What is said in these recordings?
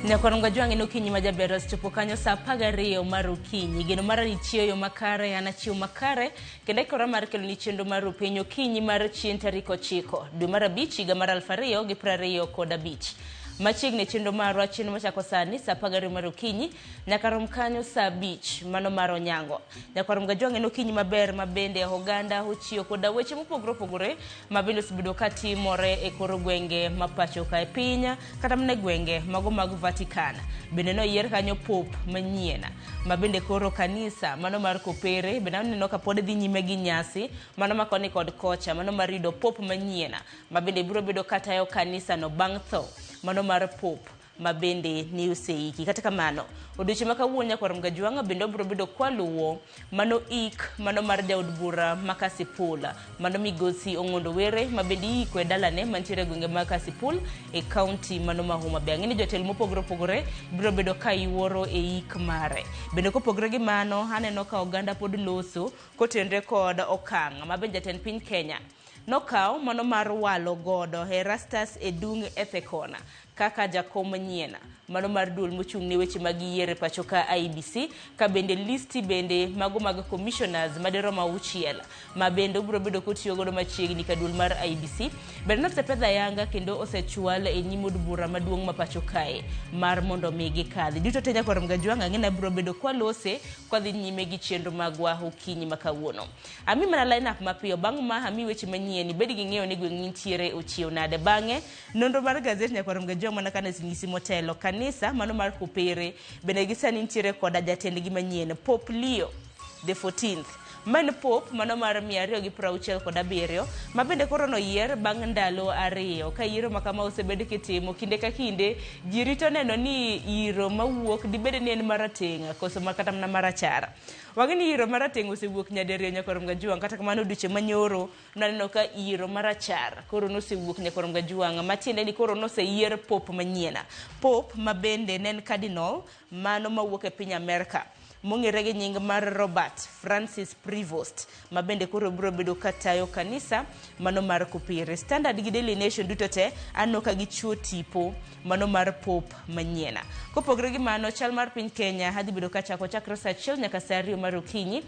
Nyakwar Jwang' en okinyi ma jaber osechopo kanyo saa 12 mar okinyi. Geno mara ni chieyo makare, an achiew makare kendo aikora mar keloni chenro mar rupiny okinyi mar chieng' tarik 9 dwe mar 5 higa mar 2025. Machiegni e chenro marwa, chenro machako sani saa 12 mar okinyi nyaka rom kanyo saa 5 mano mar onyango. Nyakwar Mgajwang' en okinyi maber ma bende oganda ochiew koda weche mopogore opogore ma bende osebedo ka timore e kor gwenge ma pacho ka e piny kata mana e gwenge mago mag Vatican. Bende noyier kanyo Pope manyien ma bende koro kanisa mano mar Kopere bende aneno ka pod dhi nyime gi nyasi mano ma koni kod kocha mano mar yudo Pope manyien ma bende biro bedo katayo kanisa no bang' tho mano mar Pope ma bende ne oseiki. Kata kamano, odiochieng' ma kawuono nyakwar Mgajwang'a bende wabiro bedo kwaluwo mano ik mano mar jaod bura ma Kasipul mano migosi Ong'ondo Were ma bende iiko e dalane mantiere e gwenge mag Kasipul e kaunti mano ma Homa Bay. Ang'e ni jotelo mopogore opogore biro bedo ka yuoro e ik mare. Bende kopogore gi mano, aneno ka oganda pod loso kotenre kod okang' ma bende jatend piny Kenya nokawo mano mar walo godo Erastus Edung' Ethekon kaka jakom manyien mano mar duol mochung' ne weche mag yiero e pacho ka IEBC ka bende listi bende mago mag commissioners madirom 6 ma bende obiro bedo kotiyo godo machiegni ka duol mar IEBC bende nosepedh ayanga kendo osechwal e nyim od bura maduong' ma pacho kae mar mondo mi gikadhi. Duto te nyakwar Mgajwang' ang'e ni abiro bedo kwalose kwadhi nyime gi chenro magwa okinyi ma kawuono. Ami mana line up mapiyo bang' ma ami weche manyien ibed gi ng'eyo ni gweng' mintiere ochiew nade. Bang'e nonro mar gazet nyakwar Mgajwang' mana kane osenyisi motelo kanisa mano mar Kopere bende gi sani nitiere koda jatendgi manyien Pope Leo the 14th ma en Pope mano mar 267 ma bende koro noyier bang' ndalo 2 ka yiero ma kama osebed kitimo kinde ka kinde ji rito neno ni iro mawuok dibed ni en marateng' koso ma kata mana marachar. Wang'e ni iro marateng' osewuok nyadiriyo nyakwar Mgajwang' kata kamano odiochieng' manyoro naneno ka iro marachar koro nosewuok nyakwar Mgajwang' matiende ni koro noseyier Pope manyien. Pope ma bende ne en cardinal mano mawuok e piny Amerka mong'ere gi nying mar Robert Francis Prevost ma bende koro biro bedo katayo kanisa mano mar Kopere. Standard gi Daily Nation duto te aneno ka gichiwo tipo mano mar Pope manyien. Kopogore gi mano, chal mar piny Kenya adhi bedo kachako chakre saa 1 nyaka saa 2 mar okinyi.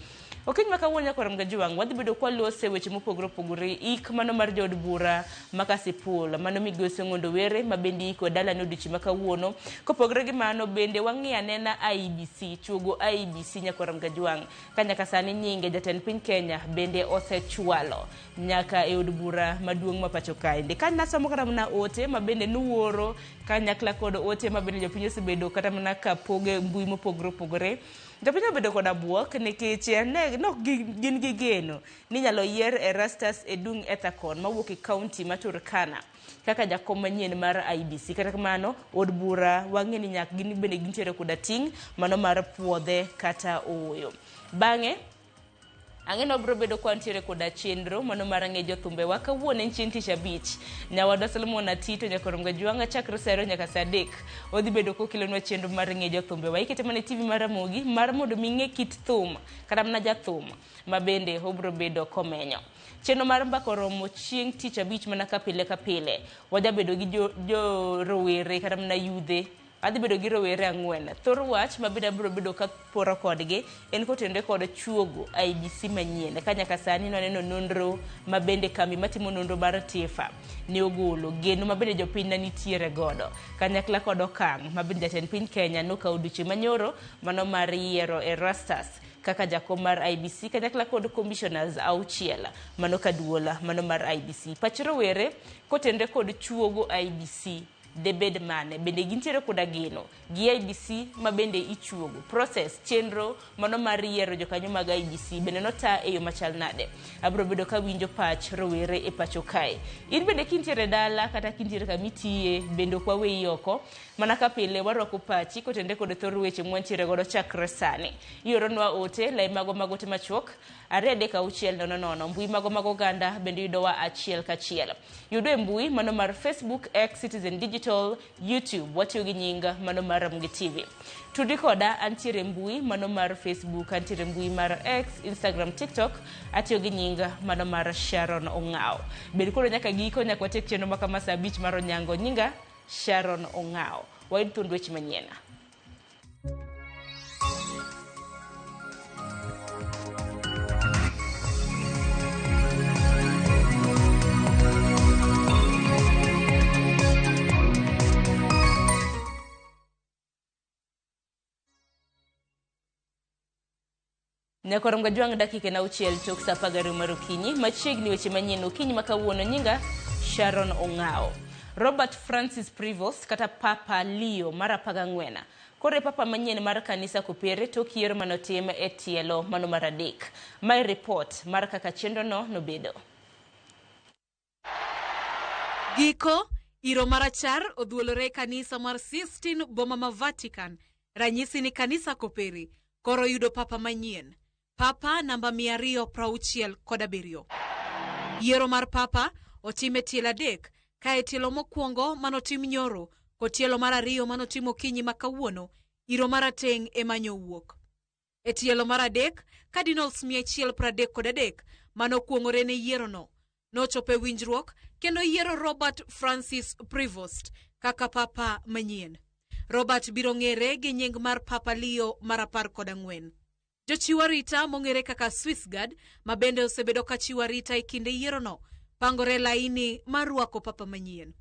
Okinyi ma kawuono nyakwar Mgajwang' wadhi bedo kwalose weche mopogore opogore ik mano mar jaod bura ma Kasipul mano migosi Ong'ondo Were ma bende iiko e dalane odiochieng' ma kawuono. Kopogore gi mano bende wang'i anena IEBC chuogo IEBC nyakwar Mgajwang' ka nyaka sani nyinge jatend piny Kenya bende osechwalo nyaka e od bura maduong' ma pacho kaendi. Ka nasomo kata mana ote ma bende nuoro kanyakla kod ote ma bende jopiny osebedo kata mana ka poge mbui mopogore opogore. Jopiny obedo koda buok nikech ne nok gin gi geno ni inyalo yier Erastus Edung' Ethekon mawuok e kaunti ma Turkana kaka jakom manyien mar IEBC. Kata kamano, od bura wang'e ni nyak gin bende gintiere koda ting' mano mar puodhe kata ooyo. Bang'e ang'e ni wabiro bedo kwa ntiere koda chenro mano mar ng'e jothumbewa kawuono en chieng' tich abich. Nyawadwa Solomon Atito nyakwar Mgajwang'a chakre saa 2 nyaka saa 3 odhi bedo kokelonwa chenro mar ng'e jothumbewa. Ikete mana e TV mar Ramogi mar mondo mi ing'e kit thum kata mana jathum ma bende obiro bedo komenyo. Chenro mar mbaka oromo chieng' tich abich mana ka pile ka pile. Wajabedo gi jo rowere kata mana yudhe. Adhi bedo gi rowere 4. Thor wach ma bende abiro bedo ka poro kodgi en kotenore kod chuogo IEBC manyien. Ka nyaka sani nwaneno nonro ma bende kambi matimo nonro mar TIFA ne ogolo, geno ma bende jopiny ne nitiere godo kanyakla kod okang' ma bende jatend piny Kenya nokawo odiochieng' manyoro mano mar yiero Erastus kaka jakom mar IEBC kanyakla kod commissioners 6 mano kaduol mano mar IEBC. Pach rowere kotenore kod chuogo IEBC debed mane? Bende gintiere koda geno gi IEBC ma bende ichuogo? Process, chenro mano mar yiero jokanyo mag IEBC bende nota e yo machal nade? Abiro bedo kawinjo pach rowere e pacho kae. In bende kintiere dala kata kintiere kama itiye bende ok waweyi oko. Mana ka pile warwako pachi kotenore kod thor weche mwantiere godo chakre sani. Ioronwa ote, lai mago mag ote machuok 2 3 6 0 0. Mbui mago mag oganda bende yudowa achiel kachiel. Yudo e mbui mano mar Facebook, X, Citizen Digital, YouTube. Watiyo gi nying mano mar Ramogi TV. Tudi koda antiere mbui mano mar Facebook, antiere mbui mar X, Instagram, TikTok. Atiyo gi nying mano mar Sharon Ong'aw. Bed koro nyaka giko nyaka watiek chenro ma kama saa 5 mar onyango. Nyinga Sharon Ong'aw. Wayud thuond weche manyien. Nyakorom Gajwang' dakika en auchiel tok sa 12 mar okinyi. Machiegni weche manyien okinyi ma kawuono nyinga Sharon Ong'ao. Robert Francis Prevost kata Papa Leo mar 14 koro e papa manyien mar kanisa Kopere tok yiero manotim e tielo mano mar adek. Mae ripot mar kaka chenrono nobedo. Giko, iro marachar odhuolore e kanisa mar Sistine boma ma Vatican. Ranyisi ni kanisa Kopere koro yudo papa manyien. Papa namba 267. Yiero mar papa otim e tielo adek, ka e tielo mokwongo manotim nyoro kod tielo mar ariyo manotim okinyi ma kawuono, iro marateng' ema nyowuok. E tielo mar adek, Cardinals 133 manokuong'ore ne yierono nochopo e winjruok kendo yiero Robert Francis Prevost kaka papa manyien. Robert biro ng'ere gi nying mar Papa Leo mar 14. Jochiw arita mong'ere kaka Swiss Guard ma bende osebedo ka chiwo arita e kinde yierono pangore laini mar rwako papa manyien.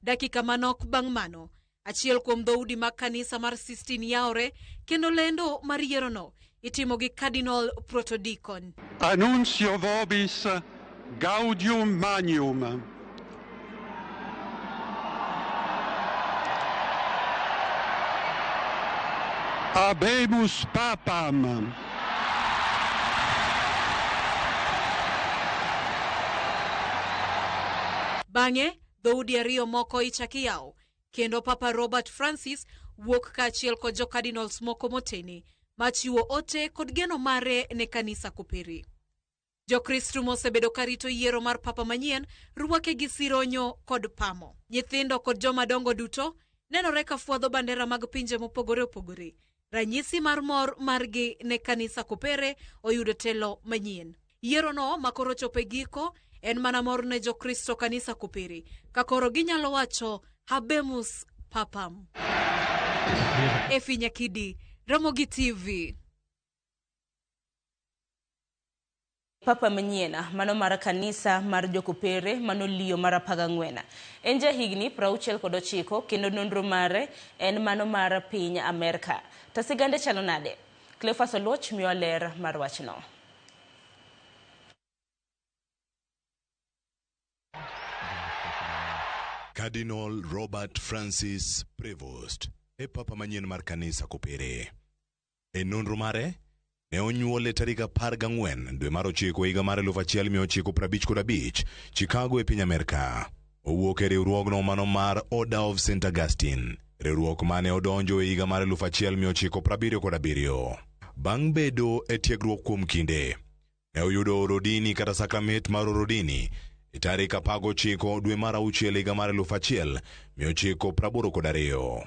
Dakika manok bang' mano, achiel kuom dhoudi mag kanisa mar Sistine yawore kendo lendo mar yierono itimo gi Cardinal Protodicon. Annuncio vobis gaudium magnum. Habemus papam. Bang'e, dhoudi ariyo moko ichak iyawo kendo Papa Robert Francis wuok kaachiel kod jo cardinals moko motene machiwo ote kod geno mare ne kanisa Kopere. Jokristo mosebedo karito yiero mar papa manyien rwake gi sironyo kod pamo. Nyithindo kod joma dongo duto nenore ka fwadho bandera mag pinje mopogore opogore. Ranyisi mar mor margi ne kanisa Kopere oyudo telo manyien. Yierono ma koro chopo e giko en mana mor ne Jokristo kanisa Kopere ka koro ginyalo wacho Habemus Papam. Efi Nyakidi, Ramogi TV. Papa manyien mano mar kanisa mar Jokopere mano Leo mar 14. En jahigni 69 kendo nonro mare en mano mar piny Amerka. To sigande chalo nade? Cleophas Oluoch miyo ler mar wachno. Cardinal Robert Francis Prevost e papa manyien mar kanisa Kopere. E nonro mare, ne onyuole tarik 14 dwe mar ochiko higa mar 1955 Chicago e piny Amerka. Owuok e riwruogno mano mar Order of St. Augustine, riwruok mane odonjo e higa mar 1977. Bang' bedo e tiegruok kuom kinde, ne oyudo orodini kata sakramet mar orodini e tarik 19 dwe mar auchiel higa mar 1982.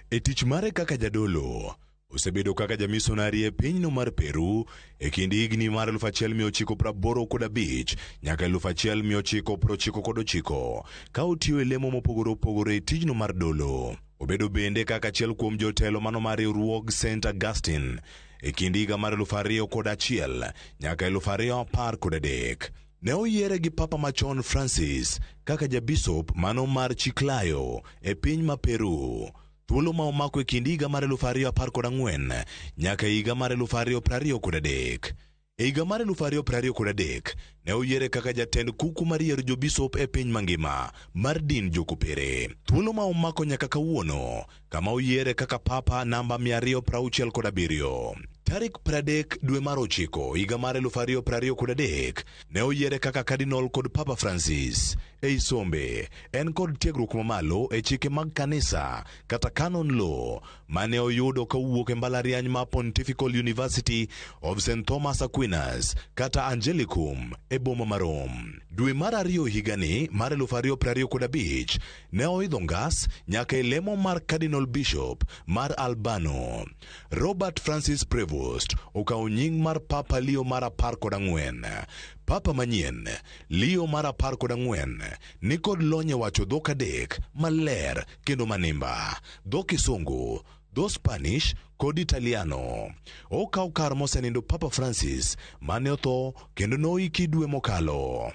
E tich mare kaka jadolo, osebedo kaka jamisonari e pinyno mar Peru e kind higni mar 1985 nyaka 1999 ka otiyo e lemo mopogore opogore e tijno mar dolo. Obedo bende kaka achiel kuom jotelo mano mar riwruog St. Augustine e kind higa mar 2001 nyaka 2013. Ne oyiere gi Papa machon Francis kaka jabisop mano mar Chiclayo e piny ma Peru. Thuolo ma omako e kind higa mar 2014 nyaka higa mar 2023. E higa mar 2023 ne oyiere kaka jatend kuku mar yiero jobisop e piny mangima mar din Jokopere. Thuolo ma omako nyaka kawuono kama oyiere kaka papa namba 267. Tarik 30 dwe mar ochiko higa mar 2023 ne oyiere kaka Cardinal kod Papa Francis. Ei sombe, en kod tiegruok mamalo e chike mag kanisa kata canon law mane oyudo kowuok e mbalariany ma Pontifical University of St. Thomas Aquinas kata Angelicum e e boma ma Rome. Dwe mar ariyo higani mar 2025 ne oidho ngas nyaka e lemo mar Cardinal Bishop mar Albano. Robert Francis Prevost okawo nying mar Papa Leo mar 14. Papa manyien Leo mar 14 nikod lony e wacho dhok adek maler kendo manimba: dho Kisungu, dho Spanish kod Italiano. Okawo kar mosenindo Papa Francis mane otho kendo noiki dwe mokalo.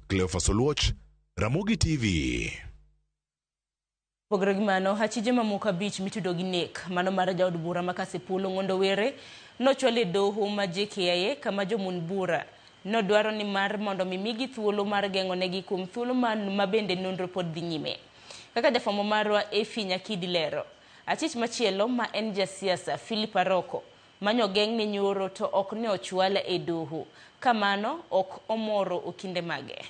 Cleophas Oluoch, Ramogi TV. Pogore gi mano, achije mamoko 5 mitudo gi nek mano mar jaod bura ma Kasipul Ong'ondo Were nochwal e doho ma JKIA kama jomun bura nodwaro ni mar mondo mi migi thuolo mar geng'onegi kuom thuolo ma bende nonro pod dhi nyime. Kaka jafwambo marwa Effie Nyakidi lero, achich machielo ma en jasiasa Philip Aroko manyo geng'ne nyoro to ok ne ochwal e doho, ka mano ok omoro okinde mage.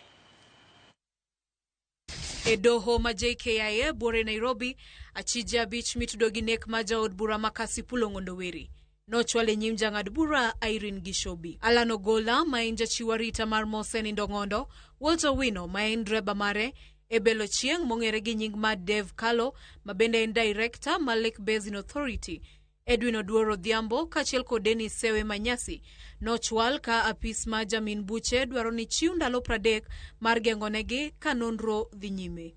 E doho ma JKIA buore Nairobi, achije 5 mitudo gi nek ma jaod bura ma Kasipul Ong'ondo Were nochwal e nyim jang'ad bura Irene Gishobi. Alan Ogola ma en jachiw arita mar mosenindo Ong'ondo, Walter Wino ma en dreba mare, Ebel Ochieng' mong'ere gi nying mar Dave Kalo ma bende en director mar Lake Basin Authority, Edwin Oduor Odhiambo kaachiel kod Dennis Sewe Manyasi nochwal ka apis ma jamin buche dwaro ni chiw ndalo 30 mar geng'onegi ka nonro dhi nyime.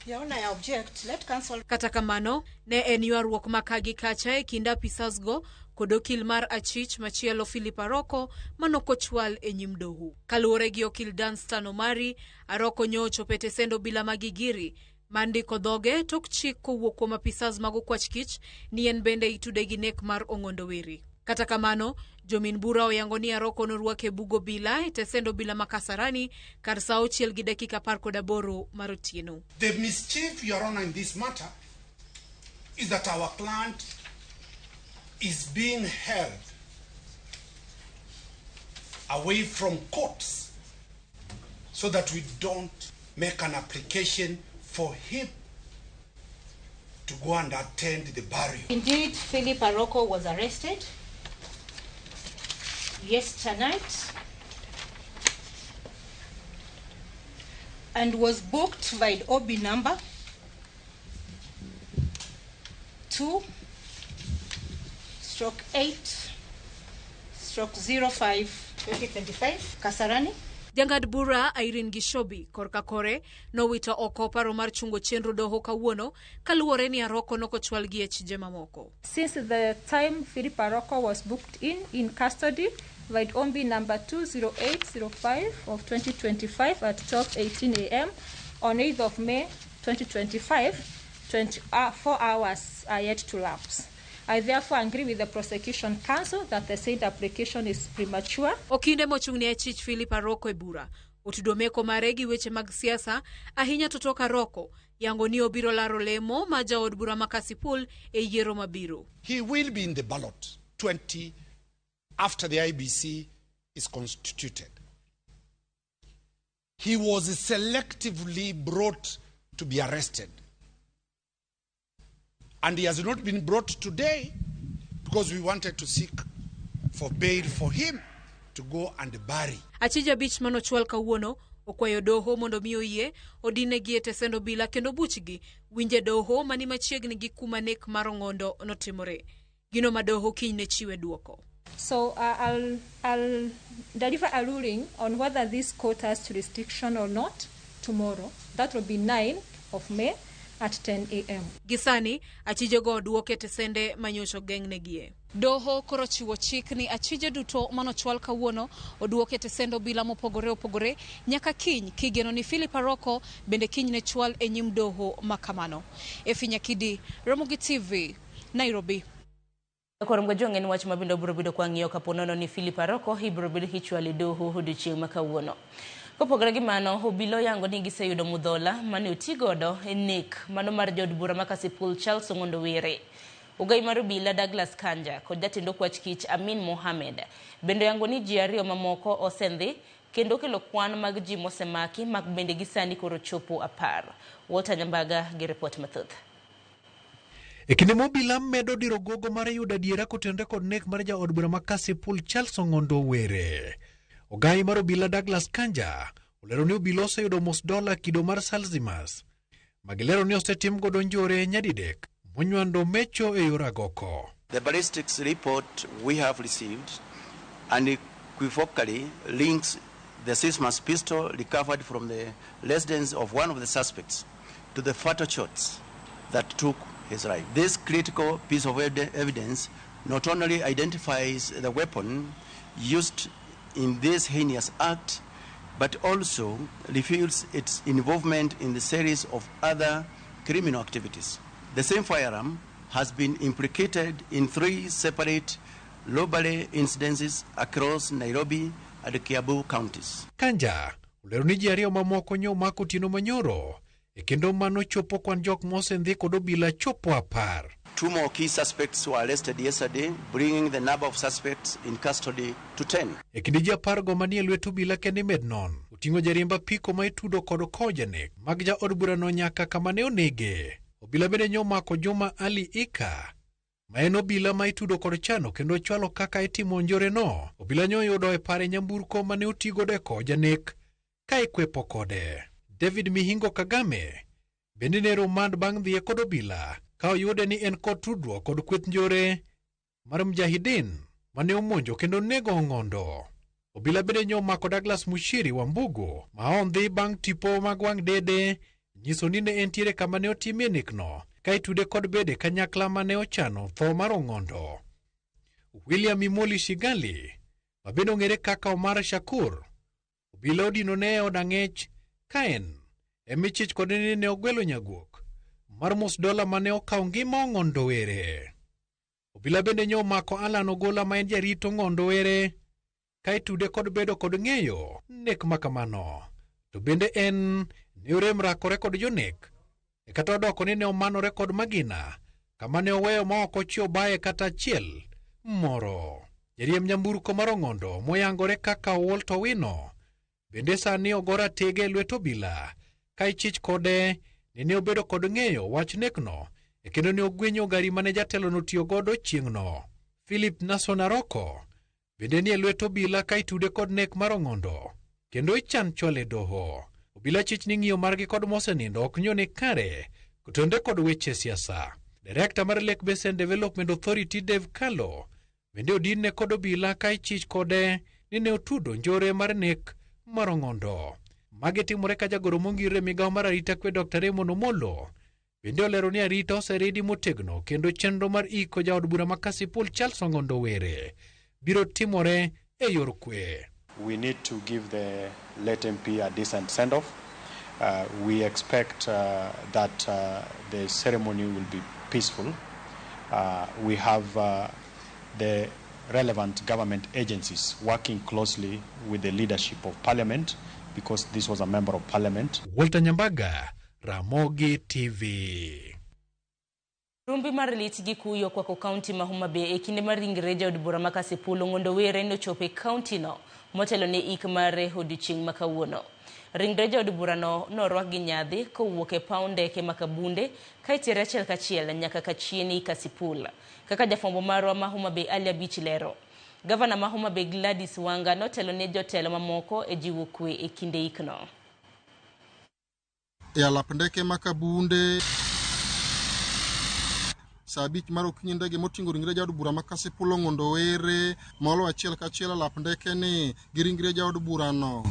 Your Honor, I object. Let counsel. Kata kamano, ne en ywaruok ma ka gi kacha e kind apisas go kod okil mar achich machielo Philip Aroko manokochwal e nyim doho. Kaluwore gi okil Danstan Omari, Aroko nyo ochopo e tesend obila ma Gigiri mar ndiko dhoge tok chik kowuok kuom apisas mag okwach kich ni en bende itude gi nek mar Ong'ondo Were. Kata kamano, jomin bura oyango ni Aroko norwake e bug obila e tesend obila ma Kasarani kar saa 6:18 mar otieno. The mischief, Your Honor, in this matter is that our client is being held away from courts so that we don't make an application for him to go and attend the burial. Indeed, Philip Aroko was arrested yesterday night and was booked by OB number 2/8/05/2025 Kasarani. Jang'ad bura Irene Gishobi korka kore nowito oko paro mar chungo chenro doho kawuono kaluwore ni Aroko nokochwal gi achije mamoko. Since the time Philip Aroko was booked in custody by OB number 20805 of 2025 at 12:18 a.m. on 8th of May 2025, 24 hours are yet to lapse. I therefore agree with the prosecution counsel that the said application is premature. Okinde mochung' ne achich Philip Aroko e bura otudo meko mare gi weche mag siasa ahinya to tok Aroko yango ni obiro laro lemo ma jaod bura ma Kasipul e yiero mabiro. He will be in the ballot 20 after the IBC is constituted. He was selectively brought to be arrested. And he has not been brought today because we wanted to seek for bail for him to go and bury. Achije 5 manochwal kawuono okwayo doho mondo mi oyie odinegi e tesend obila kendo buchgi winje doho mani machiegni gi kuma nek mar Ong'ondo notimore. Gino ma doho kiny ne chiwe duoko. So I'll deliver a ruling on whether this court has jurisdiction or not tomorrow. That will be 9 of May at 10 a.m. Gisani, achije go oduok e tesende manyocha ogeng'negie. Doho koro chiwo chik ni achije duto manochwal kawuono oduok e tesend obila mopogore opogore nyaka kiny kigeno ni Philip Aroko bende kiny ne chwal e nyim doho makamano. Effie Nyakidi, Ramogi TV, Nairobi. Koro mgajong en wach mabende biro bedo kwa ng'iyo kapo nono ni Philip Aroko ibiro bedo kichwalo e doho odiochieng' ma kawuono. Kopogore gi mano, obila oyango ni giseyudo mudhola mane otigodo e nek mano mar jaod bura ma Kasipul Charles Ong'ondo Were. Ogai mar obila Douglas Kanja kod jatend okwach kich Amin Mohamed bende oyango ni ji 2 mamoko osendhi kendo kelo kwan mag ji mosemaki mak bende gisani koro chopo 10. Walter Nyambaga gi ripot mathoth. E kinde ma obila medo diro gogo mar yudo adiera kotenore kod nek mar jaod bura ma Kasipul Charles Ong'ondo Were. Ogai mar obila Douglas Kanja olero ni obila oseyudo mos dola kido mar Salzimas magilero ni osetim godo njore nyadidek monywando mecho e yor agoko. The ballistics report we have received unequivocally links the Sismas pistol recovered from the residence of one of the suspects to the fatal shots that took his life. This critical piece of evidence not only identifies the weapon used in this heinous act, but also reveals its involvement in the series of other criminal activities. The same firearm has been implicated in 3 separate robbery incidences across Nairobi and Kiambu counties. Kanja olero ni ji ariyo mamoko nyo omako otieno manyoro e kendo mano chopo kwan jok mosendhi kod obila chopo 10. 2 more key suspects were arrested yesterday, bringing the number of suspects in custody to 10. E kinde ji 10 go manie lwet obila kende med non oting'o jariemb apiko ma itudo kod kojanek mag jaod burano nyaka kama ne onege. Obila bende nyo omako Juma Ali Ika ma en obila ma itudo kod chano kendo chwalo kaka itimo njoreno. Obila nyo oyudo e pare nyamburko mane otigodo e kojanek ka ikwepo kode. David Mihingo Kagame bende ne rumand bang' dhiye kod obila ka oyude ni en kod tudruok kod kweth njore mar Mujahideen mane omonjo kendo nego Ong'ondo. Obila bende nyo omako Douglas Mushiri Wambugu ma ondhi bang' tipo mag wang' dede nyiso ni ne entiere kama ne otimie nekno ka itude kod bede kanyakla mane ochano tho mar Ong'ondo. William Imoli Shigali ma bende ong'ere kaka Omar Shakur obila odino ne e od ang'ech ka en emichich kode ni ne ogwelo nyaguok mar mos dola mane okawo ngima Ong'ondo Were. Obila bende nyo omako Alan Ogola ma en jarit Ong'ondo Were ka itude kod bedo kod ng'eyo nek makamano. To bende en ne orem rakore kod jonek e kata odoko ni ne omanore kod magina kama ne oweyo ma ok ochiewo baye kata achiel moro. Jariemb nyamburko mar Ong'ondo moyangore kaka Walter Owino bende sani ogora ratege e lwet obila ka ichich kode ni ne obedo kod ng'eyo wach nekno e kendo ne ogwenyo gari mane jatelo notiyo godo chieng'no. Philip Nason Aroko bende ni e lwet obila ka itude kod nek mar Ong'ondo kendo ichan chwale doho. Obila chich ni ng'iyo margi kod mosenindo ok nyo ni kare kotenore kod weche siasa. Director mar Lake Basin Development Authority Dave Kalo bende odinne kod obila ka ichich kode ni ne otudo njore mar nek mar Ong'ondo. Magi timore ka jagoro mongirore migawo mar arita kwe Dr. Raymond Omolo bende olero ni arita oseridi motegno kendo chenro mar iko jaod bura ma Kasipul Charles Ong'ondo Were biro timore e yor kwe. We need to give the late MP a decent send-off. We expect that the ceremony will be peaceful. We have the relevant government agencies working closely with the leadership of Parliament, because this was a member of Parliament. Walter Nyambaga, Ramogi TV. Rumbi mar lit gi kuyo kwako kaunti ma Homa Bay e kinde mar ringre jaod bura ma Kasipul Ong'ondo Were nochopo e kaunti no motelo ne ik mare odiochieng' ma kawuono. Ringre jaod burano norwak gi nyadhi kowuok e paw ndeke ma Kabunde ka itere achiel kachiel nyaka Kachieni Kasipul. Kaka jafwambo marwa ma Homa Bay Ali Abich lero, Gavana ma Homa Bay Gladys Wanga notelo ne jotelo mamoko e jiwo kwe e kinde ikno. E alap ndeke ma Kabunde saa 5 mar okinyi ndege moting'o ringre jaod bura ma Kasipul Ong'ondo Were molo achiel kachiel alap ndeke ni gi ringre jaod burano.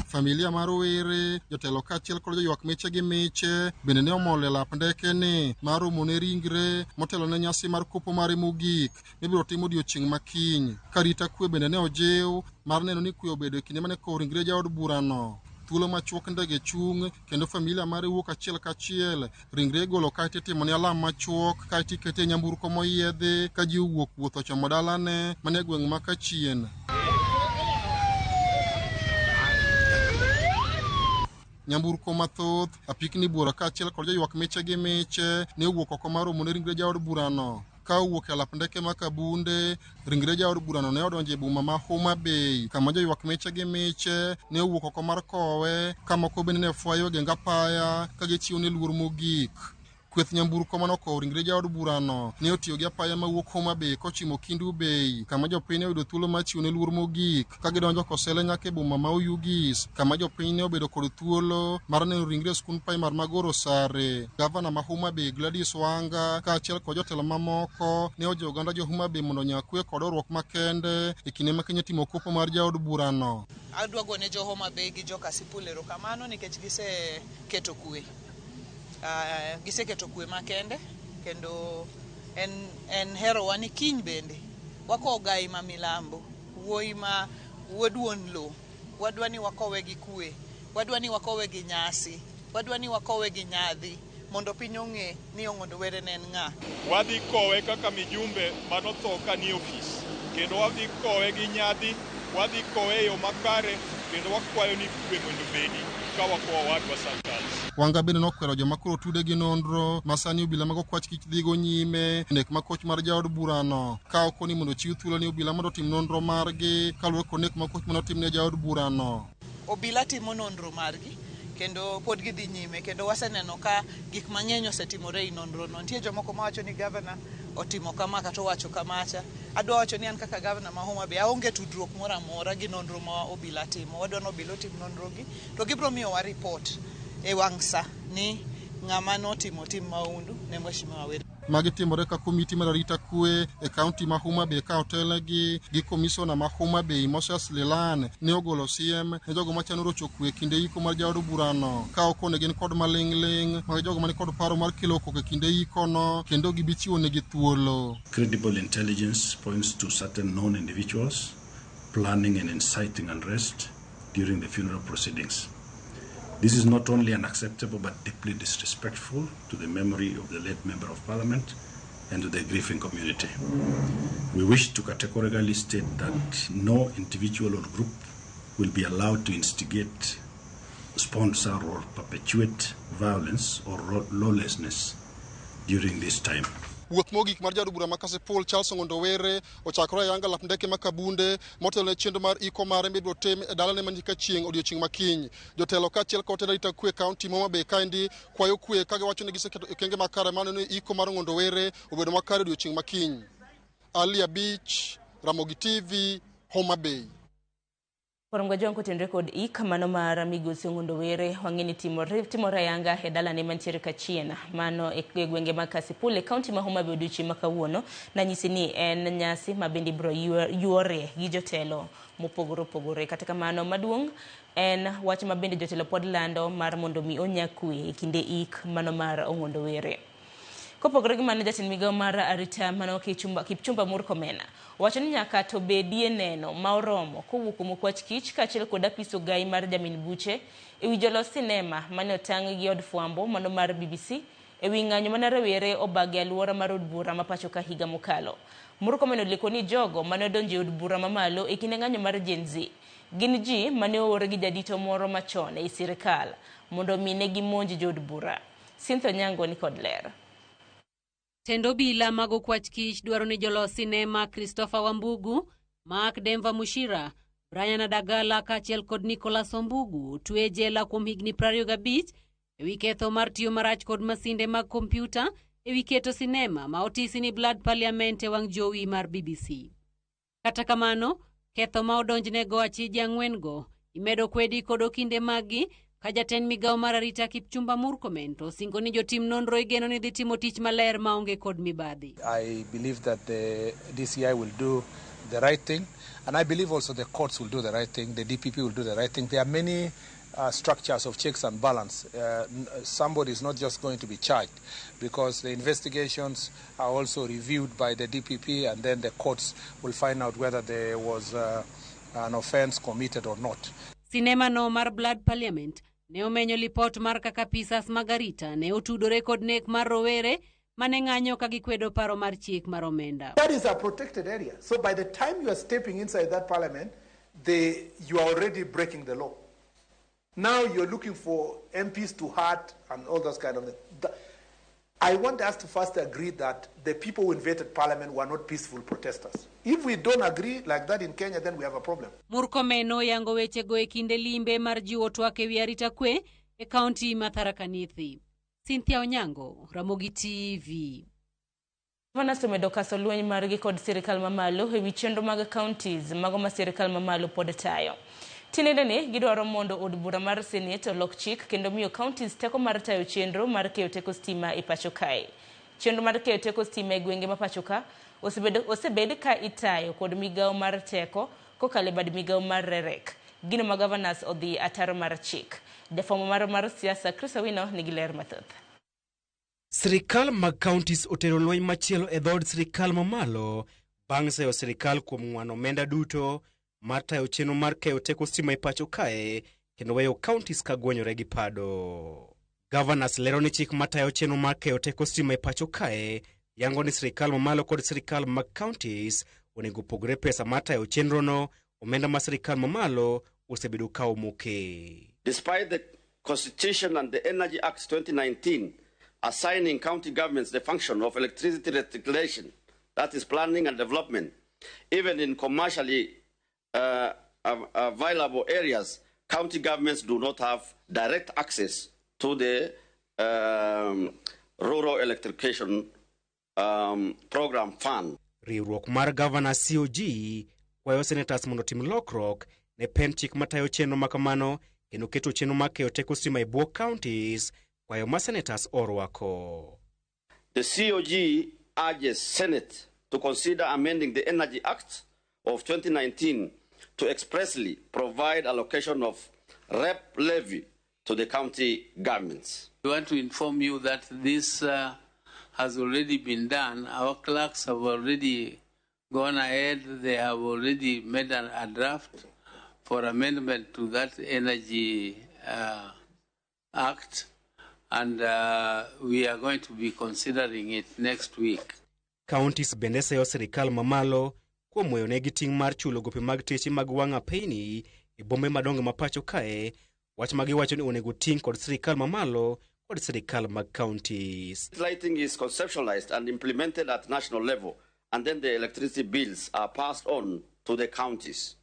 Familia mar Were, jotelo kaachiel kod joywak miche gi miche bende ne omol e lap ndeke ni mar romo ne ringre motelo ne nyasi mar kopo mare mogik mibiro tim odiochieng' ma kiny. Ka arita kwe bende ne ojiw mar neno ni kwe obedo e kinde mane kowo ringre jaod burano. Thuolo machuok ndege chung' kendo familia mare wuok achiel kachiel. Ringre igolo kaeto itimo ne alam machuok kaeto ikete e nyamburko moyiedhi ka ji owuok wuoth ochomo dalane manie gweng' ma Kachien. Nyamburko mathoth, apikni buora kaachiel kod joywak miche gi miche ne owuok oko mar romo ne ringre jaod burano. Ka owuok e alap ndeke ma Kabunde, ringre jaod burano ne odonjo e boma ma Homa Bay, kama joywak miche gi miche ne owuok oko mar kowe, ka moko bende ne fwayo e geng apaya ka gichiwo ne luor mogik. Kweth nyamburko manokowo ringre jaod burano ne otiyo gi apaya mawuok Homa Bay kochimo Kindu Bay, kama jopiny ne oyudo thuolo mar chiwone luor mogik ka gidonjo kosele nyaka e boma ma Oyugis, kama jopiny ne obedo kod thuolo mar neno ringre e skund primar ma Goro Sare. Gavana ma Homa Bay Gladys Wanga kaachiel kod jotelo mamoko ne ojiwo oganda jo Homa Bay mondo onya kwe kod horuok makende e kinde ma Kenya timo kopo mar jaod burano. Adwa gone jo Homa Bay gi jo Kasipul erokamano nikech giseketo kwe. Giseketo kwe makende kendo en herowa ni kiny bende wakowo gai ma milambo, wuoyi ma wuod wuon lowo, wadwa ni wakowe gi kwe, wadwa ni wakowe gi nyasi, wadwa ni wakowe gi nyadhi mondo piny ong'e ni Ong'ondo Were ne en ng'a. Wadhi kowe kaka mijumbe manotho ka nie ofis, kendo wadhi kowe gi nyadhi, wadhi kowe e yo makare, kendo wakwayo ni kwe mondo obedi ka wakowo owadwa Sir Charles. Wanga bende nokwero joma koro tude gi nonro ma sani obila mag okwach kich dhigo nyime nek makoch mar jaod burano ka okoni mondo ochiw thuolo ni obila mondo otim nonro margi kaluwore kod nek makoch mane otim ne jaod burano. Obila timo nonro margi kendo pod gidhi nyime, kendo waseneno ka gik mang'eny osetimore e nonro no. Nitie jomoko mawacho ni gavana otimo kama kata owacho kamacha. Adwa wacho ni an kaka gavana ma Homa Bay aonge tudruok moro amora gi nonro ma obila timo. Wadwa ni obila otim nonro gi to gibiro miyowa report e wang' sa ni ng'ama notimo tim maundu ne Mheshimiwa Were. Magi timore ka komiti mar arita kwe e kaunti ma Homa Bay ka otelnegi gi komisona ma Homa Bay Moses Lelan ne ogolo siem ne jogo machano rocho kwe e kinde iko mar jaod burano ka okone gin kod maling'ling' mag jogo mani kod paro mar kelo koko e kinde ikono kendo gibi chiwo negi thuolo. Credible intelligence points to certain known individuals planning and inciting unrest during the funeral proceedings. This is not only unacceptable but deeply disrespectful to the memory of the late Member of Parliament and to the grieving community. We wish to categorically state that no individual or group will be allowed to instigate, sponsor or perpetuate violence or lawlessness during this time. Wuoth mogik mar jaod bura ma Kasipul Charles Ong'ondo Were ochakore ayanga lap ndeke ma Kabunde motelo ne chenro mar iko mare mibiro tim e dalane mantie Kachieng' odiochieng' ma kiny. Jotelo kaachiel kod tend arita kwe kaunti ma Homa Bay kaendi kwayo kwe ka giwacho ni giseketo okenge makare mar neno ni iko mar Ong'ondo Were obedo makare odiochieng' ma kiny. Ali Abich, Ramogi TV, Homa Bay. Korom Jwang' kotenore kod ik mano mar migosi Ong'ondo Were wang'e ni timore ayanga e dalane mantiere Kachien mano e gwenge mag Kasipul e kaunti ma Homa Bay odiochieng' ma kawuono. Nanyisi ni en nyasi ma bende ibiro yuore gi jotelo mopogore opogore. Kata kamano maduong' en wach ma bende jotelo pod lando mar mondo mi onya kwe e kinde ik mano mar Ong'ondo Were. Kopogore gi mano, jatend migawo mar arita mano Kipchumba Murkomen owacho ni nyaka to bedie neno ma oromo kowuok kuom okwach kich kaachiel kod apis ogai mar jamin buche ewi jolos sinema mane otang' gi od fwambo mano mar BBC ewi ng'anyo mane rawere obago e alwora mar od bura ma pacho ka higa mokalo. Murkomen oleko ni jogo mane odonjo e od bura mamalo e kinde ng'anyo mar Gen Z gin ji mane oor gi jadito moro machon ei sirikal mondo mi ne gimonj jood bura. Cynthia Onyango ni kod ler. Tend obila mag okwach kich dwaro ni jolos sinema Christopher Wambugu, Mark Denver Mushira, Brian Adagala kaachiel kod Nicholas Wambugu otwe e jela kuom higni 25 ewi ketho mar tiyo marach kod masinde mag kompyuta ewi keto sinema ma otisi ni Blood Parliament e wang' jowi mar BBC. Kata kamano, ketho ma odonjnego achije ang'wen-go imedo kwedi kod okinde maggi ka jatend migawo mar arita Kipchumba Murkomen to osingo ni jotim nonro igeno ni dhi timo tich maler maonge kod mibadhi. I believe that the DCI will do the right thing, and I believe also the courts will do the right thing, the DPP will do the right thing. There are many structures of checks and balance. Somebody is not just going to be charged because the investigations are also reviewed by the DPP, and then the courts will find out whether there was an offense committed or not. Sinema no mar Blood Parliament ne omenyo lipot mar kaka apisas mag arita ne otudore kod nek mar rowere mane ng'anyo ka gikwedo paro mar chik mar omenda. That is a protected area. So by the time you are stepping inside that parliament, you are already breaking the law. Now you're looking for MPs to hurt and all those kind of things. I want us to first agree that the people who invaded parliament were not peaceful protesters. If we don't agree like that in Kenya, then we have a problem. Murkomen noyango wechego e kinde limbe mar jiwo twak ewi arita kwe e kaunti ma Tharaka Nithi. Cynthia Onyango, Ramogi TV. Governors omedo kaso lweny margi kod sirikal mamalo ewi chenro mag counties mago ma sirikal mamalo pod tayo. Tinendeni gidwaro mondo od bura mar Senate olok chik kendo miyo counties teko mar tayo chenro mar keyo teko stima e pacho kae. Chenro mar keyo teko stima e gwenge ma pacho ka osebed ka itayo kod migawo mar teko kokalo e bad migawo mar REREC. Gino ma governors odhi ataro mar chik. Jafwambo marwa mar siasa Chris Owino nigi ler mathoth. Sirikal mag counties otero lweny machielo e dhood sirikal mamalo bang' seyo sirikal kuom ng'wano omenda duto mar tayo chenro mar keyo teko stima e pacho kae kendo weyo counties ka gwenyore gi pado. Governors lero ni chik matayo chenro mar keyo teko stima e pacho kae yango ni sirikal mamalo kod sirikal mag counties onego opogre pesa mar tayo chenrono, omenda ma sirikal mamalo osebedo ka omoke. Despite the Constitution and the Energy Act 2019 assigning county governments the function of electricity reticulation, that is planning and development, even in commercially available areas, county governments do not have direct access to the rural electrification program fund. Riwruok mar Governor COG kwayo senators mondo otim lokruok ne pen chik matayo chenro makamano kendo keto chenro mar keyo teko stima e bwo counties, kwayo ma senators orwako. The COG urges Senate to consider amending the Energy Act of 2019 to expressly provide allocation of rep levy to the county governments. We want to inform you that this has already been done. Our clerks have already gone ahead. They have already made a draft for amendment to that Energy Act, and we are going to be considering it next week. Counties bende seyo sirikal mamalo kuom weyonegi ting' mar chulo gope mag teche mag wang' apeyni e bombe madongo ma pacho kae, wach ma giwacho ni onego ting' kod sirikal mamalo kod sirikal mag counties. Lighting is conceptualized and implemented at national level, and then the electricity bills are passed on to the counties.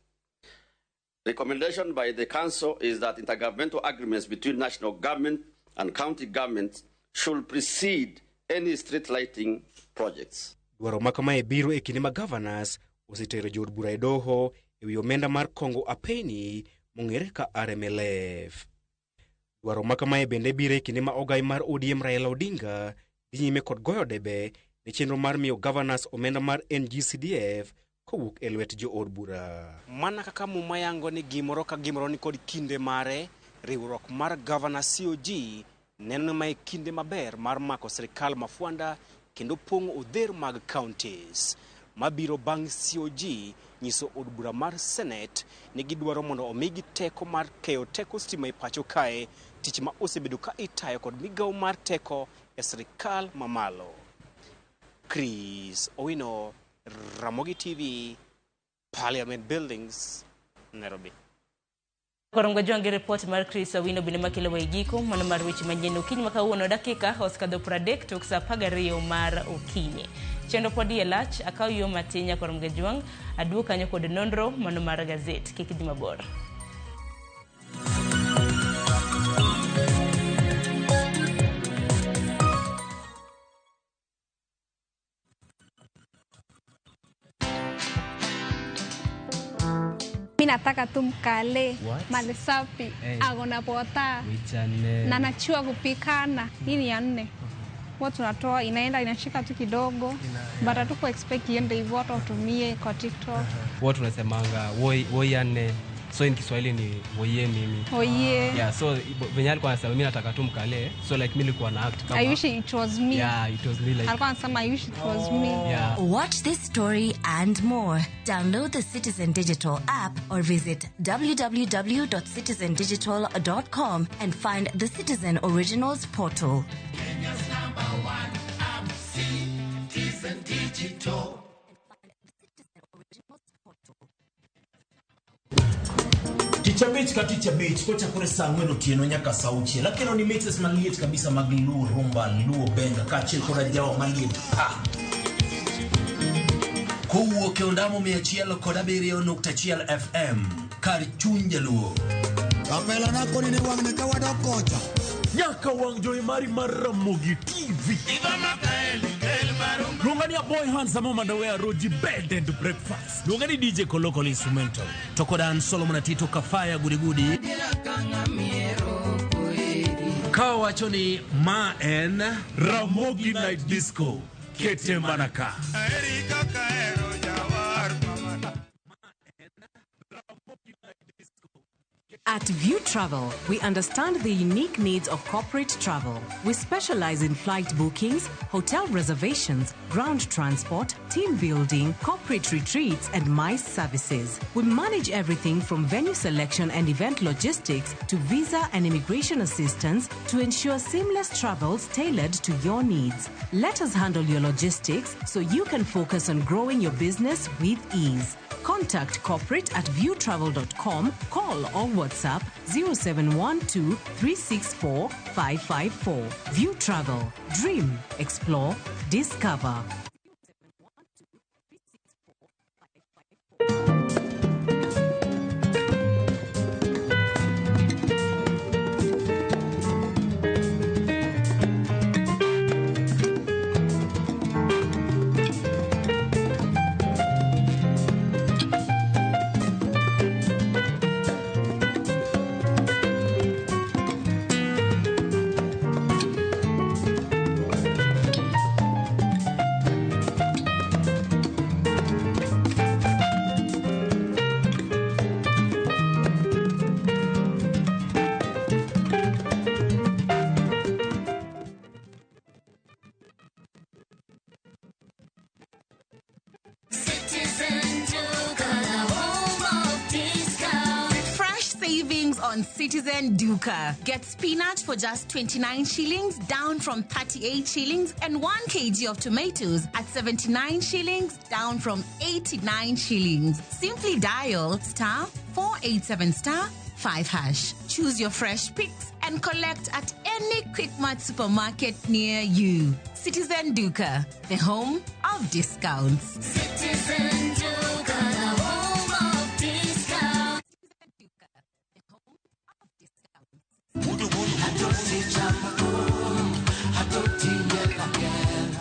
Recommendation by the council is that intergovernmental agreements between national government and county government should precede any street lighting projects. Dwaro ma kamae biro e kinde ma governors osetero jood bura e doho ewi omenda mar kongo apeyni mong'ere ka RMLF. Dwaro ma kamae bende biro e kinde ma ogai mar ODM Raila Odinga dhi nyime kod goyo debe ne chenro mar miyo governors omenda mar NGCDF kowuok e lwet jood bura. Mana kaka muma yango ni gimoro ka gimoro ni kod kinde mare, riwruok mar Governor COG neno ni mae kinde maber mar mako sirikal mafwanda kendo pong'o odher mag counties. Mabiro bang' COG nyiso od bura mar Senate ni gidwaro mondo omigi teko mar keyo teko stima e pacho kae, tich ma osebedo ka itayo kod migawo mar teko e sirikal mamalo. Chris Owino, Ramogi TV, Parliament Buildings, Nairobi. Korongo jwangi report mar Chris Owino bende makelo wa giko mano mar weche manyien okinyi ma kawuono dakika osekadho 30 tok saa 12 mar okinyi. Chenro pod iye lach, akaw yo matin nyaka Jwang' aduok kanyo kod nonro mano mar gazet. Kik idhi mabor. Mi nataka tu mkale mali safi, Hey. agona pota Wichane. na nachua kupikana. Hii ni ya 4. Huwa tunatoa inaenda inashika tu kidogo, but hatuko expect iende hivyo, watu watumie kwa TikTok. Huwa tunasemanga woi woiane, so in Kiswahili ni woiye mimi. Woiye. Yeah, so venye alikuwa anasema mimi nataka tu mkale, so like mimi nilikuwa na act kama I wish it was me. Yeah, it was me like. Alikuwa anasema I wish it was me. Yeah. Watch this story and more. Download the Citizen Digital app or visit www.citizendigital.com and find the Citizen Originals portal. Kenya's number one app, Citizen Digital. Tich abich ka tich abich kochakore saa 4 otieno nyaka saa 6 akelo ni mixes maliet kabisa mag Luo Rumba, Luo Benga kaachiel kod ajawa maliet pa kowuok e ondamo 107.1 FM kar chuny jaluo. Kapela na koni ni wang'ni ka wadok kocha. Nyaka wang' jowi mari mar Ramogi TV. Luonga ni Aboy Handsome Mandawe Roji Bed and Breakfast. Luonga ni DJ Koloko Instrumental. To koda an Solomon Atito Kafaya Gudi Gudi. Ka wacho ni ma en Ramogi Night Disco. Kete mana ka. At View Travel, we understand the unique needs of corporate travel. We specialize in flight bookings, hotel reservations, ground transport, team building, corporate retreats, and MICE services. We manage everything from venue selection and event logistics to visa and immigration assistance to ensure seamless travels tailored to your needs. Let us handle your logistics so you can focus on growing your business with ease. Contact corporate at viewtravel.com, call or WhatsApp 0712 364 554. View Travel. Dream, explore, discover. Citizen Duka, the home of discount. Fresh savings on Citizen Duka. Get spinach for just 29 shillings, down from 38 shillings, and 1 kg of tomatoes at 79 shillings, down from 89 shillings. Simply dial star 487 star 5 hash. Choose your fresh picks and collect at any Quickmart supermarket near you. Citizen Duka, the home of discounts. Citizen Duka, the home of discount.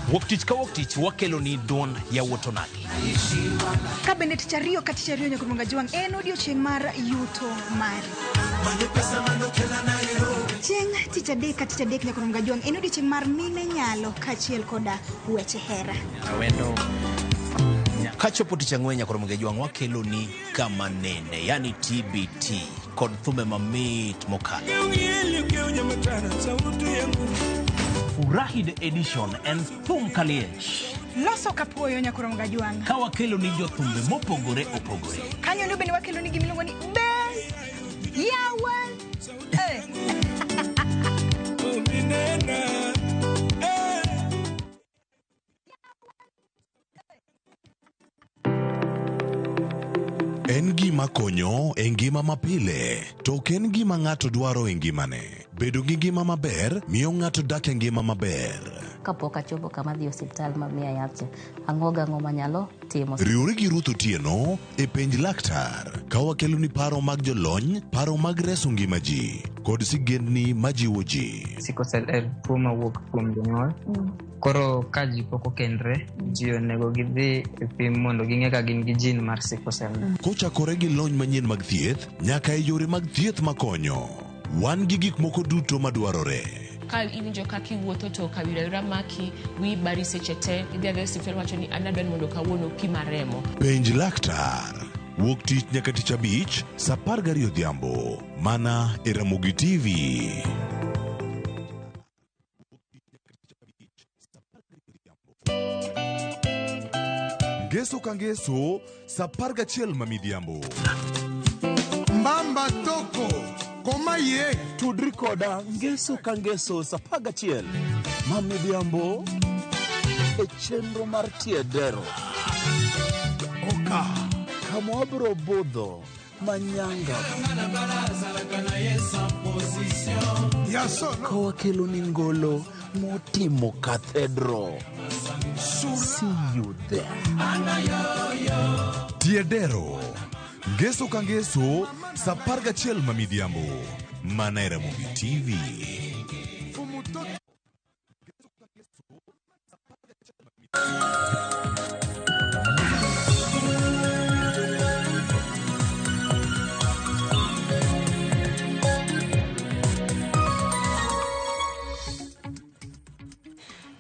Wuok tich ka wuok tich wakelo ni duond yawuot onagi. Ka bende tich ariyo ka tich ariyo nyaka Jwang' en odiochieng' mar yuto mari. Chieng' tich adek ka tich adek nyaka Jwang' en odiochieng' mar mine nyalo kaachiel koda weche hera. Kachopo tich ang'wen nyaka Jwang' wakelo ni kama nene, yani TBT kod thumbe mamit mokalo. Furahi the edition en thum kaliech. Loso kapuoyo nyaka Jwang'. Ka wakelo ni jothumbe mopogore opogore. Kanyo no bende wakelo ni gimiluongo ni be yawa. Eh. En gima konyo e ngima mapile, to ok en gima ng'ato dwaro e ngimane. Bedo gi ngima maber miyo ng'ato dak e ngima maber. Kapok achopo kama adhi e osiptal ma miya yath cha, ang'o gang'o manyalo timo. Riwri gi Ruth Otieno e penj laktar ka wakeloni paro mag jolony, paro mag reso ngima ji kod sigendni majiwo ji. Sickle cell en tuo mawuok kuom jonyuol. Koro ka ji pok okendre, ji onego gidhi e pim mondo ging'e ka gin gi gene mar sickle cell. Kochakore gi lony manyien mag thieth nyaka e yore mag thieth makonyo, wan gi gik moko duto madwarore. Ka iwinjo kaka iwuotho to kawira wira maki, wiyi bari seche te, idhi adhiya e osiptal wacho ni an adwa ni mondo kawuono pima remo. Penj laktar. Wuok tich nyaka tich abich, sa 12 odhiambo, mana e Ramogi TV. Ngeso ka ngeso, sa 11 ma midhiambo. Mbamba toko koma ye Tudri koda ngeso ka ngeso sa 11 ma midhiambo e chenro mar tiedero. Oka kama wabiro budho manyanga ka wakelo ni ngolo motimo cathedral. See you there. Tiedero. Ngeso ka ngeso, sa 11 ma midhiambo. Mana e Ramogi TV.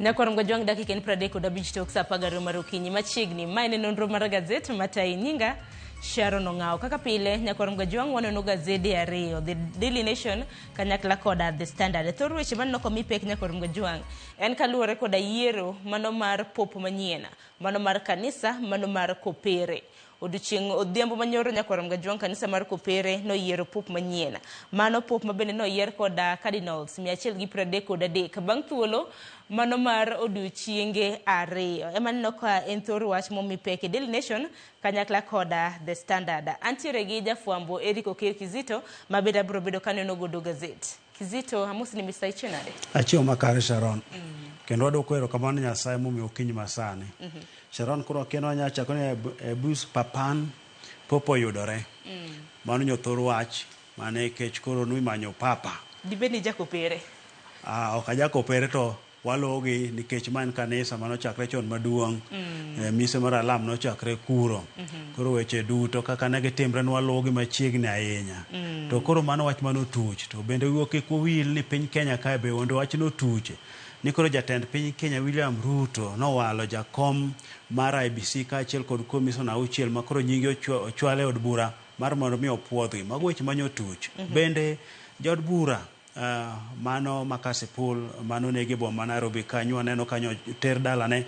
Nyakwar Mgajwang' dakika en 35 tok saa 12 mar okinyi machiegni. Ma en nonro mar gazet matayi nyinga Sharon Ong'awo. Kaka pile, Nyakwar Mgajwang' wanono gazede ariyo, The Daily Nation kanyakla koda The Standard. Thor weche maneno komi pek Nyakwar Mgajwang' en kaluwore koda yiero mano mar pop manyien, mano mar kanisa, mano mar kopere. Odiochieng' odhiambo manyoro Nyakwar Mgajwang' kanisa mar Kopere noyiero pop manyien. Mano pop mabende noyier koda cardinals 133 bang' thuolo mano mar odiochienge ariyo. Ema neno ka en thor wach momi pek e Daily Nation kanyakla koda The Standard. Antiere gi jafwambo Eric Okeyo Kizito ma bende abiro bedo kaneno godo gazet. Kizito, amosi ni Mr. Ichiew nade? Achiew makare Sharon. Kendo wadwoko erokamano Nyasaye momiyo okinyi masani. Sharon koro kendo wanyalo chako ni e bus papan pop oyudore. Mano nyothor wach mane kech koro nimanyo papa. Dibed ni jakopere? Ah, ok ajakopere to waluwogi nikech ma en kanisa manochakre chon maduong'. Mise mar alam nochakre kuro. Koro weche duto kaka ne gitimre nwaluwogi machiegni ahinya. To koro mano wach manotuch. To bende wiwa kik wawil ni piny Kenya kae be mondo wach notuche. Ni koro jatend piny Kenya William Ruto nowalo jakom mar IEBC kaachiel kod komison auchiel ma koro nyinge ochwal e od bura mar mondo mi opuodhgi. Mago weche manyotuch. Bende jaod bura mano ma Kasipul mano negi e boma ma Nairobi kanyo waneno kanyo ter dalane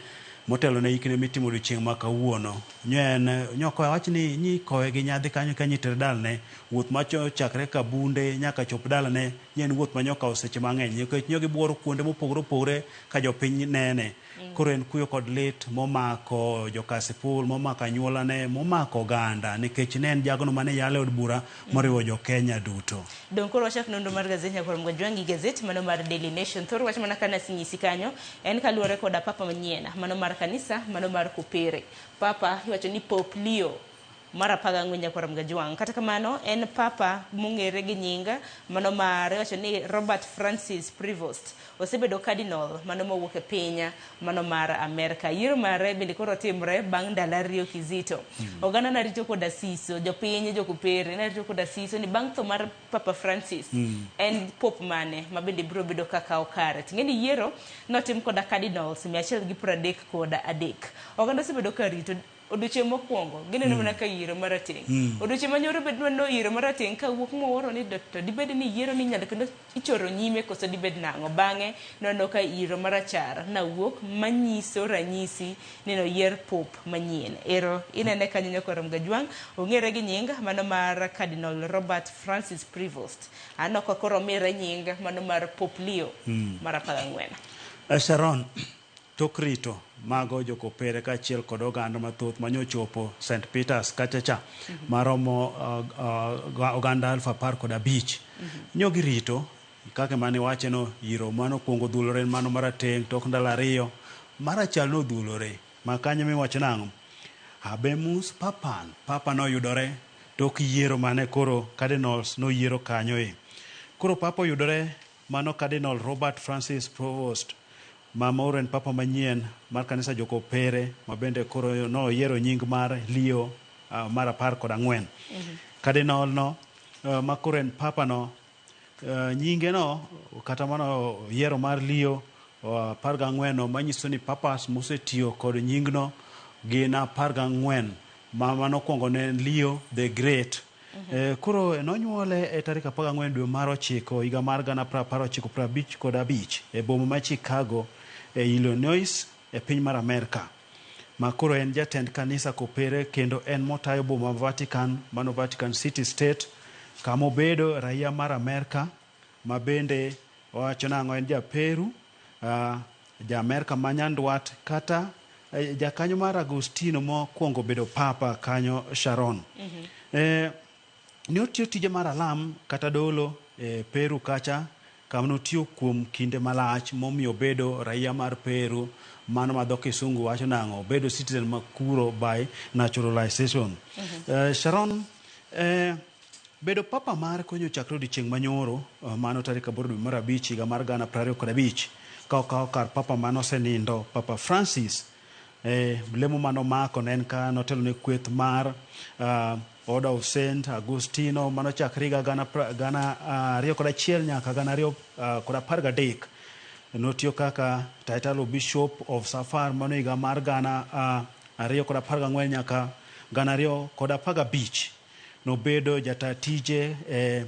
motelo ne ikne mitimo odiochieng' ma kawuono. Nyo en nyoko wach ni nyi kowe gi nyadhi kanyo ka nyi ter dalane wuoth macho chakre Kabunde nyaka chop dalane nye en wuoth manyokawo seche mang'eny nikech nyo gibuoro kuonde mopogore opogore ka jopiny nene. Koro en kuyo kod lit momako jo Kasipul, momako anyuolane, momako oganda nikech ne en jagono mane yalo e od bura moriwo jo Kenya duto. Dong' koro wachak nonro mar gazet Nyakwar Mgajwang' gi gazet mano mar Daily Nation. Thor wach mana kana asenyisi kanyo en kaluwore koda papa manyien mano mar kanisa mano mar Kopere. Papa iwacho ni Pope Leo mar 14 Nyakwar Mgajwang'. Kata kamano en papa mong'ere gi nying mano mar iwacho ni Robert Francis Prevost osebedo cardinal mano mowuok e piny mano mar Amerka. Yiero mare bende koro timre bang' ndalo ariyo Kizito. Oganda narito koda siso, jopiny jokopere narito koda siso ni bang' tho mar Papa Francis en pop mane ma bende biro bedo kaka kare. Ting'e ni yiero notim koda cardinals 133. Oganda osebedo ka rito odiochieng' mokwongo gineno mana ka yiero marateng'. Odiochieng' manyoro bed nwaneno yiero marateng' kawuok mowuoro ni to dibed ni yiero ni inyalo kendo ichoro nyime koso dibed nang'o. Bang'e nwaneno ka yiero marachar nawuok manyiso ranyisi ni noyier pop manyien. Ero inene kanyo Nyakwar Mgajwang' ong'ere gi nying mano mar Cardinal Robert Francis Prevost. Aneno ka koro omire nying mano mar Pope Leo mar 14. Sharon, tok rito mago jokopere kaachiel kod oganda mathoth manyochopo St. Peters kachacha maromo oganda 15,000. Nyo girito kaka mane wacheno yiro mano kuongo dhulore mano marateng' tok ndalo ariyo marachar nodhulore ma kanyo miwacho nang'o Habemus Papam papa noyudore tok yiero mane koro cardinals noyiero kanyo e. Koro papa oyudore mano Cardinal Robert Francis Prevost ma moro en papa manyien mar kanisa jokopere ma bende koro noyiero nying mar Leo mar 14. Cardinal no ma koro en papa no nyinge no kata mano yiero mar Leo 14 no manyiso ni papas mosetiyo kod nyingno gin 14 ma manokwongo ne en Leo the Great. Koro nonyuole e tarik 14 dwe mar ochiko higa mar 1955 e boma ma Chicago e Illinois e piny mar Amerka. Ma koro en jatend kanisa kopere kendo en motayo boma Vatican, mano Vatican City State, kama obedo raia mar Amerka ma bende owacho nang'o en ja Peru, ja Amerka ma nyandwat kata jakanyo mar Agostino mokwongo bedo papa kanyo Sharon. Ne otiyo tije mar alam kata dolo e Peru kacha kama notiyo kuom kinde malach momiyo obedo raia mar Peru mano ma dho kisungu wacho nang'o obedo citizen ma kuro by naturalization. Sharon Bedo papa mar konyo chakre odiechieng' manyoro, mano tarik 8 dwe mar 5 higa mar 2025, ka okawo kar papa mane osenindo, Papa Francis. Lemo mane omako ne en ka notelo ne kweth mar Order of Saint Agustino mane ochakre higa 2001 nyaka 2013. Notiyo kaka Title Bishop of Safar mano higa mar 2014 nyaka 2015. Nobedo jata tije e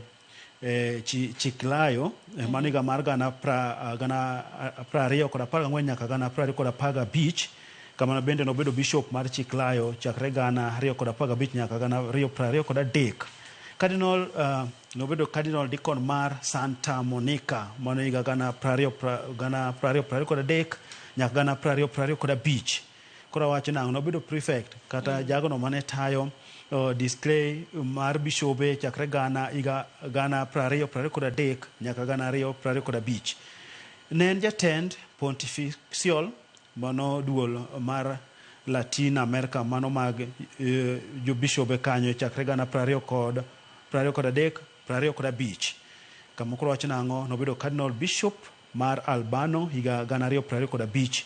Chiclayo mano higa mar 2014 nyaka 2015. Kamano bende nobedo bishop mar Chiclayo chakre 2015 nyaka 2023. Cardinal nobedo Cardinal Deacon mar Santa Monica mano higa 2023 nyaka 2025. Koro awacho nang'o, nobedo prefect kata jagono mane tayo display mar bishobe chakre higa 2023 nyaka 2025. Ne en jatend Pontifical mano duol mar Latin America mano mag jobishobe kanyo chakre 2023 25. Kama koro wacho nang'o, nobedo Cardinal Bishop mar Albano higa 2025.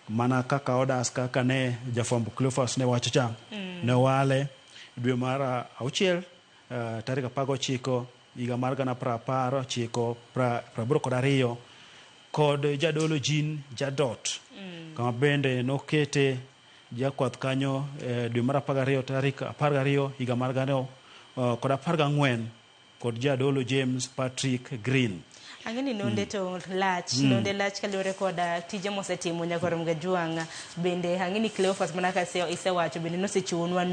Mana kaka odas kaka ne jafwambo Cleophas ne wacho cha, ne owale dwe mar 6 tarik 19 higa mar 1982 kod jadolo Jean Jadot. Kama bende nokete jakwath kanyo dwe mar 12 tarik 12 higa mar 2014 kod jadolo James Patrick Green. Ang'eni nonde to lach, nonde lach kaluwore kod tije mosetimo nyaka Mgajuang'. Bende ang'eni Cleophas mana ka isewacho bende nosechiwonwa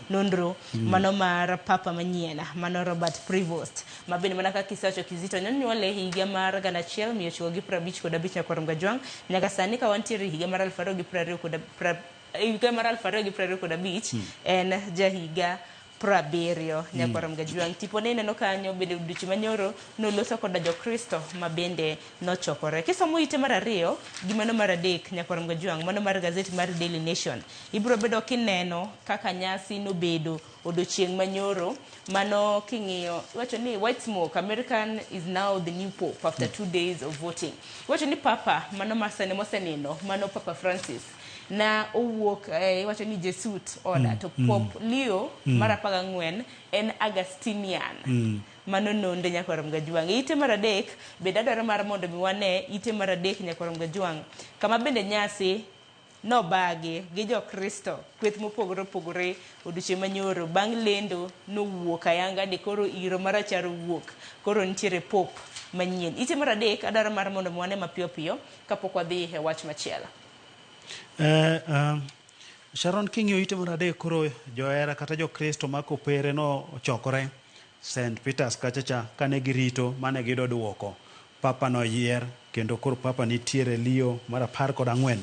nonro mano mar papa manyien mano Robert Prevost, ma bende mana kaka isewacho Kizito nonyuole higa mar 1955 nyaka Mgajuang'. Nyaka sani ka wantiere higa mar 2025 en jahiga 70 nyaka Mgajuang'. Tipone ineno kanyo bende odiochieng' manyoro noloso koda jokristo ma bende nochokore. Kisomo ite mar 2 gi mano mar 3 nyaka Mgajuang', mano mar gazeti mar Daily Nation, ibiro bedo kineno kaka nyasi nobedo odiochieng' manyoro. Mano king'iyo iwacho ni white smoke, American is now the new pope after 2 days of voting. Iwacho ni papa mano masane mosenindo mano Papa Francis na owuok iwacho ni Jesuit order, to Pope Leo mar 14 en Augustinian. Mano nonde nyaka Mgajuang'. Ite mar 3 bende adwaro mar mondo mi wane ite mar 3 nyaka Mgajuang', kama bende nyasi nobagi gi jokristo kweth mopogore opogore odiochieng' manyoro bang' lendo nowuok ayanga ni koro iro marachar owuok, koro nitiere pope manyien. Ite mar 3 adwaro mar mondo mi wane mapiyo piyo kapok wadhi e wach machielo. Sharon, king'iyo ite mar 3 koro johera kata jokristo ma kopere no ochokore St. Peters kacha cha kane girito mane giyudo duoko. Papa noyier kendo koro papa nitiere Leo mar 14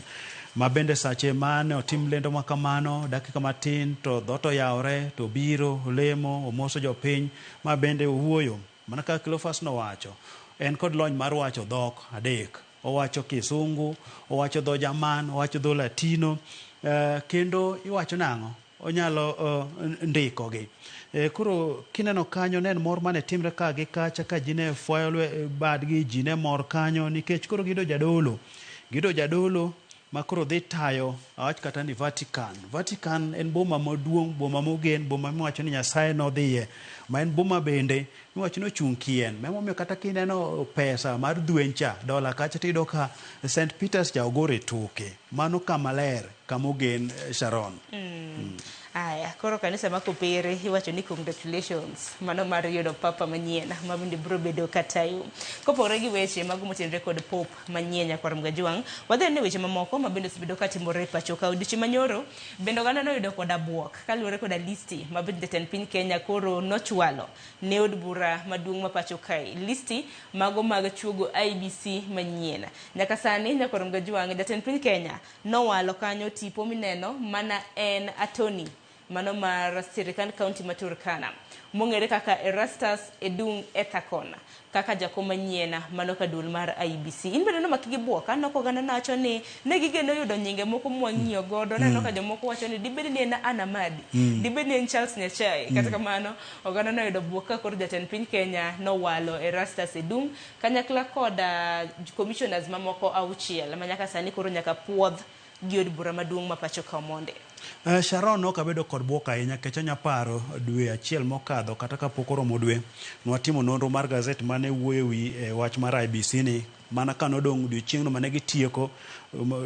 ma bende sache mane otim lendo ma kamano dakika matin to dhoot oyawore to obiro olemo omoso jopiny ma bende owuoyo mana kaka Cleophas nowacho. En kod lony mar wacho dhok 3. Owacho Kisungu, owacho dho Jerman, owacho dho Latino, kendo iwacho nang'o onyalo ndikogi. Koro kineno kanyo ne en mor mane timre ka gi kacha ka ji ne fwayo badgi, ji ne mor kanyo nikech koro giyudo jadolo. Giyudo jadolo ma koro dhi tayo awach kata ni Vatican. Vatican en boma maduong', boma mogen, boma miwacho ni Nyasaye nodhiye, ma en boma bende miwacho ni ochung' kien. Emomiyo kata kineno pesa mar dhwen cha, dola kacha, tiyudo ka St. Peters cha ogore toke. Mano kama ler, kama ogen, Sharon. Aya, koro kanisa ma Kopere iwacho ni congratulations mano mar yudo papa manyien ma bende biro bedo katayo. Kopogore gi weche mago motenore kod Pope manyien nyakwar Mgajuang', wadhi ne weche mamoko ma bende osebedo katimore e pacho ka. Odiochieng' manyoro bende oganda noyudo koda buok kaluwore koda listi ma bende jatend piny Kenya koro nochwalo ne od bura maduong' ma pacho kae. Listi mago mag chuogo IEBC manyien. Nyaka sani nyakwar Mgajuang', jatend piny Kenya nowalo kanyo tipo mineno mana en Attorney mano mar sirikand kaunti ma Turkana mong'ere kaka Erastus Edung Ethakon kaka jakom manyien mano ka duol mar IEBC. In bende nomaki gi buok aneno ka oganda nawacho ni ne gigeno yudo nyinge moko mwang'iyo godo naneno ka jomoko wacho ni dibed ni en Anna Amadi dibed ni en Charles Nyachae kata kamano oganda noyudo buok ka koro jatend piny Kenya nowalo Erastus Edung kanyakla kod commissioners mamoko 6 ma nyaka sani koro nyaka puodh gi od bura maduong' ma pacho ka Omonde. Sharon ok abedo kod buok ahinya nikech anya paro dwe achiel mokadho kata kapok oromo dwe nwatimo nonro mar gazet mane wuoyo ewi wach mar IEBC ni mana ka nodong' odiochieng'no mane gitieko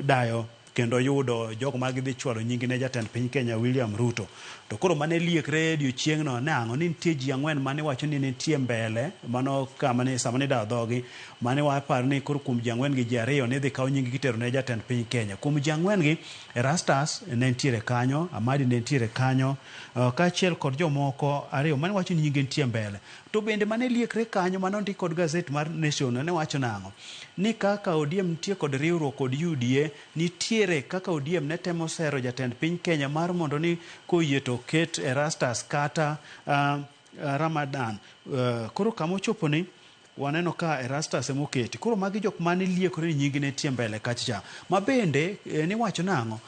dayo kendo yudo jogo ma gidhi chwalo nying ne jatend piny Kenya William Ruto. To koro mane liekre odiochieng'no ne ang'o ni nitie ji 4 mane wacho ni nitie mbele mano kama ne sama ne idayo dhogi mane waparo ni koro kuom ji 4 gi ji 2 ne dhi kaw nying gitero ne jatend piny Kenya. Kuom ji 4 gi Erastus ne nitiere kanyo, Amadi ne nitiere kanyo, kaachiel kod jomoko 2 mane wacho ni nyinge nitie mbele. To bende mane liekre kanyo mane ondik kod gazet mar Nation ne wacho nang'o? Ni kaka ODM nitie kod riwruok kod UDA, nitiere kaka ODM ne temo sero jatend piny Kenya mar mondo ni koyie to ket Erastus kata Ramadan. Koro kama ochopo ni waneno ka Erastus emoketi. Koro magi jok mane liekore ni nying ne nitie mbele kacha cha. Ma bende niwacho nang'o?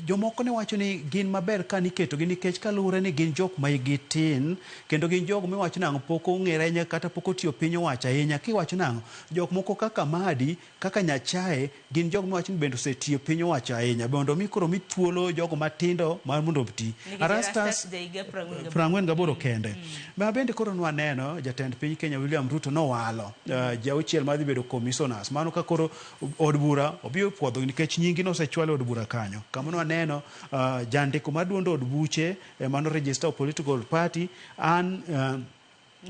Jomoko ne wacho ni gin maber ka niketogi nikech kaluwore ni gin jok ma hikgi tin kendo gin jogo miwacho nang'o pok ong'ere ahinya kata pok otiyo piny owacho ahinya. Kiwacho nang'o? Jok moko kaka Amadi, kaka Nyachae gin jogo miwacho ni bende osetiyo piny owacho ahinya. Mondo mi koro mi thuolo jogo matindo mar mondo oti. Erastus jahiga 48 kende. Ma bende koro nwaneno jatend piny Kenya William Ruto nowalo ji 6 madhi bedo commissioners. Mano ka koro od bura obiro puodho nikech nyingi nosechwal e od bura kanyo. Kama nwaneno jandiko mar duond od buche mano register of political party an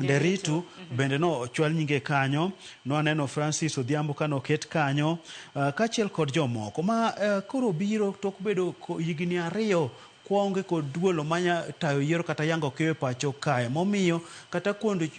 Nderitu bende no ochwal nyinge kanyo. Nwaneno Francis Odhiambo kano oket kanyo kaachiel kod jomoko ma koro biro tok bedo higni 2 kuonge kod duolo manya tayo yiero kata yango keyo e pacho kae. Momiyo kata kuonde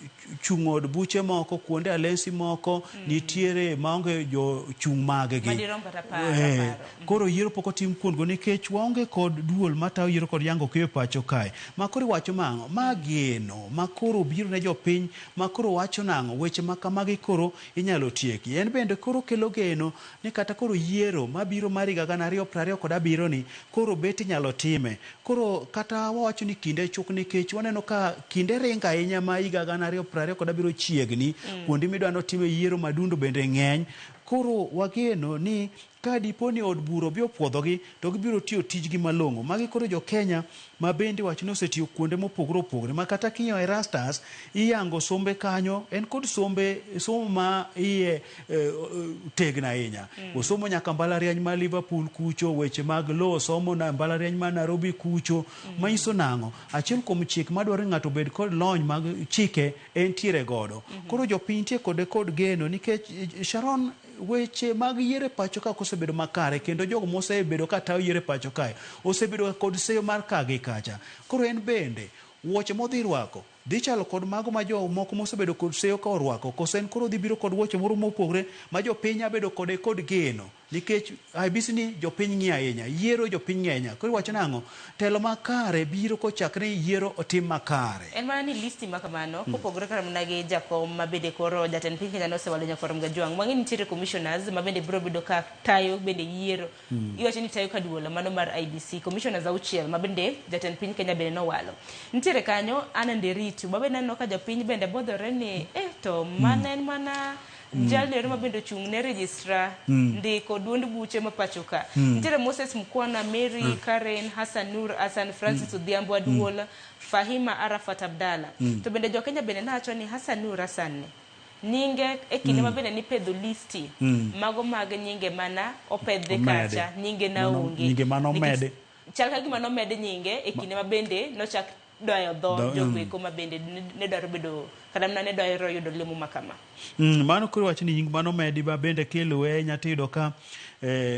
chung' od buche moko, kuonde alensi moko nitiere maonge jo chung' maggi. Madirom kata paro. Koro yiero pok otim kuondgo nikech waonge kod duol matayo yiero kod yango keyo e pacho kae. Ma koro iwacho mang'o? Ma geno ma koro biro ne jopiny, ma koro wacho nang'o? Weche ma kamagi koro inyalo tieki. En bende koro kelo geno ni kata koro yiero mabiro mar higa 2027 ni koro bet inyalo time. Koro kata wawacho ni kinde chuk nikech waneno ka kinde ringo ahinya ma higa 2027 chiegni, kuonde midwa notime yiero madundo bende ng'eny. Koro wageno ni ka dipo ni od bura obi opuodhogi to gibiro tiyo tijgi malong'o. Magi koro jo Kenya ma bende wacho ni osetiyo kuonde mopogore opogore ma kata king'iyo Erastus iyango sombe kanyo, en kod sombe somo ma iye tegno ahinya. Osomo nyaka mbalariany ma Liverpool kucho, weche mag law osomo na mbalariany ma Nairobi kucho. Manyiso nang'o? Achiel kuom chik madwaro ni ng'ato obed kod lony mag chike entiere godo. Koro jopiny nitie kode kod geno nikech Sharon weche mag yiero e pacho ka osebedo makare kendo jogo mosebedo ka tayo yiero e pacho kae osebedo kod seyo mar ka gi kacha. Koro en bende wuoche modhi rwako dhi chalo kod mago ma jomoko mosebedo kod seyo ka orwako, koso en koro dhi biro kod wuoche moro mopogore ma jopiny abedo kode kod geno nikech IEBC ni jopiny ng'iyo ahinya, yiero jopiny ng'iyo ahinya. Koro iwacho nang'o? Telo makare biro kochakre ni yiero otim makare. En mana ni listi ma kamano kopogore kata mana gi jakom ma bende koro jatend piny Kenya nosewalo Nyakwar Mgajwang'. Wang'e ni nitiere commissioners ma bende biro bedo ka tayo bende yiero. Iwacho ni tayo ka duol mano mar IEBC commissioners 6 ma bende jatend piny Kenya bende nowalo. Nitiere kanyo Anna Nderitu ma bende aneno ka jopiny bende bodhore ni to mana en mana jalno ero ma bende ochung' ne registrar ndiko duond buche ma pacho ka. Nitiere Moses Mkwana, Mary Karen, Hassan Nur Hassan, Francis Odhiambo Aduola, Fahima Arafat Abdalla. To bende jo Kenya bende nawacho ni Hassan Nur Hassan ni nyinge e kinde ma bende nipedho listi mago mag nyinge mana opedhi kacha, nyinge na onge. Nyinge mano omedi. Chal ka gima nomed nyinge e kinde ma bende nochak doyo dho jogo ma bende ne dwaro bedo kata mana ne dwaro yudo lemo ma kama. Mano koro wacho ni nying mano omedi ma bende kiluwe inya tiyudo ka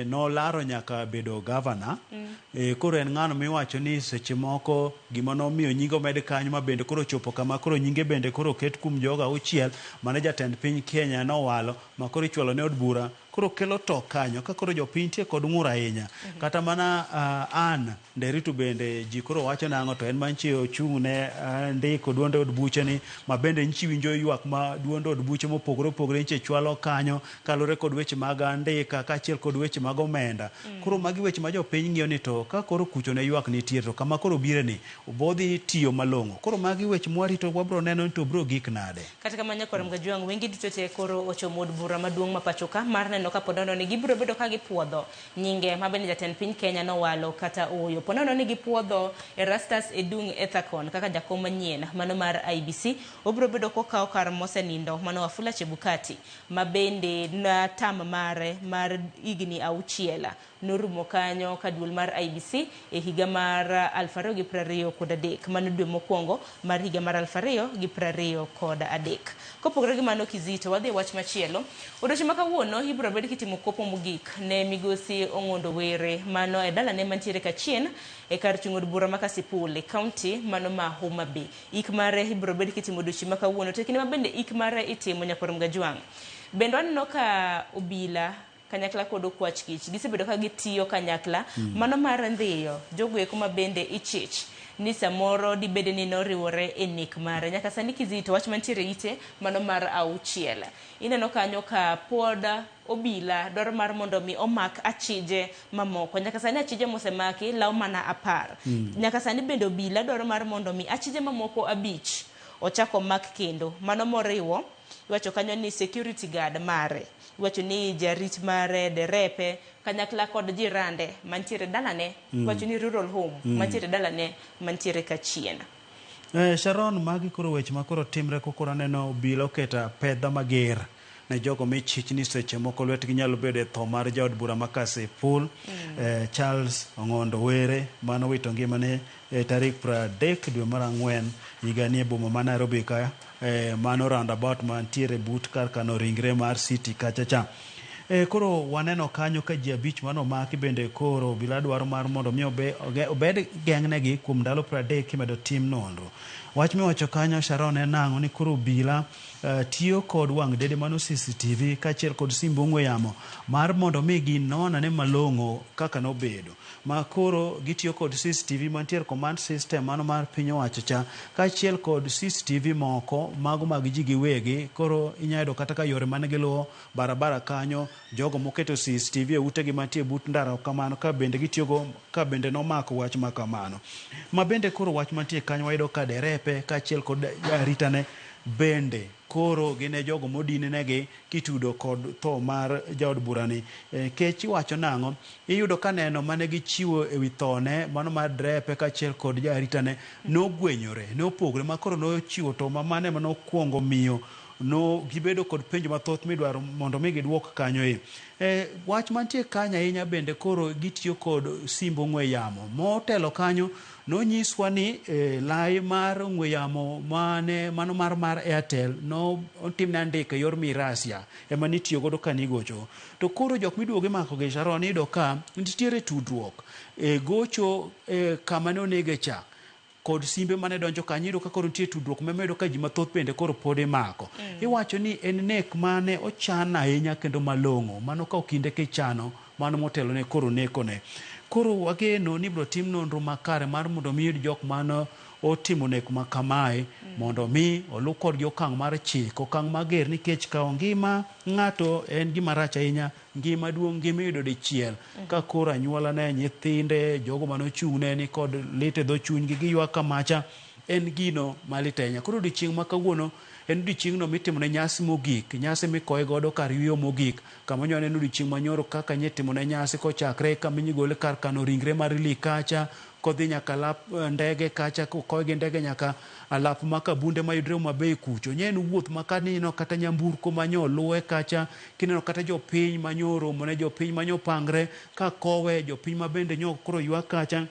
nolaro nyaka bedo governor. Koro en ng'ano miwacho ni seche moko gima nomiyo nyinge omed kanyo ma bende koro chopo kama koro nyinge bende koro oket kuom jogo 6 mane jatend piny Kenya nowalo ma koro ichwalo ne od bura. Koro kelo to kanyo ka koro jopiny nitie kod ng'ur ahinya. Kata mana an Nderitu bende ji koro wacho nang'o to en mantie ochung' ne ndiko duond od buche ni ma bende nchi winjo ywak ma duond od buche mopogore opogore nche chwalo kanyo kaluwore kod weche mag andika kaachiel kod weche mag omenda. Koro magi weche ma jopiny ng'iyo ni to ka koro kucho ne ywak nitie to kama koro bire ni bodhi tiyo malong'o. Koro magi weche mwarito wabro neno ni to bro gik nade. Kata kamano nyakwar Mgajwang' wengi duto te koro ochomo od bura maduong' ma pacho ka mar neno ka ponono ni gibiro bedo ka gipuodho nyinge ma bende jatend piny Kenya nowalo kata ooyo. Ponono ni gipuodho Erastus Edung Ethakon kaka jakom manyien mano mar IEBC obiro bedo kokawo kar mosenindo mano Wafula Chebukati ma bende na tam mare mar higni 6 norumo kanyo ka duol mar IEBC e higa mar 2023 mano dwe mokwongo mar higa mar 2023. Kopogore gi mano Kizito, wadhi e wach machielo. Odiochieng' ma kawuono ibiro bed kitimo kopo mogik ne migosi Ong'ondo Were mano e dalane mantiere Kachien e kar chung' od bura ma Kasipul e kaunti mano ma Homa Bay. Ik mare ibiro bed kitimo odiochieng' ma kawuono to e kinde ma bende ik mare itimo nyakwar Mgajwang'. Bende waneno ka obila kanyakla kod okwach kich gisebedo ka gitiyo kanyakla mano mar ndhiyo jogo eko ma bende ichich ni samoro dibede ni noriwore e nek mare. Nyaka sani Kizito, wach mantiere ite mano mar 6. Ineno kanyo ka pod obila dwaro mar mondo mi omak achije mamoko. Nyaka sani achije mosemaki law mana 10. Nyaka sani bende obila dwaro mar mondo mi achije mamoko 5 ochako mak kendo. Mano moriwo iwacho kanyo ni security guard mare, iwacho ni jarit mare, derepe, kanyakla kod jirande mantiere dalane, iwacho ni rural home mantiere dalane mantiere Kachien. Sharon, magi koro weche ma koro timre kokoro aneno obila oketo apedha mager ne jogo michich ni seche moko lwetgi nyalo bedo e tho mar jaod bura ma Kasipul Charles Ong'ondo Were mano wito ngimane tarik 30 dwe mar 4 higani e boma ma Nairobi ka mano roundabout mantiere but kar kano ringre mar city kacha cha. Koro waneno kanyo ka ji 5 manomaki bende koro obila dwaro mar mondo mi obed geng'negi kuom ndalo 30 kimedo tim nonro. Wach miwacho kanyo Sharon en nang'o ni koro obila tiyo kod wang' dede mano CCTV kaachiel kod simb ong'we yamo mar mondo mi ginon ane malong'o kaka nobedo. Ma koro gitiyo kod CCTV mantiere command system mano mar piny owacho cha kaachiel kod CCTV moko mago mag ji giwegi. Koro inyalo yudo kata ka yore mane giluwo barabara kanyo jogo moketo CCTV e utegi mantie but ndara kamano ka bende gitiyogo ka bende nomako wach ma kamano. Ma bende koro wach mantie kanyo wayudo ka derepe kaachiel kod aritane bende koro gin jogo modinenegi kitudo kod tho mar jaod burani. Kech iwacho nang'o iyudo ka neno mane gichiwo ewi thone mano mar derepe kaachiel kod jaritane nogwenyore nopogore ma koro nochiwo to mane manokwongo miyo no gibedo kod penjo mathoth midwaro mondo mi giduok kanyo e. Wach mantie kanyo ahinya bende koro gitiyo kod simb ong'we yamo motelo kanyo nonyiswa ni lai mar ong'we yamo mane mano mar Airtel no otimne andika e yor mirasia ema nitiyo godo kanigocho. To koro jok miduogo imako gi Sharon iyudo ka nitiere tudruok e gocho kama ne onege cha kod simbe mane donjo kanyo iyudo ka koro nitie tudruok memedo ka ji mathoth bende koro pod imako. Iwacho ni en nek mane ochan ahinya kendo malong'o mano ka kinde kichano mano motelo ne koro nekone. Koro wageno ni ibiro tim nonro makare mar mondo mi yud jok mano otimo nek ma kamae mondo mi oluw kodgi okang' mar chik, okang' mager nikech kawo ngima ng'ato en gima rach ahinya. Ngima duong' ngima iyudo dichiel ka koro anyuola ne nyithinde jogo manochung'ne ni kod lit e dho chunygi giywak kamacha en gino malit ahinya. Koro odiochieng' ma kawuono en odiochieng'no mitimone nyasi mogik, nyasi mikowe godo kar yueyo mogik kama nyo aneno odiochieng' manyoro kaka nyitimone nyasi kochakre kama inyigole kar kano ringre mar Lee kacha kodhi nyaka lap ndege kacha kokowe gi ndege nyaka alap ma Kabunde mayudre Homa Bay kucho. Nye en wuoth ma kaneno kata nyamburko manyo luwe kacha kineno kata jopiny manyo oromone jopiny manyo pangre ka kowe jopiny ma bende nyo koro ywak kacha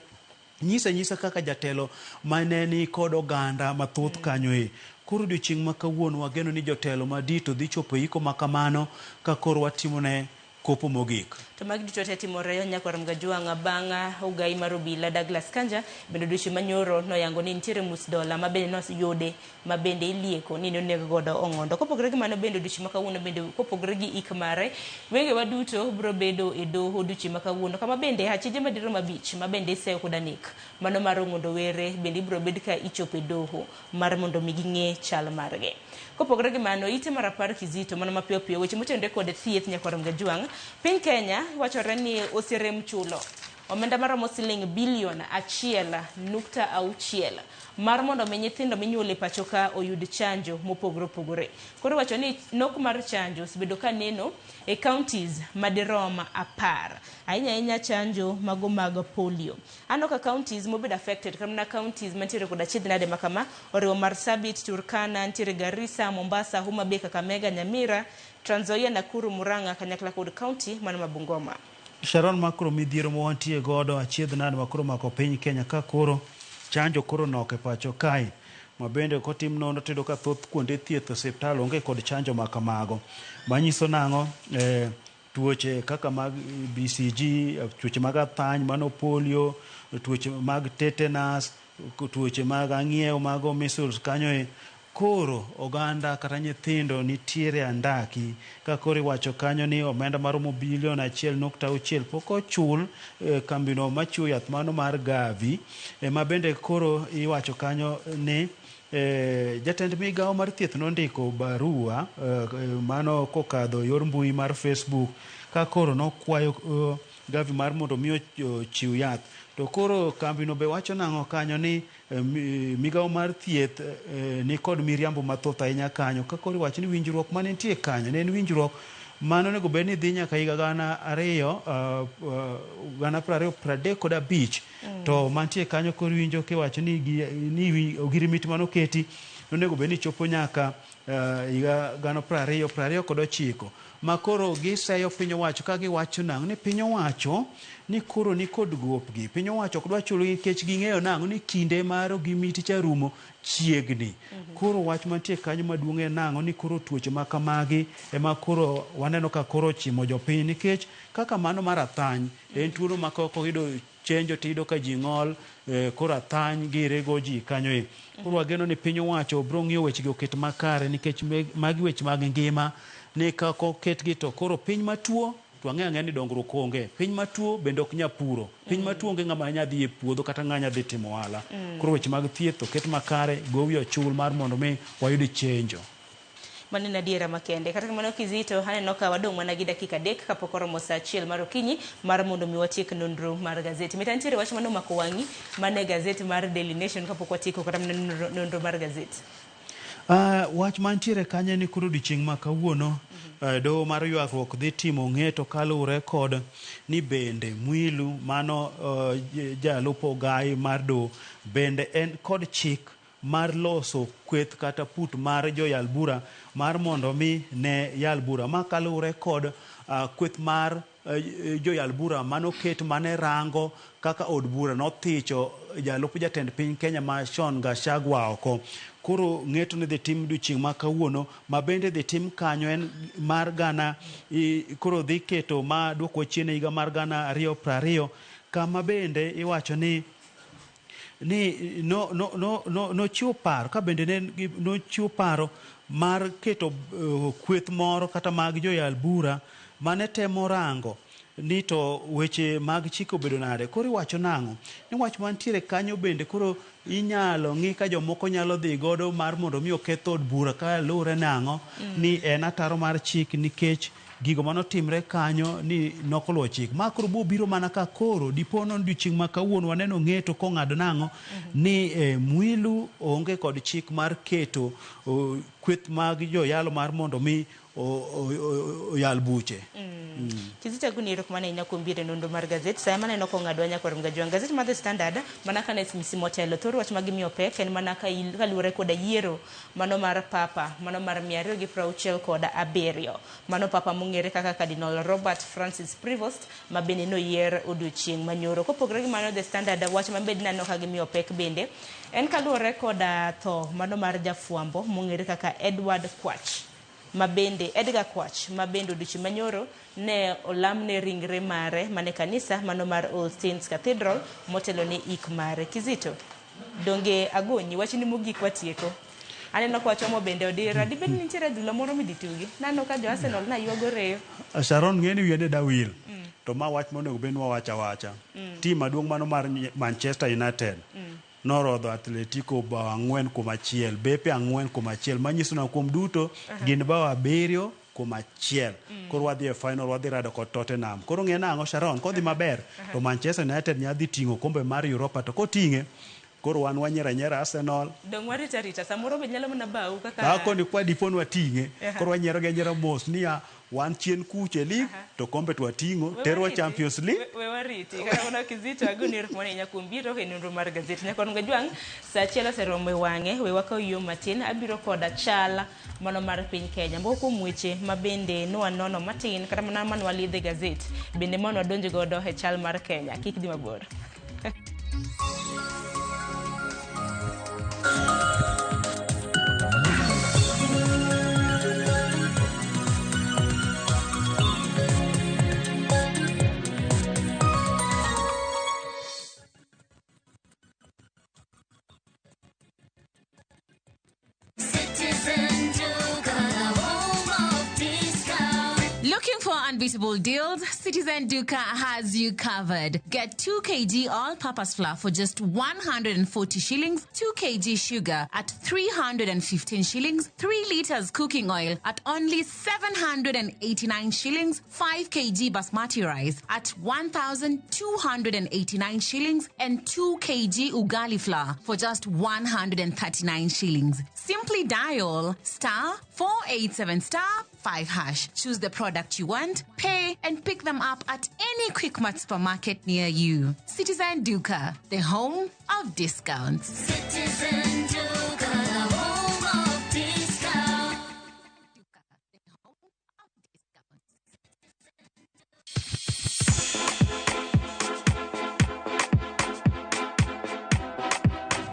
nyisa nyisa kaka jatelo mane ni kod oganda mathoth kanyo e. Koro odiochieng' ma kawuono wageno ni jotelo madito dhi chopo e iko ma kamano ka koro watimone kopo mogik. To magi duto te timore nyakwar Mgajwang' bang' ogai mar obila Douglas Kanja bende odiochieng' manyoro noyango ni nitiere mus dola ma bende noyude ma bende ilieko ni noneg godo Ong'ondo. Kopogore gi mano bende odiochieng' ma kawuono bende kopogore gi ik mare, wengewa duto biro bedo e doho odiochieng' ma kawuono kama bende achije madirom 5 ma bende iseyo koda nek mano mar Ong'ondo Were bende ibiro bed ka ichopo e doho mar mondo mi ging'e chal margi. Kopogore gi mano, ite mar 10 Kizito mano mapiyo piyo weche motenore kod thieth nyakwar Mgajwang', piny Kenya wachore ni oserem chulo omenda maromo siling bilion 1.6 mar mondo mi nyithindo minyuolo e pacho ka oyud chanjo mopogore opogore. Koro iwacho ni nok mar chanjo osebedo ka neno e counties madirom 10, ahinya ahinya chanjo mago mag polio. Aneno ka counties mobedo affected kata mana counties mantiere koda achiedh nade makama oriwo Marsabit, Turkana, nitiere Garissa, Mombasa, Homa Bay, Kakamega, Nyamira, Trans Nzoia, Nakuru, Murang'a kanyakla kod county mano ma Bungoma. Sharon, makoro midhiero ma wantie godo achiedh nade makoro mako piny Kenya ka koro chanjo koro nok e pacho kae, ma bende kotim nonro tiyudo ka thoth kuonde thieth osiptal onge kod chanjo ma kamago. Manyiso nang'o? Tuoche kaka mag BCG, tuoche mag athany, mano polio, tuoche mag tetanus, tuoche mag ang'iew mago measles kanyo e. Koro oganda kata nyithindo nitiere andaki ka koro iwacho kanyo ni omenda maromo bilion 1.6 pok ochul kambino machiwo yath mano mar Gavi, ma bende koro iwacho kanyo ni jatend migawo mar thieth nondiko barua mano kokadho yor mbui mar Facebook ka koro nokwayo Gavi mar mondo mi ochiw yath. To koro kambino be wacho nang'o kanyo ni migawo mar thieth ni kod miriambo mathoth ahinya kanyo ka koro iwacho ni winjruok mane nitie kanyo ne en winjruok mano onego bed ni dhi nyaka higa 2035. To mantie kanyo koro iwinjo kiwacho ni ogirimiti manoketi onego bed ni chopo nyaka higa 2029. Ma koro giseyo piny owacho ka giwacho nang'o ni piny owacho ni koro ni kod gopgi. Piny owacho ok dwa chulogi nikech ging'eyo nang'o ni kinde mar ogirimiti cha rumo chiegni. Koro wach mantie kanyo maduong' en nang'o ni koro tuoche ma kamagi ema koro waneno ka koro ochimo jopiny nikech kaka mano mar athany en tuono ma ka oyudo chenjo tiyudo ka ji ng'ol, koro athany girego ji kanyo e. Koro wageno ni piny owacho biro ng'iyo wechegi oket makare nikech magi weche mag ngima ni ka oketgi to koro piny matuo to wang'eyo ang'eya ni dongruok onge. Piny matuo bende ok nyal puro. Piny matuo onge ng'ama nya dhi e puodho kata ng'ama nya dhi timo ohala. Koro weche mag thieth oket makare, gowi ochul mar mondo mi wayud chenjo. Mano en adiera makende. Kata kamano Kizito, aneno ka wadong' mana gi dakika 3 kapok oromo saa 1 mar okinyi mar mondo mi watiek nonro mar gazeti. Mita nitiere wach mane omako wang'i mane gazeti mar Daily Nation kapok watieko kata mana nonro mar gazeti. Wach mantiere kanyo ni koro odiochieng' ma kawuono doho mar ywagruok dhi timo ng'eto kaluwore kod ni bende Mwilu mano jalup ogai mar doho bende en kod chik mar loso kweth kata put mar joyal bura mar mondo mi ne yal bura. Ma kaluwore kod kweth mar joyal bura manoket mane rango kaka od bura nothicho jalup jatend piny Kenya ma Sean Gachagua oko. Koro ng'eto ni dhi tim odiochieng' ma kawuono ma bende dhi tim kanyo en mar gana koro dhi keto ma duoko chien e higa mar 2020 kama bende iwacho ni nochiwo paro ka bende ne nochiwo paro mar keto kweth moro kata mag joyal bura mane temo rango ni to weche mag chik obedo nade. Koro iwacho nang'o ni wach mantiere kanyo bende koro inyalo ng'i ka jomoko nyalo dhi godo mar mondo mi oketh od bura ka luwore nang'o ni en ataro mar chik nikech gigo manotimre kanyo ni nokoluwo chik. Ma koro biro mana ka koro dipo nono odiochieng' ma kawuono waneno ng'eto kong'ado nang'o ni Mwilu onge kod chik mar keto kweth mag joyalo mar mondo mi oyal buche. Kizito Aguni, erokamano ahinya kuom biro e nonro mar gazet. Sa maneno kong'adwa nyakwar Mgajwang'. Gazet mar The Standard mana ka ne motelo thor wach ma gimiyo pek en mana kaluwore koda yiero mano mar papa mano mar 267. Mano papa mong'ere kaka Cardinal Robert Francis Prevost ma bende noyier odiochieng' manyoro. Kopogore gi mano The Standard wach ma bende naneno ka gimiyo pek bende en kaluwore koda tho mano mar jafwambo mong'ere kaka Edward Kwach. Mabende Edgar Kwach mabende odiochieng' manyoro ne olamne ringre mare mane kanisa mano mar All Saints Cathedral motelo ne ik mare. Kizito, donge agonyi wachni mogik watieko. Aneno ka wachomo bende odira. Dibed ni nitiere adhula moro midhi tugi. Naneno ka jo Arsenal na ywago reyo. Sharon ng'eni wiye ne dawil. To ma wach monego bed ni wawacho awacha. Team maduong' mano mar Manchester United norodho Atletico bao 4-1, bepe 4-1, manyiso na kuom duto gin bao 7-1. Koro wadhi e final, wadhi rado kod Tottenham. Koro ng'e nang'o Sharon, kodhi maber to Manchester United nyalo dhi ting'o kombe mar Europa, to koting'e koro wan wanyiero anyiera Arsenal. Dong' warito arita, samoro be nyalo mana bau kaka Akoni kwa dipo ni wating'e, koro wanyiero gi anyiera mos niya wan chien kuche league to kombe to wating'o, terwa Champions League. We wariti. Kata mana Kizito agoni erokamano ahinya kuom biro e nonro mar gazeti. Nyaka Gajwang' sa achiel oseromo e wang'e, we wakaw yo matin, abiro koda chal mano mar piny Kenya. Moko kuom weche ma bende nwanono matin kata mana manwalidhe gazet bende mano wadonj godo e chal mar Kenya. Kik dhi mabor. Looking for unbeatable deals? Citizen Duka has you covered. Get 2 kg all-purpose flour for just 140 shillings, 2 kg sugar at 315 shillings, 3 liters cooking oil at only 789 shillings, 5 kg basmati rice at 1,289 shillings, and 2 kg ugali flour for just 139 shillings. Simply dial star 487 star 5 hash. Choose the product you want, pay, and pick them up at any Quickmart supermarket near you. Citizen Duka, the home of discounts. Citizen Duka, the home of discounts.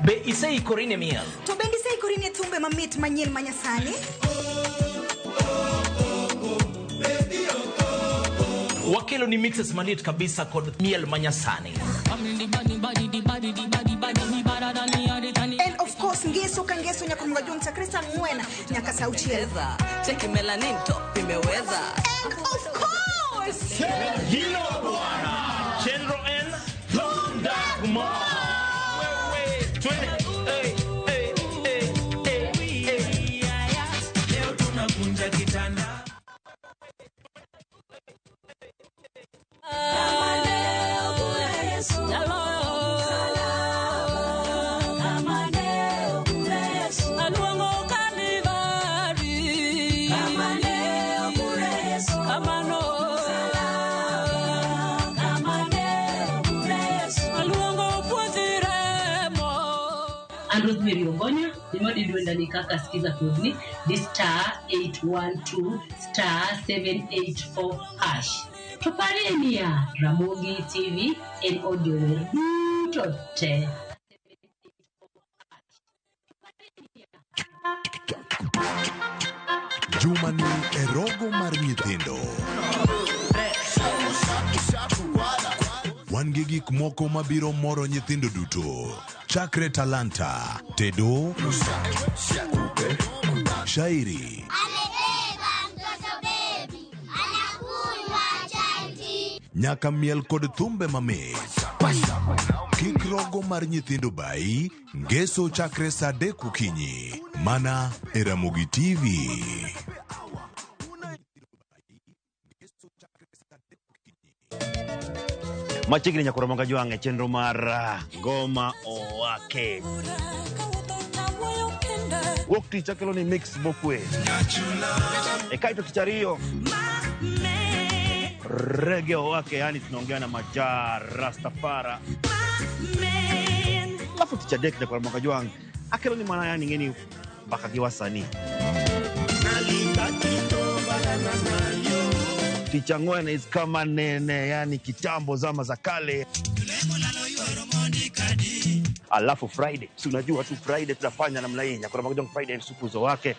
Be iseikori ne miel? To bende iseikori ne thumbe mamit manyien manyasani? Wakelo ni mixes maliet kabisa kod miel manyasani. And of course, ngeso ka ngeso nyaka Mga chakre saa 4 nyaka saa 6. Cheki melanin top imeweza. And of course, Hilo bwana. Chenro N Dagmar. Wewe twende. Hey, hey, hey, hey, hey. Leo tunakunja kitanda. An Rosemary Ogonya, gima dwenda ni kaka sikiza kodni di star 812 star 784 hash. To parie niya, Ramogi TV en od jower duto te. Jumani e rogo mar nyithindo. Wan gi gik moko mabiro moro nyithindo duto. Chakre talanta, tedo, shairi, nyaka miel kod thumbe mamit. Kik rogo mar nyithindo bai, ngeso chakre saa 3 okinyi. Mana e Ramogi TV. Machiegni nyaka Ramogi Jwang' e chenro mar Ngoma Owake. Wuok tich akelo ni mix mokwe. E kaito tich ariyo Reggae Owake, yani tunaongea na Maja Rastafara. Alafu tich adek nyaka Ramogi Jwang' akelo ni mana yani ng'eni mbaka gi wasanii. Tich ang'wen is kama nene, yani kitambo zama za kale. Alafu Friday, si unajua tu Friday tunafanya namna hii. Nyakora Jwang' Friday supuzo wake.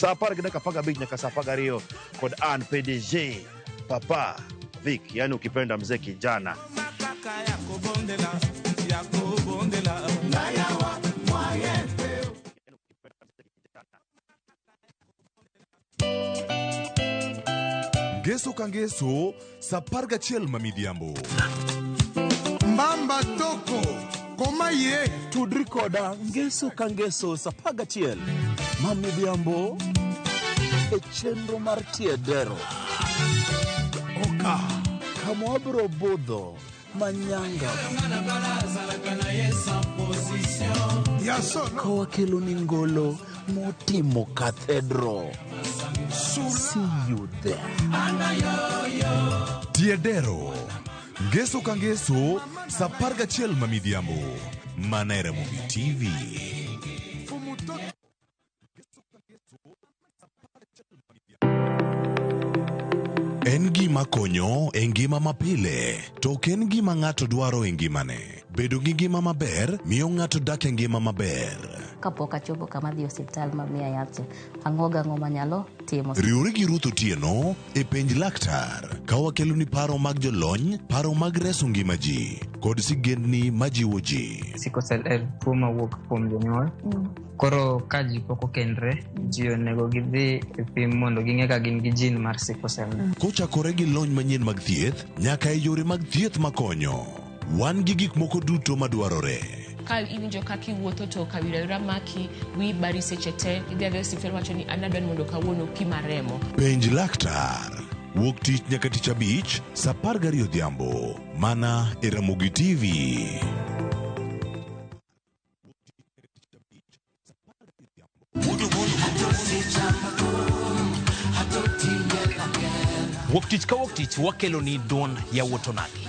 Sa 10:15 nyaka sa 12 kod an PDG Papa Vic, yani ukipenda mzee kijana. Ngeso ka ngeso sa 11 ma midhiambo. Mbamba toko koma ye. Tudri koda ngeso ka ngeso sa 11 ma midhiambo e chenro mar Tiedero. Oka. Kama wabiro budho manyanga. Ka wakelo ni ngolo motimo cathedral. See you there. Tiedero. Ngeso ka ngeso sa 11 ma midhiambo. Mana e Ramogi TV. En gima konyo e ngima mapile, to ok en gima ng'ato dwaro e ngimane. Bedo gi ngima maber miyo ng'ato dak e ngima maber. Kapok achopo kama dhi e osiptal ma miya yath cha, ang'o gang'o manyalo timo. Riwri gi Ruth Otieno e penj laktar ka wakeloni paro mag jolony, paro mag reso ngima ji kod sigendni majiwo ji. Sickle cell en tuo mawuok kuom jonyuol. Koro ka ji pok okendre, ji onego gidhi e pim mondo ging'e ka gin gi gene mar sickle cell. Kochakore gi lony manyien mag thieth nyaka e yore mag thieth makonyo. Wan gi gik moko duto madwarore. Ka iwinjo kaka iwuotho to kawira awira maki, wiyi bari seche te, idhi adhiya e osiptal wacho ni an adwa ni mondo kawuono opima remo. Penj laktar. Wuok tich nyaka tich abich sa 12 odhiambo. Mana e Ramogi TV. Wuok tich ka wuok tich wakelo ni duond yawuot onagi.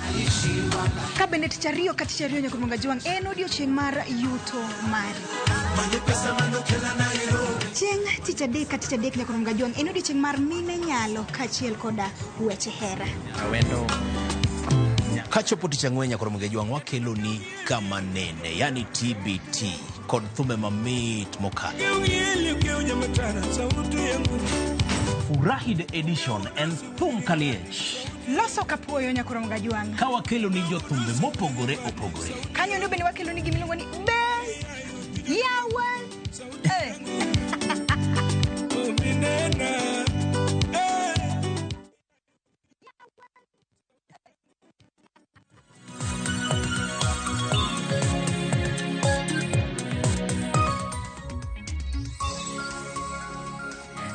Ka bende tich ariyo ka tich ariyo nyaka Jwang' en odiochieng' mar yuto mari. Chieng' tich adek ka tich adek nyaka Jwang' en odiochieng' mar mine nyalo kaachiel koda weche hera. Kachopo tich ang'wen nyaka Jwang' wakelo ni kama nene, yani TBT kod thumbe mamit mokalo. Furahi the edition en thum kaliech. Loso kapuoyo nyaka Jwang'. Ka wakelo ni jothumbe mopogore opogore. Kanyo ndo bende wakelo ni gimiluongo ni be yawa.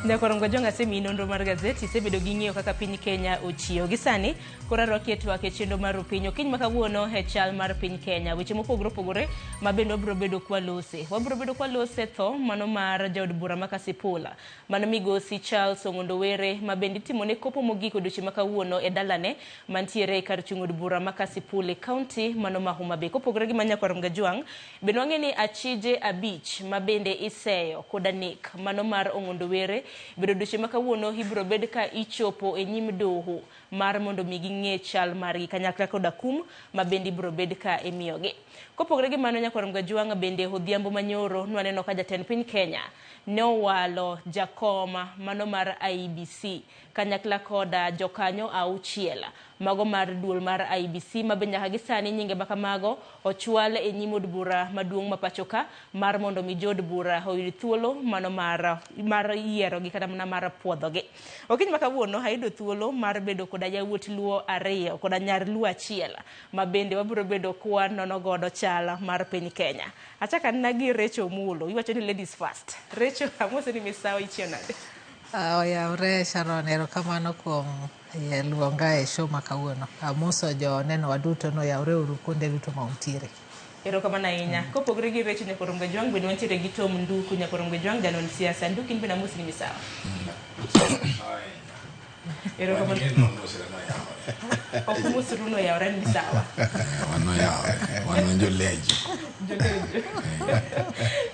Nyakorongo Jwang' asemiyi nonro mar gazeti, isebedo gi ng'iyo kaka piny Kenya ochiewo. Gi sani, koro arwaki e twak e chenro mar Rupiny. Okinyi ma kawuono e chal mar piny Kenya. Weche mopogore opogore ma bende wabiro bedo kwalose. Wabiro bedo kwalose tho mano mar jaod bura ma Kasipula. Mano migosi Charles Ong'ondo Were ma bende itimone kopo mogik odiochieng' ma kawuono e dalane mantiere e kar chung' od bura ma Kasipul e kaunti mano ma Homa Bay. Kopogore gi ma Nyakorongo Jwang', bende wang'e ni achije 5 ma bende iseyo koda nek mano mar Ong'ondo Were bedo odiochieng' ma kawuono ibiro bed ka ichopo e nyim doho mar mondo mi ging'e chal margi kanyakla koda kum ma bende ibiro bed ka imiyogi. Kopogore gi mano Nyakorongo Jwang' bende odhiambo manyoro nwaneno ka jatend piny Kenya ne owalo jakoma mano mar IEBC kanyakla koda jokanyo 6 mago mar duol mar IEBC ma bende nyaka gi sani nyinge ma kamago ochwal e nyim od bura maduong' ma pacho ka mar mondo mi jood bura oyud thuolo mano mar yierogi kata mana mar puodhogi. Okinyi ma kawuono ayudo thuolo mar bedo koda yawuot Luo 2 koda nyar Luo 1 ma bende wabiro bedo kwa nono godo chal mar piny Kenya. Achaka nna gi Rachel Mulo, iwacho ni ladies first. Rachel, amose ni misawa ichiew nade? Oyawre Sharon, erokamano kuom luonga e show ma kawuono. Amoso jo neno waduto no oyawre uru kuonde duto ma untiere. Erokamano ahinya. Kopogore gi Rachel Nyakorongo Jwang' bende wantiere gi Tom Nduku Nyakorongo Jwang' janon siasa. Nduku in bende amosi ni misawa. Erokamano. Ok umosru no oyawre ni misawa. Wan jolejo. Jolejo.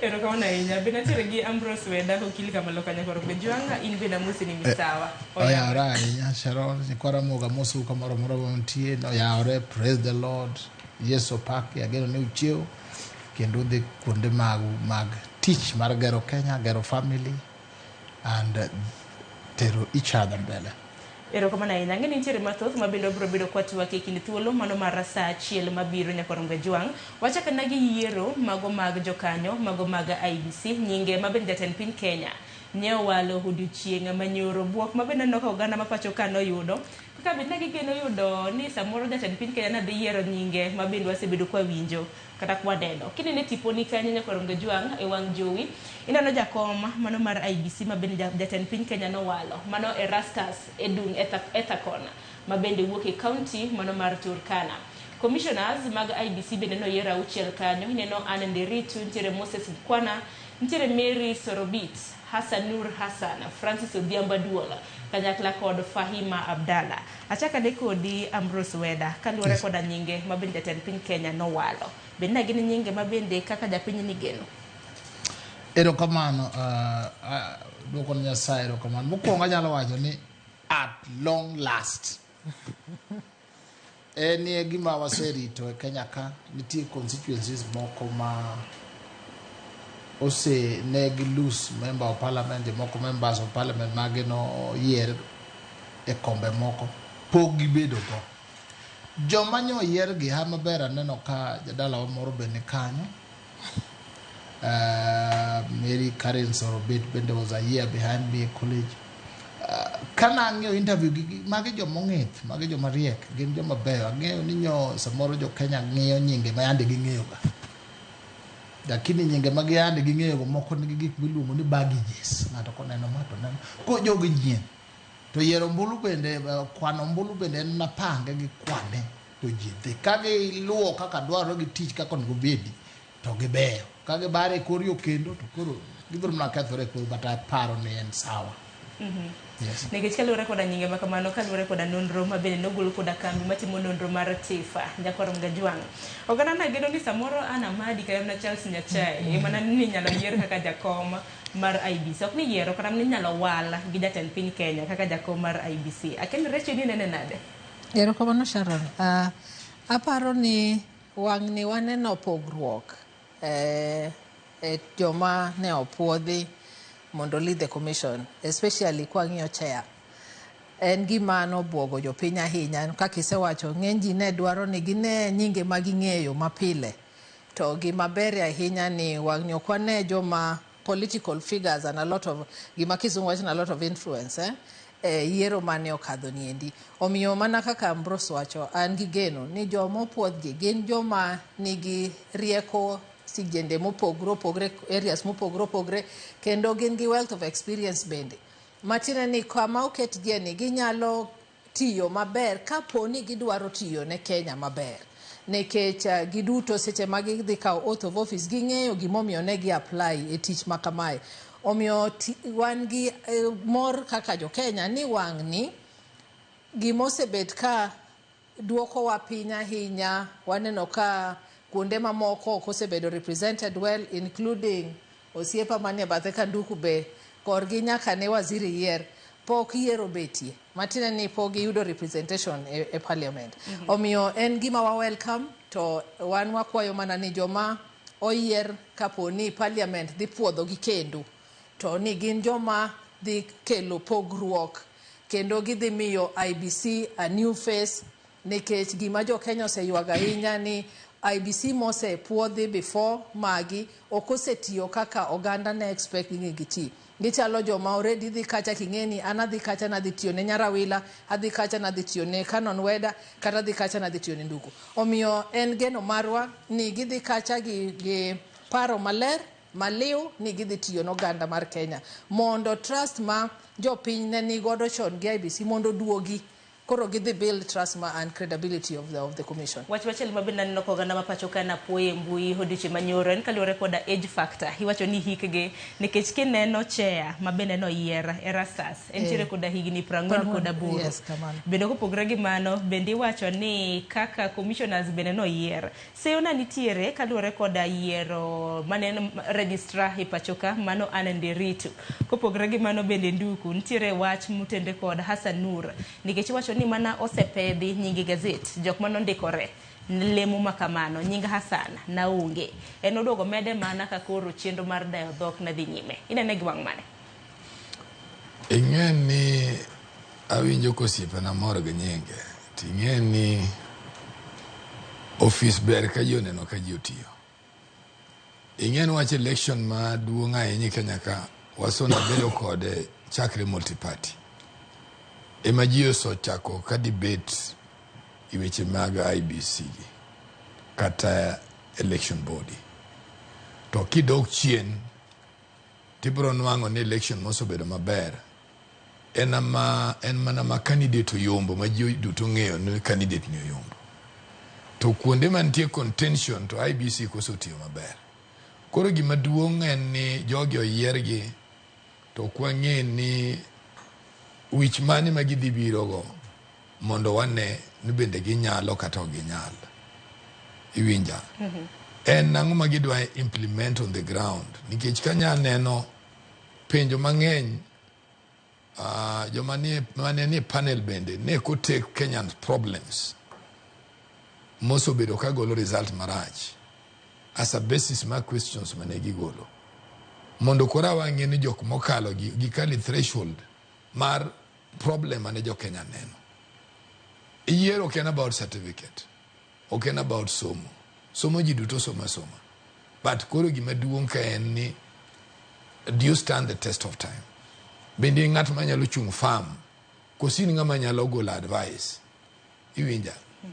Erokamano ahinya. Bende wantiere gi Ambrose Weda okil kamalo ka Nyakorongo Jwang' in bende amosi ni misawa. Oyawre ahinya Sharon, nyikwara moga amosu kamoro amora ma untie. Oyawre, praise the Lord. Yesu opaki, ageno ni uchiew kendo udhi kuonde magu mag tich mar gero Kenya, gero family. and tero each other mbele. Erokamano ahinya. Ang'e ni nitiere mathoth ma bende wabiro bedo kwatwak e kind thuolo mano mar saa achiel mabiro nyaka Ronga Jwang'. Wachak ana gi yiero mago mag jokanyo mago mag IEBC nyinge ma bende jatend piny Kenya ne owalo odiochieng' manyoro. Buok ma bende aneno ka oganda ma pacho ka noyudo kaka bende ne gigeno yudo ni samoro jatend piny Kenya ne dhi yiero nyinge ma bende wasebedo kwawinjo kata kwaneno. Kinene tiponi kanyo nyaka Ronga Jwang' e wang' jowi, ineno jakom mano mar IEBC ma bende jatend piny Kenya nowalo, mano Erastus Edung Ethakon ma bende wuok e county mano mar Turkana. Commissioners mag IEBC bende noyier auchiel kanyo, ineno Anne Nderitu, nitiere Moses Mkwana, nitiere Mary Sorobit, Hassan Nur Hassan, Francis Odhiambo Aduol, kanyakla kod Fahima Abdalla. Achak ane kodi Ambrose Weda, kaluwore koda nyinge ma bende jatend piny Kenya nowalo. Bende ne gin nyinge ma bende kaka japiny nigeno? Erokamano, duoko ne Nyasaye erokamano. Mokwongo anyalo wacho ni at long last. En e gima waserito e Kenya ka, nitie constituencies moko ma ose ne gi lose member of parliament, jomoko members of parliament mage noyier e kombe moko, pok gibedo go. Joma nyo oyier gi ha maber aneno ka jadalawa moro be ni kanyo. Mary Karen Sorobit bende was a year behind me e college. Kana ang'iyo interview gi, magi joma ong'ith, magi joma riek, gin joma beyo. Ang'eyo ni nyo samoro jo Kenya ng'iyo nyinge ma yande ging'eyo ga. Lakini nyinge ma yande ging'eyo go moko nigi gik miluongo ni baggages. Ng'ato koneno ma to neno. Ko jogi nyien. To yiero ombulu bende, kwano ombulu bende en napange gi kwane to ji dhi. Ka giluwo kaka dwarore gi tich kaka onego bedi, to gibeyo. Ka gibare e kor yo kendo, to koro gibiro mana kethore e kor, but aparo ni en sawa. Yes. Nikech kaluwore koda nyinge ma kamano, kaluwore koda nonro ma bende nogol koda kambi matimo nonro mar TIFA, Nyakwar Mgajwang'. Oganda na geno ni samoro Anna Amadi kata mana Charles Nyachae ema ni inyalo yier kaka jakom mar IEBC. Ok ni yiero, kata mana inyalo wal gi jatend piny Kenya kaka jakom mar IEBC. Akel Recho ni inene nade? Erokamano Sharon. Aparo ni wang'ni waneno pogruok e joma ne opuodhi mondo lead the commission, especially kwang'iyo chair. En gima nobuogo jopiny ahinya, kaka isewacho, ng'eny ji ne dwaro ni gine nyinge ma ging'eyo mapile. To gima ber ahinya ni wang'ni ok wane joma political figures and a lot of, gima kizungu wacho ni a lot of influence, e yiero mane okadho niendi. Omiyo mana kaka Ambrose wacho, an gi geno ni joma opuodhgi gin joma nigi rieko sijende mopogore opogore, areas mopogore opogore, kendo gin gi wealth of experience bende. Matiende ni kama oketgie ni ginyalo tiyo maber kapo ni gidwaro tiyo ne Kenya maber. Nikech giduto seche ma gidhi kawo oath of office ging'eyo gimomiyo ne gi apply e tich ma kamae. Omiyo wan gi mor kaka jo Kenya ni wang'ni gimosebet ka duokowa piny ahinya, waneno ka kuonde mamoko ok osebedo represented well, including osiepa manie bathe ka Nduku be korgi nyaka ne waziri yier pok yiero betie, matiende ni pok giyudo representation e parliament. Omiyo en gima wa welcome, to wan wakwayo mana ni joma oyier kapo ni parliament dhi puodho gi kendo to ni gin joma dhi kelo pogruok kendo gidhi miyo IEBC a new face, nikech gima jo Kenya oseywago ahinya ni IEBC mosepuodhi before magi ok osetiyo kaka oganda ne expect ni giti. Gichalo joma already dhi kacha king'e ni an adhi kacha nadhi tiyo ne Nyarawila, adhi kacha nadhi tiyo ne Canon Weda, kata adhi kacha nadhi tiyo ne Nduku. Omiyo en geno marwa ni gidhi kacha gi paro maler maliw ni gidhi tiyo ne oganda mar Kenya mondo trust ma jopiny ne nigodo chon gi IEBC mondo duogi. Koro gidhi build trust ma and credibility of the commission. Wach machielo ma bende aneno ka oganda ma pacho ka napuoyo e mbui odiochieng' manyoro en kaluwore koda age factor. Iwacho ni hikgi, nikech kineno chair ma bende noyier Erastus, entiere koda higni 48. Yes, kamano. Bende kopogore gi mano, bende iwacho ni kaka commissioners bende noyier. Seyo na nitiere kaluwore koda yiero mane en registrar e pacho ka, mano Anne Nderitu. Kopogore gi mano bende Nduku, nitiere wach motenore kod Hassan Nur, nikech iwacho ni mana osepedhi nying gazet, jok manondikore lemo ma kamano, nying Hassan naonge. En oduogo mede mana ka koro chenro mar dayo dhok ne dhi nyime. Inene gi wang' mane? Ing'e ni awinjo kosiepena mor gi nyinge. To ing'e ni ofis ber ka ji oneno ka ji otiyo. Ing'e ni wach election maduong' ahinya e Kenya ka wasona bedo kode chakre multi-party. Ema ji osechako ka debate e weche mag IEBC gi kata election body. To kidok chien tibiro nwang'o ni election mosebedo maber en ama en mana ma candidate oyombo ma ji duto ong'eyo ni candidate ni oyombo. To kuonde mantie contention to IEBC koso tiyo maber. Koro gima duong' en ni jogi oyiergi to ok wang'e ni wich mane ma gidhi birogo mondo wane ni bende ginyalo kata ok ginyal. Iwinja? En ang'o ma gidwa implement on the ground? Nikech kanya neno penjo mang'eny joma nie, mane nie panel bende ne ko take Kenyan problems mosebedo ka golo result marach as a basis mar questions mane gigolo mondo koro wang'e ni jok mokalo gi gikali threshold mar problem mane jo Kenya neno. Yiero ok en about certificate, ok en about somo. Somo ji duto somo asoma. But koro gima duong' ka en ni do you stand the test of time? Bende in ng'at manyalo chung' firm koso in ng'ama nyalo golo advice? Iwinja?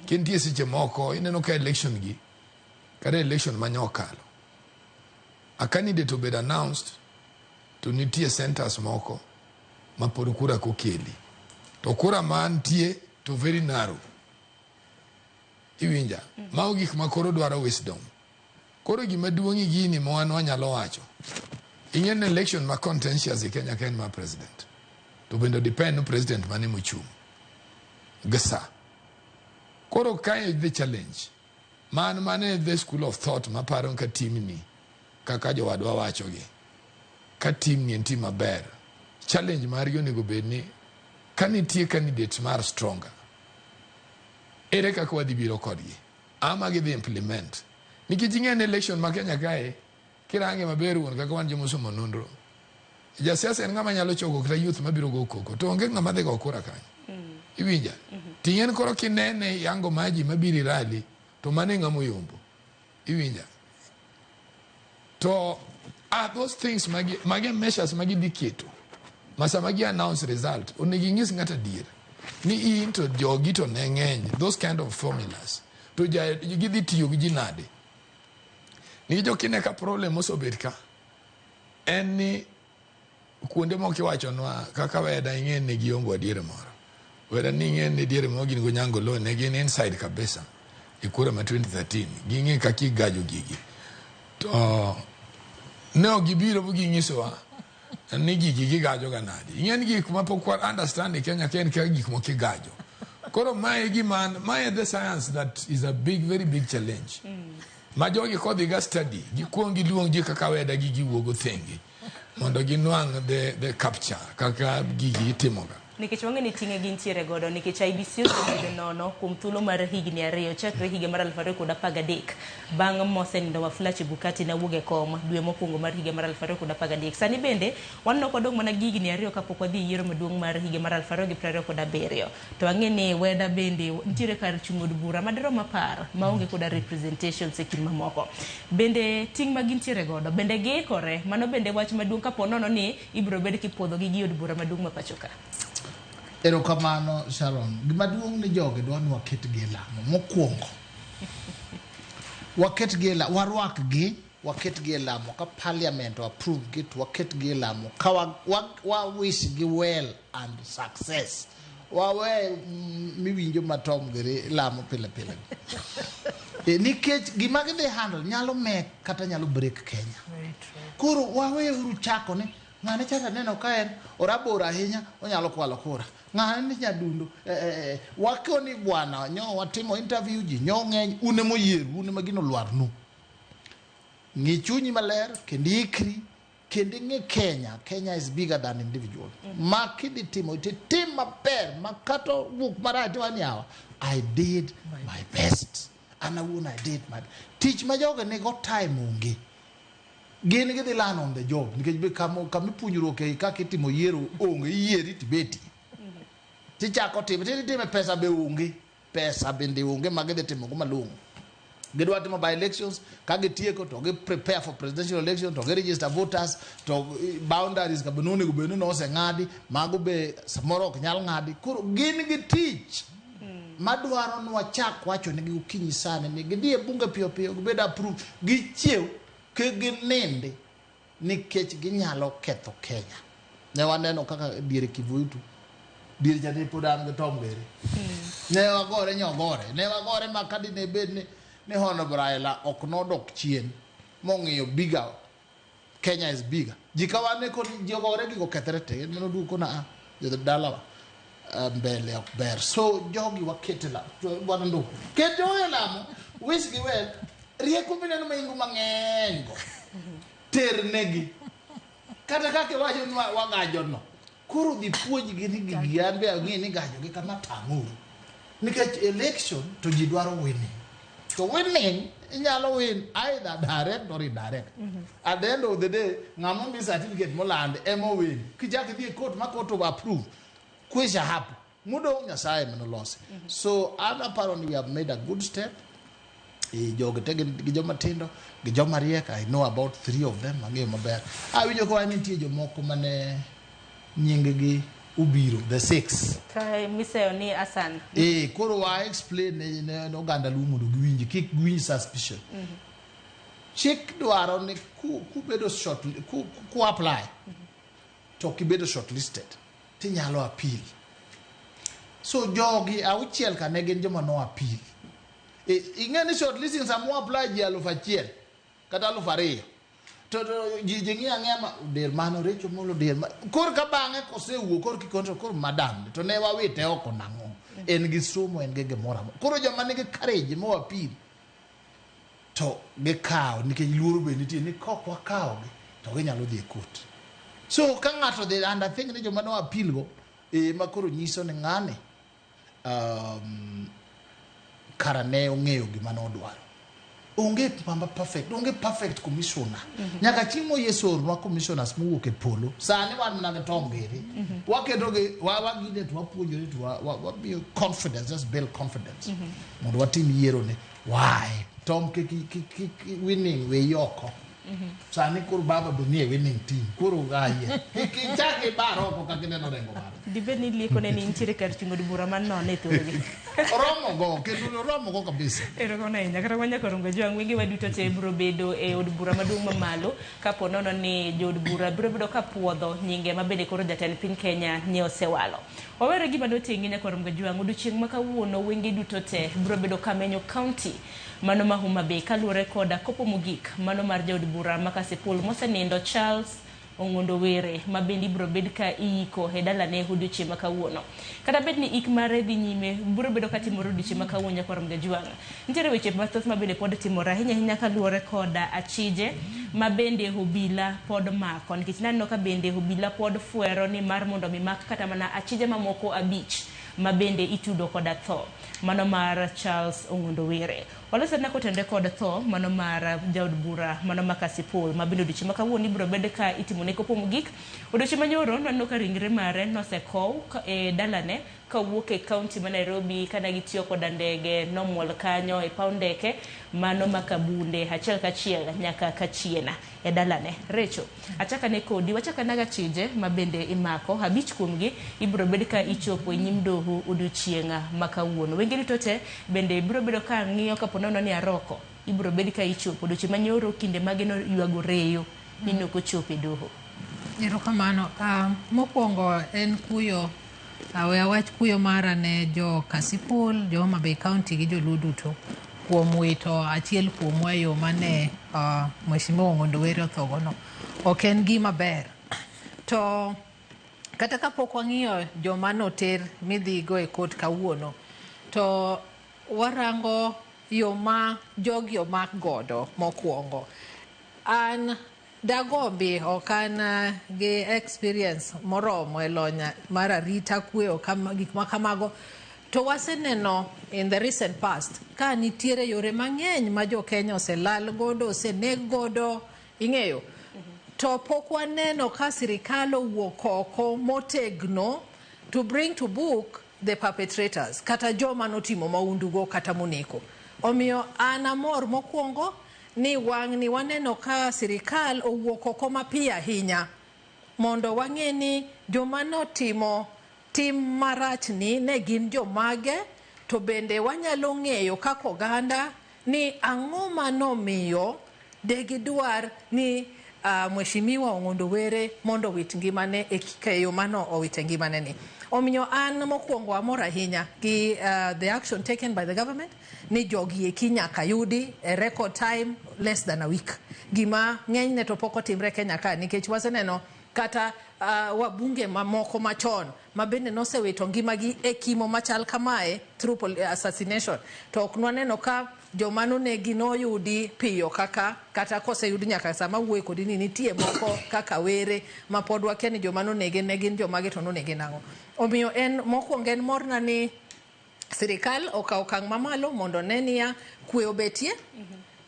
Nitie seche moko ineno ka election gi kata election mane okalo a candidate obed announced to nitie centers moko ma pod kura kokeli to kura mantie to very narrow iwinja mago gik ma koro dwaro wisdom koro gima duong' e gini ma wan wanyalo wacho ing'e ni election ma contentious e Kenya ka en mar president to bende depend ni president mane mochung' gi sa koro kae the challenge man mane the school of thought maparo ka timni kaka jowadwa wachogi ka team ni en team maber challenge margi onego bed ni ka nitie candidates mar stronger ere kaka wadhi biro kodgi ama gidhi implement nikech ing'e ni election ma Kenya kae kirange maber wuon kaka wan jomosomo nonro jasiasa en ng'ama nyalo choko kata youth mabiro go koko to onge ng'ama dhi go kura kanyo iwinja ting'en koro kinene yango maji mabiro i rally to mano e ng'ama oyombo iwinja to are those things magi, magi measures magi dhi keto ma sama gi announce result onego ing'is ng'ato adier ni in to jogi to ne ng'eny those kind of formulas to ja, gidhi tiyo gi ji nade nikech ok ine ka problem osebet ka en ni kuonde moko iwachonwa kaka weda ing'e ni giyombo adier moro weda ni ing'e ni diere moro gin go nyango lo ne gin inside kabisa e kura ma 2013 ging'e kaka igajo gigi to ne ok gibiro bu ginyisowa ni gigi gigajo ga nade ing'e ni gik ma pok wa understand e Kenya ka en kaka gik moko igajo koro mae gima mae the science that is a big very big challenge ma jogi kodhi ga study gikuong giluong ji kaka weda gi giwuogo thenge mondo ginwang' the capture kaka gigi itimoga Nikech wang'e ni ting'e gintiere godo nikech IEBC osebedo nono kuom thuolo mar higni 2 chakre higa mar 2013 bang' mosenindo Wafula Chebukati nawuok e kom dwe mokwongo mar higa mar 2013. Sani bende waneno kodong' mana gi higni 2 kapok wadhi e yiero maduong' mar higa mar 2027. To wang'e ni weda bende nitiere kar chung' od bura madirom 10 maonge koda representations e kind mamoko. Bende ting' ma gintiere godo bende giikore mano bende wach maduong' kapo nono ni ibiro bed kipuodhogi gi od bura maduong' ma pacho ka. Erokamano Sharon. Gima duong' ni jogi dwa ni waketgi e lamo. Mokwongo, waketgi e lamo, warwakgi, waketgi e lamo. Ka parliament o approve gi to waketgi e lamo. Ka wa, wa, wa wish gi well and success. Wawe miwinjo ma Tom giri lamo pile pile. Nikech gima gidhi handle nyalo make kata nyalo break Kenya. Koro wawe uru chako ni ng'ane cha neno ka en orabora ahinya onyalo kwalo kura. Ng'ane ni nyadundo wakoni bwana nyo watimo interview ji nyo ng'eny un emoyieru un ema gino lwarnu. Ng'i chunyi maler kendo ikri kendo ing'e Kenya. Kenya is bigger than individual. Ma kidhi timo titim maber ma kata wuok marach tiwacho ni yawa I did my best. An awuon I did my tich ma jogi nigo time onge. Gin gidhi learn on the job nikech be kama ipuonjruok e kaka itimo yiero onge, iyieri tibeti. Tichako time, titime pesa be onge. Pesa bende onge ma gidhi timo go malong'o. Gidwa timo by elections, ka gitieko to gi prepare for presidential election, to gi register voters, to boundaries ka be nonego bed ni noseng'adi, mago be samoro ok nyal ng'adi. Koro gin gi tich madwaro ni wachak wacho negi okinyi sani ni gidhi e bunge piyo piyo gibed approved, gichiew kik ginindi nikech ginyalo ketho Kenya. Ne waneno kaka diere Kivuitu, diere cha ne pod an gi Tom Gere. Ne wagore nyogore, ne wagore ma ka dine bed ni Honorable Raila ok nodok chien mong'iyo bigger, Kenya is bigger. Ji ka wane kod ji ogore gigo kethre te, en mano duogo kona a jodalawa mbele ok ber. So jogi wakete la, bwana Nduku, ket jogi e lamo, wish gi well, rieko mineno maingo mang'eny go, ter negi. Kata kaka iwacho ni wagajo no, koro dhi puonjgi ni gigi an be ang'e ni gajo gi kama tang'uru. Nikech election to ji dwaro winning. To winning inyalo win either direct or indirect. At the end of the day, ng'ama omi certificate moland ema win. Kichak idhi e court ma court approve, kwisha hapo. Modong' Nyasaye ema nolosi. So an aparo ni we have made a good step. Jogi te gin gi joma tindo, gi joma riek. I know about 3 of them, ang'eyo maber. Awinjo ka ni nitie jomoko mane nying gi obiro, the 6. Ka miseyo ni Hassan. Koro wa explain ne oganda Luo mondo giwinj, kik giwinj suspicion. Chik dwaro ni kubedo short, ku apply, to kibedo shortlisted, tinyalo appeal. So jogi auchiel ka ne gin joma no appeal. Ing'e ni shortlisting sama apply ji 1000 kata 2000. To ji ng'iyo ang'iya ma der mano Rachel Molo der ma. Koro ka bang'e kosewuok koro kikontrol koro madam to ne wawite oko nang'o. En gi somo en gi gimoro amora. Koro joma nigi courage mo appeal to gikawo nikech luoro be nitie ni kok wakawogi to ginyalo dhi e court. So ka ng'ato dhi and I think ni joma no appeal go ma koro nyiso ni ng'ani kara ne ong'eyo gima nodwaro. Onge mamba perfect, onge perfect commissioner. Nyaka chieng' mo Yesu oornwa commissioners mowuok e polo. Sani wan mana gi Tom Gere. Waketo gi wagine to wapuonjore to wamiyo confidence, just build confidence. Mondo watim yiero ni why Tom kik winning we oko. Sani koro baba be nie winning team. Koro aye. Kik ichak ibar oko kaka ineno Orengo bar. Dibed ni lieko ne ni nitiere kar chung' od bura man nono e thuologi. Oromo go, kendo oromo go kabisa. Erokamano ahinya. Kata kamano nyaka Orengo Jwang' wenge waduto te biro bedo e od bura maduong' mamalo kapo nono ni jood bura biro bedo ka puodho nyinge ma bende koro jatend piny Kenya nye osewalo. Wawere gima noting'i nyaka Orengo Jwang' odiochieng' ma kawuono wenge duto te biro bedo ka menyo county mano ma Homa Bay kaluwore koda kopo mogik mano mar jaod bura ma Kasipul mosenindo Charles Ong'ondo Were ma bende ibiro bed ka iiko e dalane odiochieng' ma kawuono. Kata bed ni ik mare dhi nyime biro bedo ka timore odiochieng' ma kawuono nyaka Orengo Jwang'. Nitiere weche mathoth ma bende pod timore ahinya ahinya kaluwore koda achije ma bende obila pod mako nikech naneno ka bende obila pod fwero ni mar mondo mi mak kata mana achije mamoko 5 ma bende itudo koda tho mano mar Charles Ong'ondo Were. Walosena kotenore kod tho mano mar jaod bura mano ma Kasipul ma bende odiochieng' ma kawuono ibiro bed ka itimone kopo mogik. Odiochieng' manyoro naneno ka ringre mare nosekow e dalane kawuok e kaunti ma Nairobi kana gitiyo koda ndege nomuol kanyo e paw ndeke mano ma Kabunde achiel kachiel nyaka Kachiena e dalane. Recho, achakane kodi, wachakane ga chije ma bende imako, 5 kuomgi ibiro bed ka ichopo e nyim doho odiochieng' ma kawuono. Wenge duto te bende biro bedo ka ng'iyo kapo nono ni Aroko ibiro bed ka ichopo odiochieng' manyoro kinde mage no ywago reyo ni nok ochopo e doho. Erokamano. Mokwongo en kuyo, we awach kuyo mara ne jo Kasipul, jo Homa Bay County gi joluo duto kuom wito achiel kuomwa e yo mane Mheshimiwa Ong'ondo Were othogono. Ok en gima ber. To kata kapok wang'iyo joma noter midhigo e court kawuono, to warango yo ma jogi omak godo mokwongo. An dagombi ok an gi experience moromo e lony mar arita kwe gik ma kamago. To waseneno in the recent past ka nitiere yore mang'eny ma jo Kenya oselal godo, oseneg godo Ing'eyo? To pok waneno ka sirikal owuok oko motegno to bring to book the perpetrators kata joma notimo maundugo kata moneko. Omiyo an amor mokwongo ni wang'ni waneno ka sirikal owuok oko mapiyo ahinya mondo wang'e ni joma notimo tim marachni ne gin jomage to bende wanyalo ng'eyo kaka oganda ni ang'o manomiyo de gidwar ni Mheshimiwa Ong'ondo Were mondo owit ngimane e yo mano owite ngimane ni. Omiyo an mokwongo amor ahinya gi the action taken by the government ni jogi eki nyaka yudi e record time less than a week. Gima ng'enyne to pok otimre Kenya ka nikech waseneno kata wabunge mamoko machon ma bende nosewito ngimagi e kimo machal kamae through assassination to ok nwaneno ka joma nonegi noyudi piyo kaka kata koseyud nyaka sama wuoyo kodi ni nitie moko kaka Were ma pod wakia ni joma nonege ne gin jomage to nonege nang'o. Omiyo en mokwongo en morna ni sirikal okawo okang' mamalo mondo ne niya kwe obetie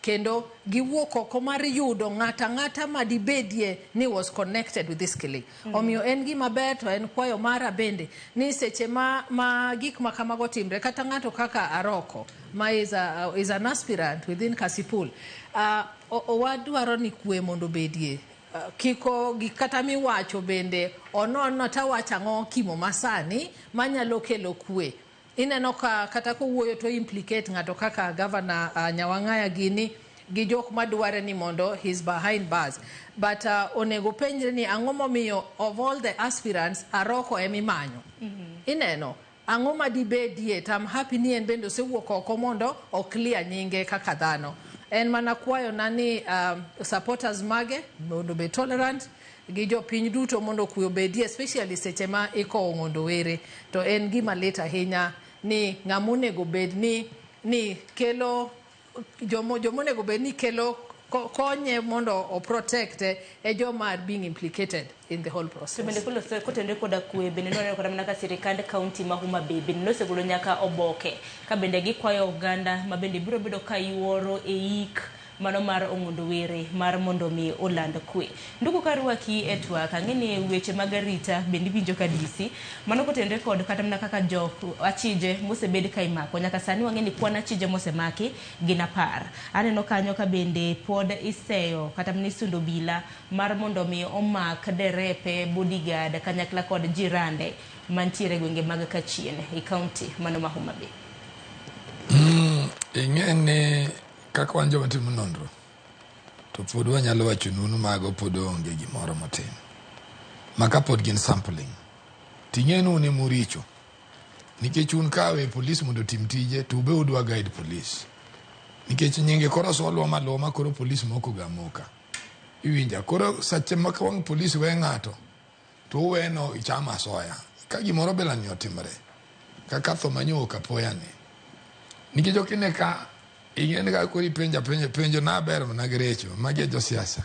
kendo giwuok oko mar yudo ng'ata ng'ata madibedie ni was connected with this killing. Omiyo en gima ber to en kwayo mara bende ni seche ma gik ma kamago timre kata ng'ato kaka Aroko ma is an aspirant within Kasipul, wadwaro ni kwe mondo obedie. Kiko gik kata miwacho bende onon tawacho ang'o kimo masani manyalo kelo kwe. Ineno ka kata kowuoyo to implicate ng'ato kaka governor Nyawang'aya gini gi jok madware ni mondo he's behind bars. But onego penjre ni ang'o momiyo of all the aspirants Aroko emimanyo. Ineno ang'o madibedie to I'm happy ni en bende osewuok oko mondo o clear nyinge kaka dhano. En mana kwayo na ni supporters mage mondo obed tolerant gi jopiny duto mondo kwe obedie especially seche ma ikowo Ong'ondo Were. To en gima lit ahinya ni ng'ama onego bed ni kelo jomo onego bed ni kelo konye mondo o protect e joma are being implicated in the whole process. To bende kolo kotenore koda kwe bende nwaneno kata mana ka sirikand kaunti ma Homa Bay bende nosegolo nyaka oboke ka bende gikwayo oganda ma bende biro bedo ka yuoro e ik mano mar Ong'ondo Were mar mondo mi oland kwe. Ndugu karwaki e twak, ang'e ni weche mag arita bende iwinjo ka DC, mano kotenore kod kata mana kaka jok achije mosebed ka imako. Nyaka sani wang'e ni kwan achije mosemaki gin 10. Aneno kanyo ka bende pod iseyo kata mana isundo bila mar mondo mi omak derepe, bodyguard kanyakla kod jirande mantiere e gwenge mag Kachien e kaunti mano ma Homa Bay. Ing'e ni kaka wan joma timo nonro to pod wanyalo wacho nu mago pod onge gimoro motim ma ka pod gin sampling ting'e ni un emuricho nikech un kawe polis mondo otim tije to ube udwa guide polis nikech nyinge koro solwa maluwa ma koro polis moko ga moka iwinja koro sache ma wang' polis we ng'ato to uweno ichamo asoya ka gimoro belani otimore kaka tho manyuok apoya ni nikech ok ine ka ing'e ni ka koro ipenjo penjo penjo na ber mana gi recho magi e josiasa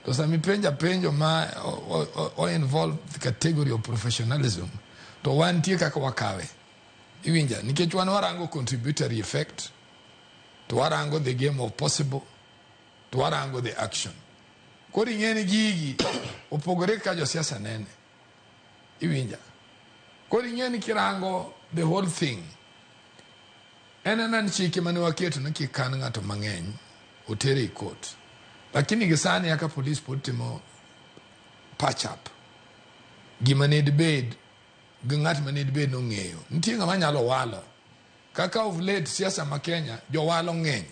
to sama ipenjo penjo ma o involve the category of professionalism to wantie kaka wakawe iwinja nikech wan warango contributory effect to warango the game of possible to warango the action koro ing'e ni gigi opogore ka josiasa nene iwinja koro ing'e ni kirango the whole thing en ena ni chike mane waketo ni kik kan ng'ato mang'eny otere e court lakini gi sani kaka polis pod timo patch up gima ne dibed gi ng'at mane dibed nong'eyo nitie ng'ama nyalo walo kaka of late siasa ma Kenya jowalo ng'eny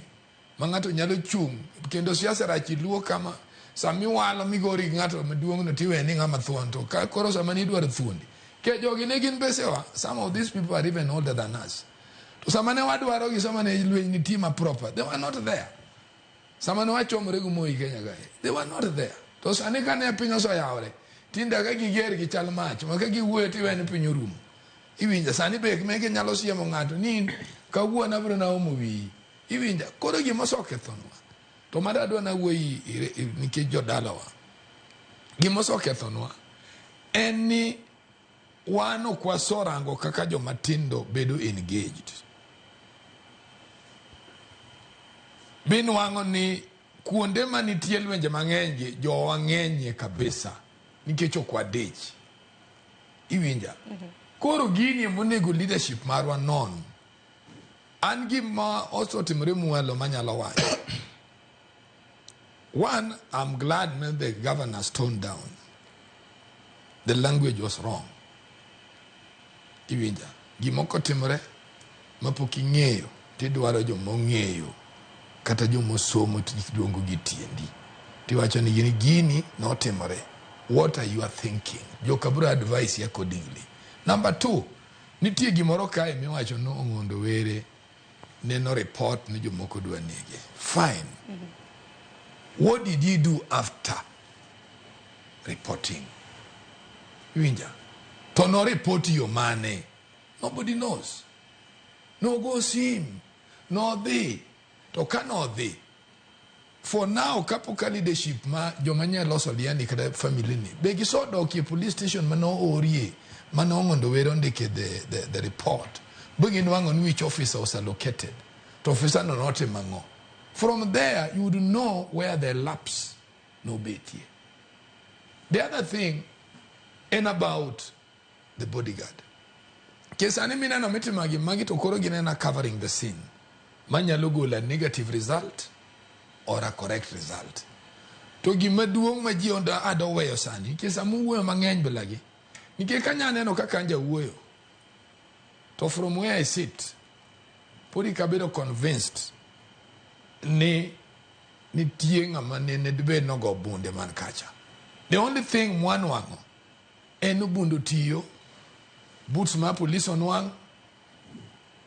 ma ng'ato nyalo chung' kendo siasa rach iluo kama sami walo migori gi ng'ato maduong' no tiwe ni ng'ama thuon to ka koro sama nidwaro thuondi ke jogi ne gin besewa some of these people are even older than us to sama ne wadwaro gi sama ne lweny nitie ma proper they were not there sama ne wachomore gi Moi Kenya kae they were not there to sani kane piny oseyawre tinde ka giger gi chal mach ma ka giwuoyo tiwe ni piny orumo iwinja sani be mege nyalo siemo ng'ato ni kawuono abiro naomo wiyi iwinja koro gima osekethonwa to mada adwa nawuoyi nikech jodalawa gima osekethonwa en ni wan ok wasorango kaka joma tindo bedo engaged binwang'o ni Kuonde manitie lwenje mang'eny gi jowa ng'enyie kabisa nikech ok wadich. Iwinja? Koro gini emonego leadership marwa non. An gima osetimore mwalo manyalo wacho. One, I'm glad when the governor toned down. The language was wrong. Iwinja? Gimoko timore mapok ing'eyo tidwaro joma ong'eyo kata jomosomo tiluongo gi tiendi tiwacho ni gini gini notimore. What are you thinking? Joka bro advise accordingly. Number two, nitie gimoro kae miwacho ni Ong'ondo Were neno report ni jomoko dwa nege. Fine. What did he do after reporting? Iwinja? To no report yo mane? Nobody knows. Nogo sim. Nodhi. To ka nodhi, for now kapok ka leadership ma joma nye loso liani kata family ni be gisedokie e police station mane oorie mane Ong'ondo Were ondike the report be ginwang'o ni which officer was allocated to officer no notimo ang'o. From there you would know where the lapse nobetie. The other thing en about the bodyguard. Sani mineno mitimo gi magi to koro ginena covering the scene manyalo golo a negative result or a correct result. To gima duong' ma ji ado weyo sani nikech sama wuoyo mang'eny bilagi nikech kanya neno kaka anja wuoyo to from where I sit pod kabedo convinced ni nitie ng'ama nene dibed nogo bunde man kacha. The only thing mwanwang'o en bunde otiyo, boots mar police onwang',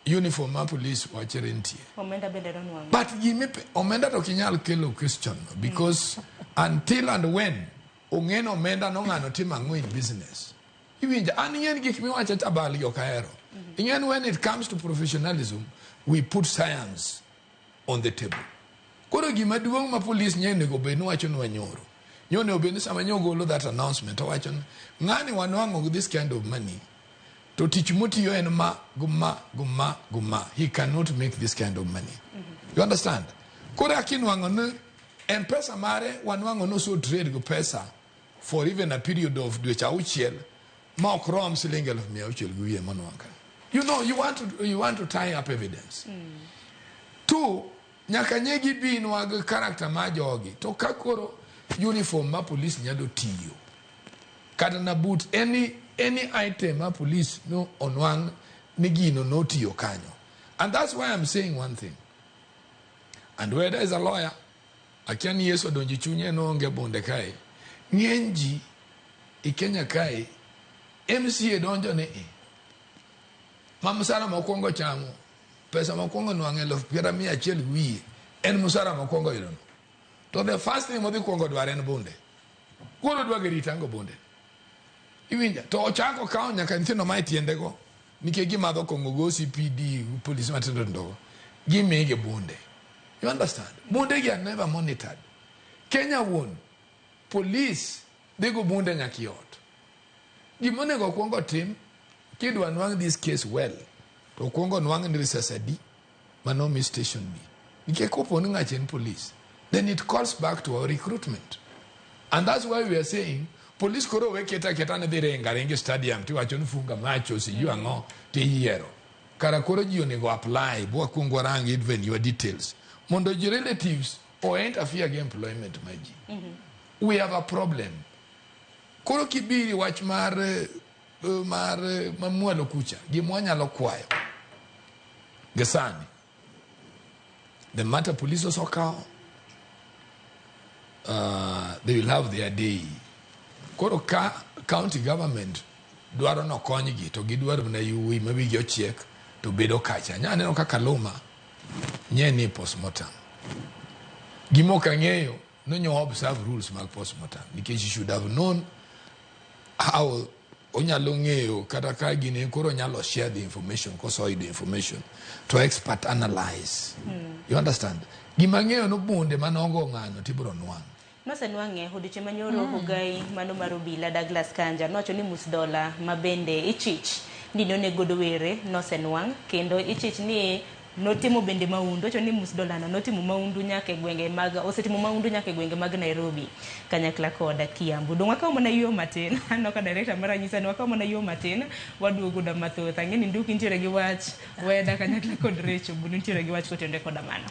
uniform mar police wachere nitie. Omenda bende nonwang'o. But gimipe omenda to kinyal kelo question because until and when ong'e ni omenda no ng'ano timo ang'o in business. Iwinjo an ing'e ni gik miwacho chabal gi ok ahero. Ing'e ni when it comes to professionalism we put science on the table. Koro gima duong' ma police nye onego bed ni wacho nwa nyoro. Nyo onego bed ni sama nyo golo that announcement owacho ni ng'ani wanwang'o gi this kind of money to tich motiyo en ma go ma go ma go ma. He cannot make this kind of money. You understand? Koro akinwang'o ni M-Pesa mare wanwang'o ni oso trade go pesa for even a period of dweche auchiel ma ok rom siling 600,000 monwang' ka. You know, you want to tie up evidence. Two, nyaka nye gibinwa gi character mar jogi. To ka koro uniform ma police nyalo tiyo kata na boot any item ma police no onwang' ni gino notiyo kanyo. And that's why I'm saying one thing. And whether as a lawyer, akia ni Yesu odonjo e chunye noonge bunde kae. Ng'eny ji i Kenya kae MCA donjo ni i. Ma msara mokwongo chamo pesa mokwongo nwang'o 100,000 gi wiye en msara mokwongo yudono. To the first thing modhi kwongo dwaro en bunde. Koro dwa gi ritango bunde. Iwinja? To ochako kawo nyaka nyithindo ma e tiendego nikech gimadho kong'o go CPD police matindo tindo go gimigi bunde. You understand? Bunde gi are never monitored. Kenya wuon police dhi go bunde nyaka i ot. Gimonego kwongo tim kidwa nwang' this case well to kwongo nwang' ni risas adi manomi station ni. Nikech kopo ni ng'acha en police then it calls back to our recruitment. And that's why we are saying police koro we keta keta ni dhi ringo aringa e stadium tiwacho ni funga macho sijui ang'o tiyiero. Kara koro ji onego apply bwakuong warang even your details mondo ji relatives o interfere gi employment mar ji. We have a problem. Koro kibiri wach mar mamwalo kucha gima wanyalo kwayo gi sani the matter police osekawo they will have their day. Koro ka county government dwaro nokonygi to gidwaro mana yui ma wigi ochiek to bedo kacha. Nya neno kaka Luma nye ni postmortem. Gima ok ang'eyo nonyo observe rules mag postmortem nikech he should have known how onyalo ng'eyo kata ka gini koro onyalo share the information kosoyudo information to expert analyze. You understand? Gima ang'eyo no bunde manogo ng'ano tibiro nwang'. Nosenwang'e odiochieng' manyoro ogai mano mar obila Douglas Kanja nowacho ni mus dola ma bende ichich ni nonego godo Were nosenwang' kendo ichich ni Notimo bende maundu, wacho ni Musdolano notimo maundu nyaka e gwenge mag, osetimo maundu nyaka e gwenge mag Nairobi kanyakla kod Kiambu. Dong' wakaw mana yueyo matin, aneno ka director mara nyisa ni wakaw mana yueyo matin, waduogo da mathoth. Ang'e ni Nduki nitiere gi wach, Weda kanyakla kod Recho, Bunu nitiere gi wach kotenore koda mano.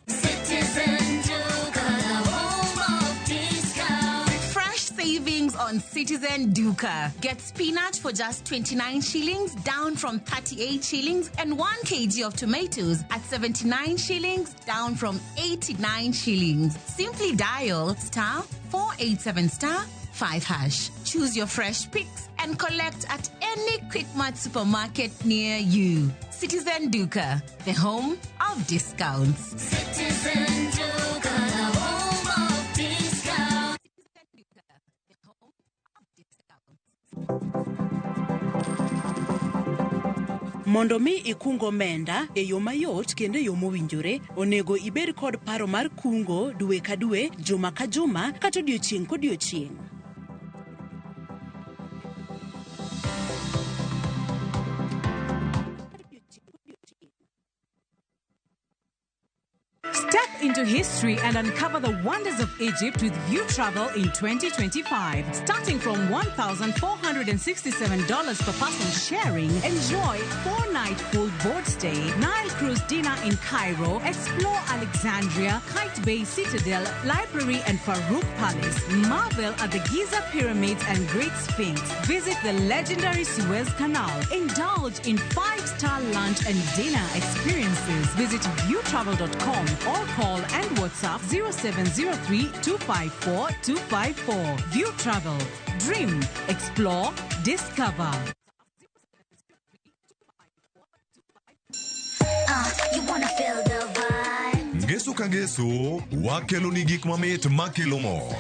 Citizen Duka, the home of discount. Fresh savings on Citizen Duka. Get spinach for just 29 shillings, down from 38 shillings, and 1 kg of tomatoes at 79 shillings, down from 89 shillings. Simply dial star 487 star 5 hash. Choose your fresh picks and collect at any Quickmart supermarket near you. Citizen Duka, the home of discounts. Citizen Duka, the home of discount. Mondo mi ikung omenda e yo mayot kendo e yo mowinjore, onego ibed kod paro mar kungo dwe ka dwe, juma ka juma, kata odiochieng' kodiochieng'. Step into history and uncover the wonders of Egypt with View Travel in 2025. Starting from $1,467 per person sharing, enjoy 4-night full board stay, Nile cruise dinner in Cairo, explore Alexandria, Kite Bay Citadel, Library and Farouk Palace, marvel at the Giza Pyramids and Great Sphinx, visit the legendary Suez Canal, indulge in 5-star lunch and dinner experiences. Visit viewtravel.com or call and WhatsApp 0703 254 254. View Travel. Dream, explore, discover. You wanna feel the vibe. Ngeso ka ngeso, wakelo ni gik mamit makelo mor.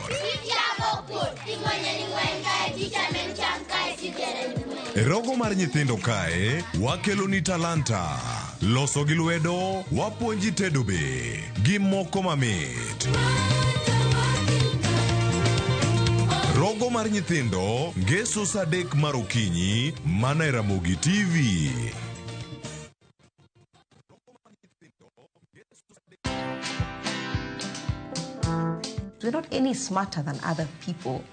E rogo mar nyithindo kae, wakelo ni talanta. Loso gi lwedo, wapuonji tedo be, gi moko mamit. Rogo mar nyithindo, ngeso saa 3 mar okinyi, mana e Ramogi TV. We're not any smarter than other people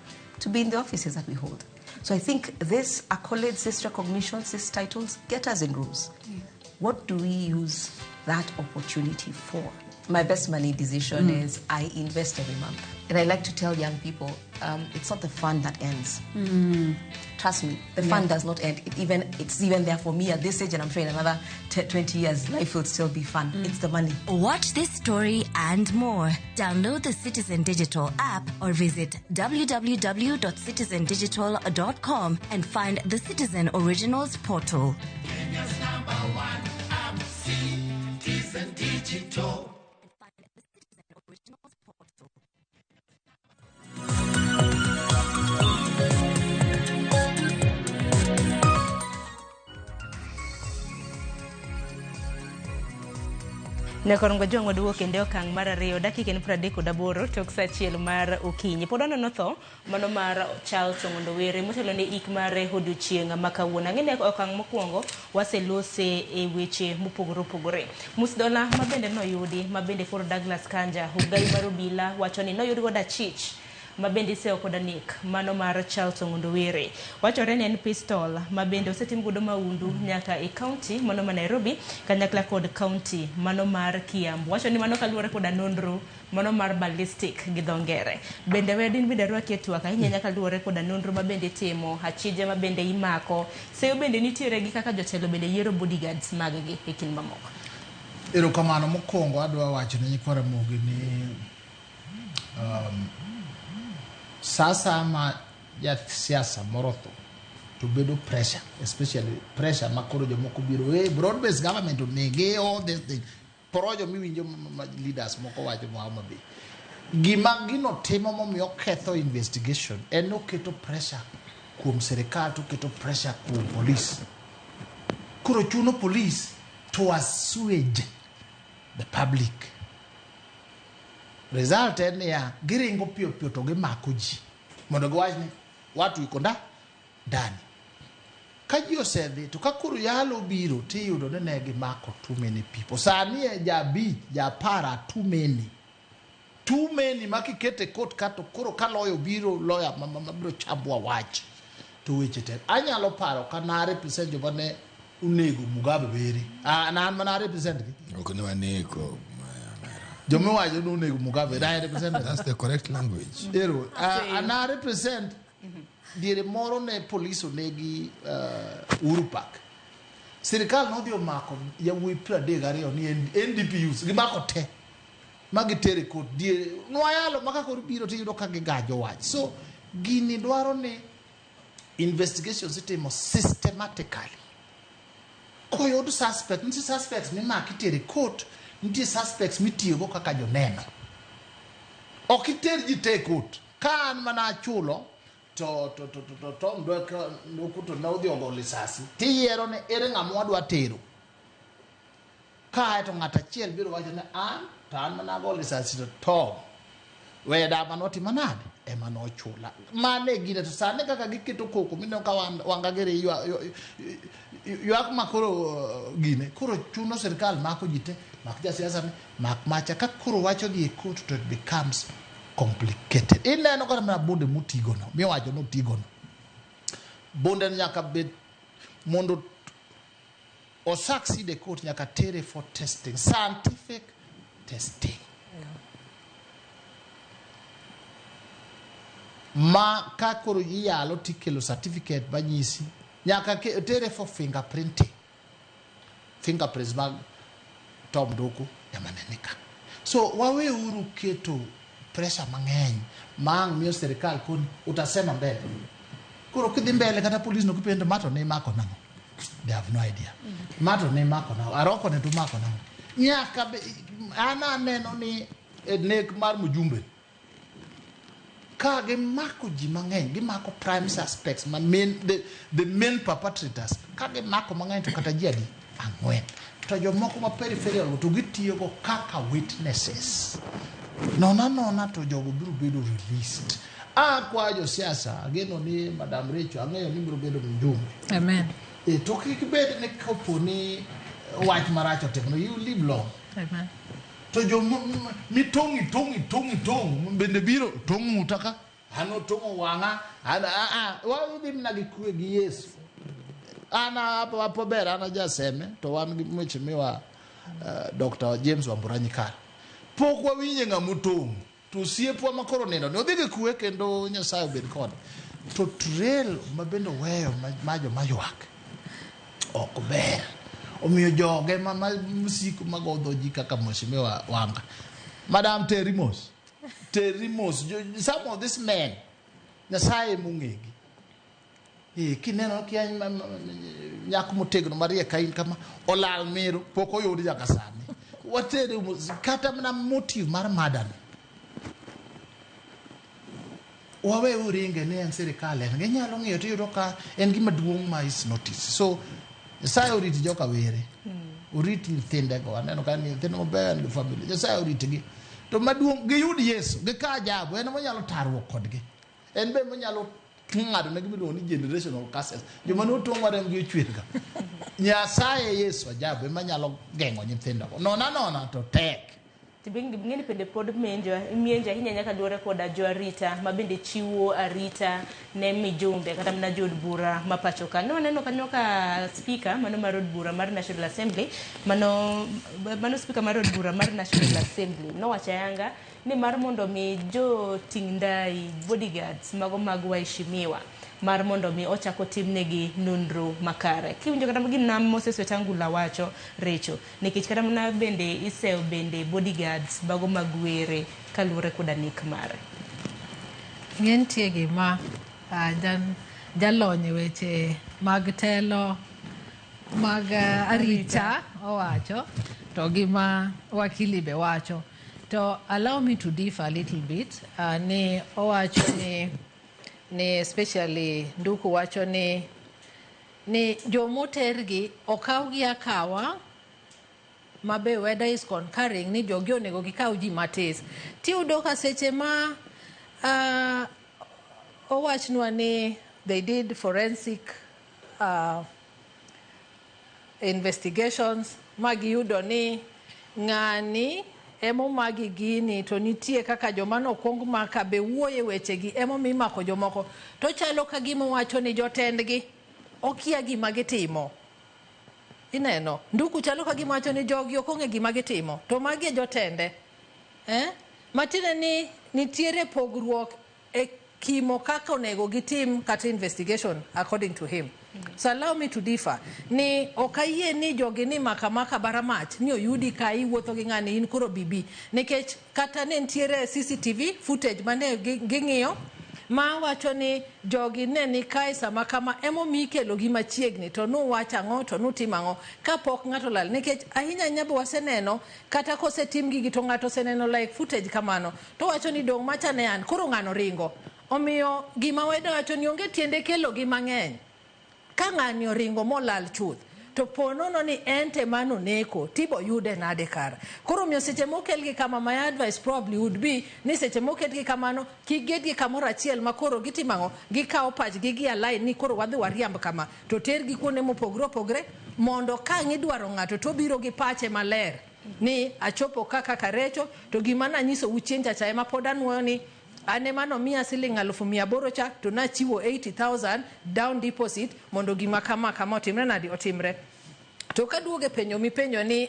to be in the offices that we hold. So I think this accolades, this recognitions, these titles get us in rooms. What do we use that opportunity for? My best money decision is I invest every month. And I like to tell young people, it's not the fun that ends. Trust me, the fun does not end. It's even there for me at this age, and I'm sure in another 20 years, life will still be fun. It's the money. Watch this story and more. Download the Citizen Digital app or visit www.citizendigital.com and find the Citizen Originals portal. Kenya's #1 app, Citizen Digital. Nyakorongo jwang' waduogo kendo e okang' mar 2 dakika en 38 tok saa 1 mar okinyi. Pod waneno tho mano mar Charles Ong'ondo Were motelo ne ik mare odiochieng' ma kawuono. Ang'e ni okang' mokwongo waselose e weche mopogore opogore. Musdola mabende noyudi mabende Ford Douglas Kanja ogai mar obila wacho ni noyud godo achich mabende iseyo koda nek mano mar Charles Ong'ondo Were. Wachore ni en pistol mabende osetim godo maundu nyaka e county mano ma Nairobi kanyakla kod county mano mar Kiambu. Wacho ni mano kaluwore koda nonro mano mar ballistic gi dho ngere. Bende wedin bende rwaki e twak ahinya nyaka luwore koda nonro mabende itimo, achije mabende imako. Seyo bende nitiere gi kaka jotelo bende yiero bodyguards mag gi e kind mamoko. Erokamano mokwongo adwa wacho ne nyikwa Ramogi ni sasa ma jasiasa moro tho to bedo pressure, especially pressure ma koro jomoko biro, hey, broad based government onege, all this thing. Porojo miwinjo leaders moko wacho ma Homa Bay. Gima gino timo momiyo oketho investigation en oketo pressure kuom sirikal to oketo pressure kuom police. Koro chuno police to assuage the public. Result en niya, giringo piyo piyo to gimako ji mondo giwach ni watu iko ndani. Ka ji osedhi to ka koro yalo biro tiyudo ni ne gimako too many people. Sani e ja 5, ja 10 too many. Too many ma kikete court ka to koro ka loyo biro lawyer mabiro chambwa wach to weche tek. Anyalo paro ka na represent joma ne onego Mugabe Were. Na an mana represent gi. Ok ne waneko. Joma iwacho ni onego Mugabe, na represent. That's the correct language. Ero, na represent diere moro ne police onegi Uhuru Park. Sirikal nodhi omako yawuoyi 32 ni NDPUs, gimako te. Ma gitere court diere nwayalo ma ka koro biro tiyudo ka gigajo wach. So gini dwaro ni investigations itimo systematically. Koyud suspect, nitie suspects mimako itere court, nitie suspects mitiyogo kaka joneno. Ok iter ji te e court. Ka an mana achulo to Tom Nduku to ne odhi ogo lisasi, tiyiero ni ere ng'ama wadwa tero. Kae to ng'at achiel biro wacho ni an to an mana ago lisasi to Tom weda manotimo nade ema nochula. Mano e gine to sani kaka giketo koko mineno ka wanga giri ywak ma koro gine koro chuno sirikal mako ji te, mak jasiasa ni, mak macha. Ka koro wacho dhi e court to it becomes complicated. Ineno kata mana bunde motigono, miwacho notigono. Bunde nyaka bed mondo o succeed e court nyaka tere for testing, scientific testing. Ma ka koro iyalo tikelo certificate manyisi nyaka tere for fingerprinting. Fingerprints mag Tom Nduku ema ne nika. So waweuru keto pressure mang'eny ma ang' miyo sirikal koni utasema mbele. Koro kidhi mbele kata police no kipenjo ma to ne imako nang'o? They have no idea. Ma to ne imako nang'o? Aroko ne to umako nang'o? Nyaka an aneno ni e nek mar mjumbe ka gimako ji mang'eny, gimako prime suspects ma main, the main perpetrators. Ka gimako mang'eny to kata ji adi? 4. To jomoko ma peripheral to gitiyogo kaka witnesses. Nona to jogo biro bedo released. Akwayo josiasa, ageno ni Madam Rachel, ang'eyo ni biro bedo mjumbe. Amen. To kik bed ni kapo ni wach marach otimore, you live long. Amen. To jo mitong' itong' bende biro tong' ng'uta ka, an otong'o wang'a, an wadhi mana gi kwe gi Yesu. An apo ber, an ajaseme, to wan gi weche miwa Dr. James Wambura Nyikal. Pok wawinje ng'ama otong', to osiepwa ma koro nindo ni odhi gi kwe kendo Nyasaye obed kode. To trail ma bende oweyo ma joma ywak ok ber. Omiyo joge ma msiko magodho ji kaka Mheshimiwa Wanga. Madam Terry Mos. Terry Mos, some of these men, Nyasaye mong'egi. Kineno kia nyako motegno mariek ka in kama olal mero pok oyud nyaka sani. Watere mos, kata mana motive mar murder. Wawe uringe ni en sirikal en ginyalo ng'iyo tiyudo ka en gima duong' ma is notice. So Nyasaye orit joka Were. Orit nyithindego. Aneno ka nyithindo mabeyo en gi family. Nyasaye oritgi. To maduong' giyud Yesu, gika ajabu, en monyalo tarruok kodgi. En be monyalo ng'ado ne gimiluongo ni generational curses. Joma notong'o rembgi ochwer ga. Nyasaye Yesu ajabu ema nyalo geng'o nyithindogo. Nona to tek. Ng'eni bende pod mienjo ahinya nyaka luwore koda jo arita ma bende chiwo arita ne mijumbe kata mana jood bura ma pacho ka. Ne waneno kanyo ka speaker mano mar od bura mar National Assembly, mano speaker mar od bura mar National Assembly nowacho ayanga ni mar mondo mi joting' ndai bodyguards mago mag waheshimiwa mar mondo mi ochak otimnegi nonro makare. Kiwinjo kata gima Moses Wetangula wacho Recho, nikech kata mana bende isewo bende bodyguards mago mag were kaluwore koda nek mare. Ng'e nitie gima jalony e weche mag telo mag arita owacho to gima wakili be wacho. To allow me to differ a little bit ni owacho ni especially Nduku wacho ni jomotergi okawgi akawa mabe whether is concurring ni jogi onego gikaw ji matis. Tiyudo ka seche ma owachnwa ni they did forensic investigations ma giyudo ni ng'ani emomagi gini to nitie kaka joma nokwong maka be wuoye wechegi emomiyo imako jomoko to chalo ka gima owacho ni jotendgi okia gima gitimo. Ineno, Nduku chalo ka gima wacho ni jogi ok ong'e gima gitimo to magi e jotende. Matiende ni nitiere pogruok e kimo kaka onego gitim kata investigation according to him. So allow me to differ. Ni ok ayie ni jogi ni maka maka bara mach ni oyudi ka iwuotho gi ng'ani in koro bibi. Nikech kata ne nitiere CCTV footage mane ging'iyo ma wacho ni jogi ne ni kae sama kama emomiyo ikelo gi machiegni to nuwacho ang'o to nutimo ang'o kapok ng'ato olal. Nikech ahinya ahinya be waseneno kata kosetim gigi to ng'ato oseneno like footage kamano to wacho ni dong' macha ne an koro ng'ano ringo. Omiyo gima weda wacho ni onge tiende kelo gi mang'eny. Ka ng'ani oringo molal chuth to po nono ni en te mano neko tibo yude nade kara. Koro omiyo seche mokelgi kama, my advice probably would be ni seche moketgi kamano kik getgi kamoro achiel ma koro gitimo ang'o, gikawo pachgi gi align ni koro wadhi wariamb kama to tergi kuonde mopogore opogore mondo ka ang' idwaro ng'ato to obiro gi pache maler ni achopo kaka karecho to gima nanyisou chieng' cha cha ema pod anuoyo ni an ema nomiya siling 800,000 cha to nachiwo 80,000 down deposit mondo gima kama kama otimre nadi otimre. To kaduogo e penjo mipenjo ni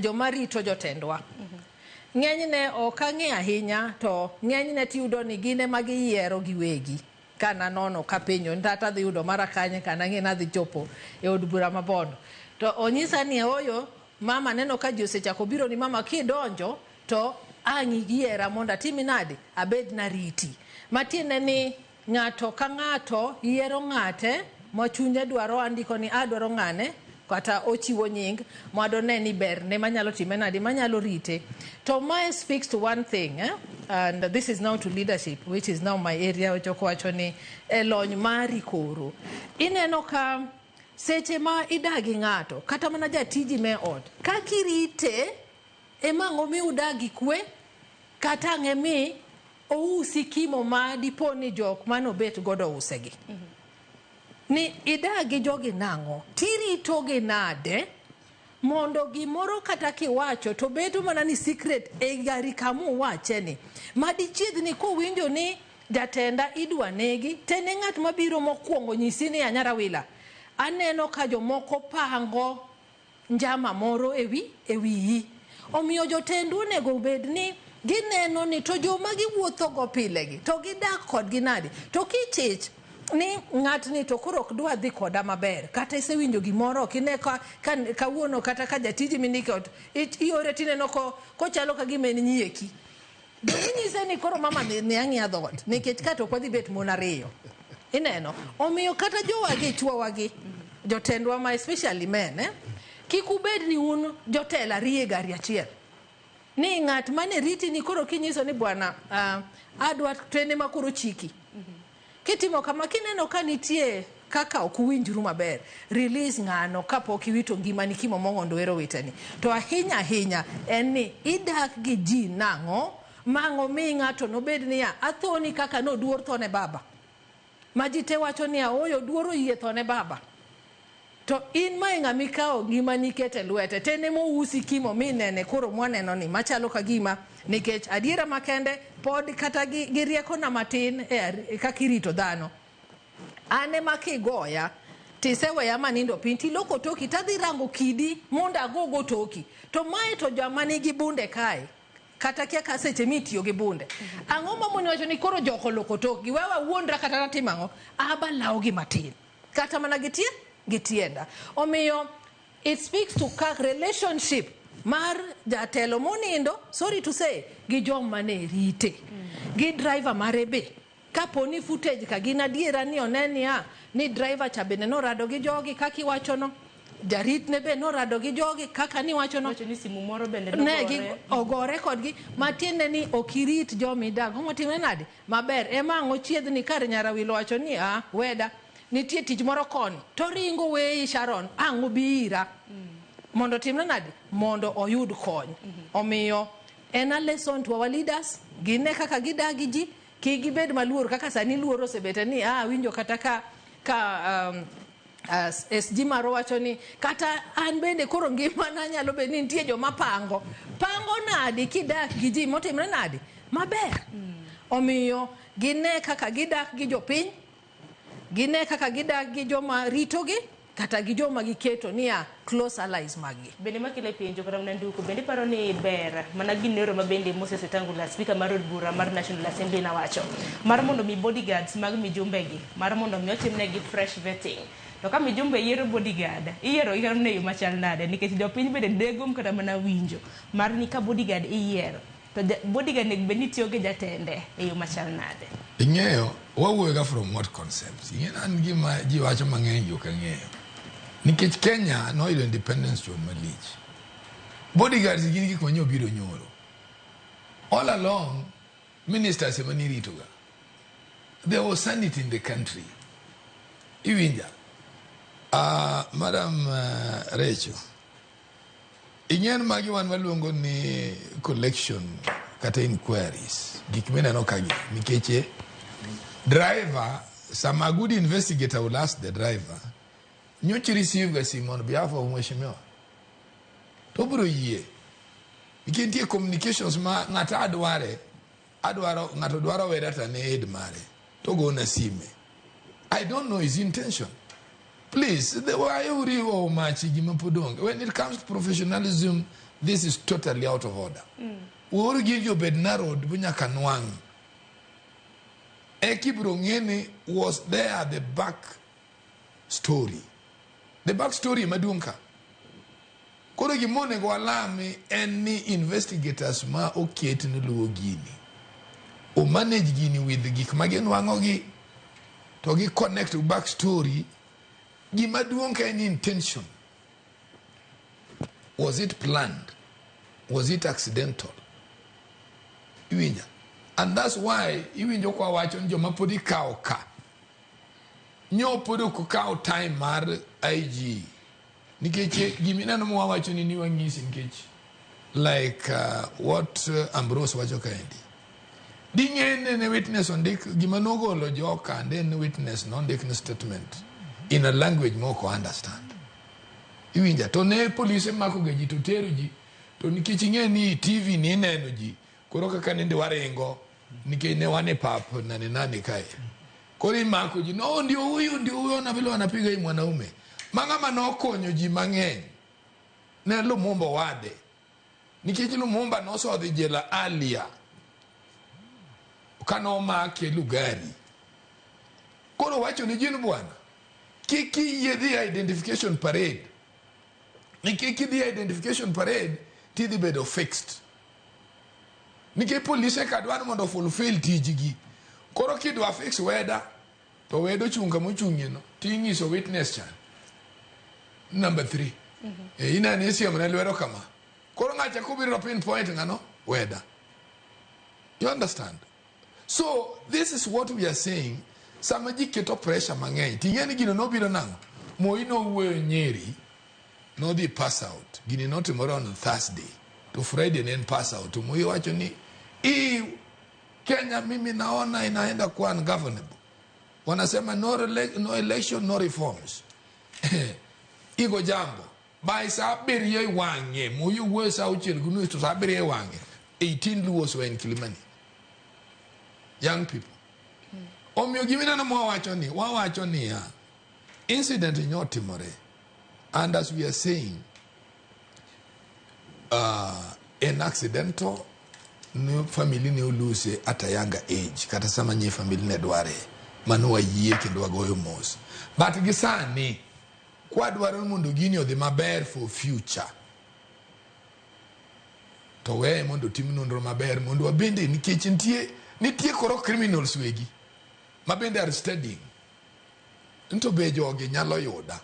joma rito jotendwa ng'enyne ok ang'e ahinya to ng'enyne tiyudo ni gin ema giyiero giwegi. Ka nanono kapenjo ni tata adhi yudo mara kanye kana ng'e ni adhi chopo e od bura ma Bondo. To onyisa ni ooyo mama neno ka ji osechako biro ni mama kidonjo to ang' iyiera mondo atimi nade abed nariti. Matiende ni ng'ato ka ng'ato yiero ng'ate ma chunye dwaro andiko ni adwaro ng'ane kata ochiwo nying madone ni berne manyalo time nade manyalo rite. To mae speaks to one thing And this is now to leadership, which is now my area. Ochoko wacho ni e lony mari koro ineno ka seche ma idagi ng'ato kata mana jatiji me ot kakirite ema ang'o mi udagi kwe kata ang'e mi ousi kimo ma dipo ni jok manobet godo usegi. Ni idagi jogi nang'o tiritogi nade mondo gimoro kata kiwacho to bedo mana ni secret e gari kamuwache ni madichiegni kowinjo ni jatenda idwa negi tene ng'at mabiro mokwongo nyisi ni anyara wila aneno ka jomoko pango njama moro ewi ewiyi. Omiyo jotendu onego bed ni gineno ni to joma giwuotho go pilegi to gidak kodgi nade to kichich ni ng'atni to koro ok dwa dhi koda maber kata isewinjo gimoro ok ine ka kawuono kata ka jatiji mindiko ot iore tineno kochalo ka gima en nyieki. Inyise ni koro mama ni ang'iya dhoot nikech ka to ok wadhi bet mon ariyo. Ineno omiyo kata jowagi chuowagi jotendwa ma especially men kik ubed ni un jotelo ariyo e gari achiel. Ni ng'at mane riti ni koro kinyiso ni bwana adwa to en ema koro chiki. Kitimo kama kineno ka nitie kaka ok uwinjru maber, release ng'ano kapok iwito ngimani kimo mong'ondo ero witeni. To ahinya ahinya en ni idak gi ji nang'o mang'o mi ng'ato nobed niya athoni kaka noduor thone baba. Ma ji te wacho niya ooyo duor oyie thone baba. To in ma e ng'ama ikawo ngimani ikete lwete to en emousi kimo minene koro mwaneno ni machalo ka gima nikech adiera makende pod kata gi riekona matin e kaka irito dhano. An ema kigoya tiseweya manindo piny tiloko toki tadhi rango kidi mondo agogo toki. To mae to joma nigi bunde kae kata kia ka seche mitiyo gi bunde. Ang'o mamoni wacho ni koro jok oloko tokgi wewa wuondra kata natimo ang'o aba lawogi matin kata mana gi tie gi tienda. Omiyo it speaks to kak relationship mar jatelo monindo sorry to say gi joma ne rite gi driver mare be kapo ni footage ka gin adiera ni one niya ni driver cha bende norado gi jogi kaka iwachono jarit ne be norado gi jogi kaka niwachono ni simu moro bende ne gi nogore. ogore kodgi matiende ni ok irit jomidago motimre nade maber ema ang' ochiedhni kar nyarawilo wacho ni a weda nitie tich moro koni to ringo weyi Sharon ang' obi ira. Mondo timre nade? Mondo oyud kony. Omiyo en a lesson to our leaders, gine kaka gidak gi ji, kik gibed maluor kaka sani luor osebete ni winjo kata ka SG maro wacho ni kata an bende koro ngimana nyalo bedo ni nitie joma pango. Pango nadi kidak gi ji motimre nadi? Maber. Omiyo gine kaka gidak gi jopiny, gine kaka gidak gi joma ritogi, kata gi joma giketo niya close allies maggi. Bende makele penjo kata mana nduko, bende paro ni ber mana ginero ma bende Moses Wetangula, speaker mar od bura mar National Assembly nawacho mar mondo mi bodyguards mag mijumbegi mar mondo mi otimnegi fresh vetting. To ka mijumbe yiero bodyguard, iyiero gi kata yo machal nade, nikech jopiny bende degom kata mana winjo mar ni ka bodyguard iyiero to bodyguard nego bed ni tiyo gi jatende e yo machal nade. Ing'eyo, wawuoyo ga from what concepts? Ing'eyo an gima ji wacho mang'eny ji ok ang'eyo. Nikech Kenya noyudo independence chon malich. Bodyguards gin gik manye obiro nyoro. All along, ministers ema niritoga. There was sanity in the country. Iwinja. Madam Rachel, ing'en magi wan waluongo ni collection kata inquiries. Gik mineno kagi. Nikech driver, sama good investigator will ask the driver, nyocha receive ga simu on behalf of mheshimiwa. To obiro yie. Nikech nitie communications ma ng'ato adware, adwaro ng'ato dwaro wera to ne aid mare. To gona sime. I don't know his intention. Please, why uriwo machi gima pod onge? When it comes to professionalism, this is totally out of order. Uhuru gigi obed narrowed bu nyaka nwang'. Eki biro ng'e was there the back story. The back story maduong' ka. Koro gima onego walami en ni investigators ma oket ni luwo gini. O manage gini with gik ma ginwang'o gi to gi connect to back story. Gima duong' ka en intention. Was it planned? Was it accidental? Iwinja. And that's why iwinjo kwa wacho ni joma pod ikawo ka. Nyo pod ok okawo time mar IG. Nikech gimineno mwawacho ni wang'isi nikech like what Ambrose wacho kaendi. Ding'e ne witness ondik gima nogolo joka and then witness nondik ni statement in a language moko understand. Iwinja to ne polise mako ga ji to tero ji to nikech ing'e ni TV ni ineno ji koro kaka nende waringo nikech ne wan e pap nane nane kae. Koro imako ji no ndio huyu ona vile wanapiga hii mwanaume. Mang'ama nokonyo ji mang'eny ne Lumumba wade. Nikech Lumumba nosodhi jela earlier kanomake Lugari. Koro wacho ni jin bwana kik iyie dhi identification parade. Nikech kidhi identification parade tidhi bedo fixed. Nikech polise ka dwaro mondo fulfill tijgi. Koro kidwa fix weda to wedo chung' kama ochung'ie no ting'iso witness cha. Number 3. Ineno isiemo ne lwedo kama. Koro ng'acha kobiro pinpoint ng'ano weda. You understand? So this is what we are saying. Sama ji keto pressure mang'eny ting'e ni gino nobiro nang'o? Moi nowuoyo Nyeri nodhi pass out. Gini notimore on Thursday. To Friday ne en pass out. To Moi wacho ni hii Kenya mimi naona inaenda kuwa ungovernable. Wanasema no election, no reforms. Igo jambo. By saa abiriyo e wang'e, Moi wuoyo saa auchiel gi nus to saa abiriyo e wang'e. 18 Luos were in Kilimani. Young people. Omiyo gimineno mwawacho ni, wawacho niya, incident nyotimore. And as we are saying, an accidental ne family ne olose at a younger age kata sama nye family ne dware mano wayie kendo wagoyo mos. But gi sani kwadwaro mondo gini odhi maber for future to weye mondo tim nonro maber mondo wabende nikech nitie koro criminals wegi ma bende are studying nto be jogi nyalo yuda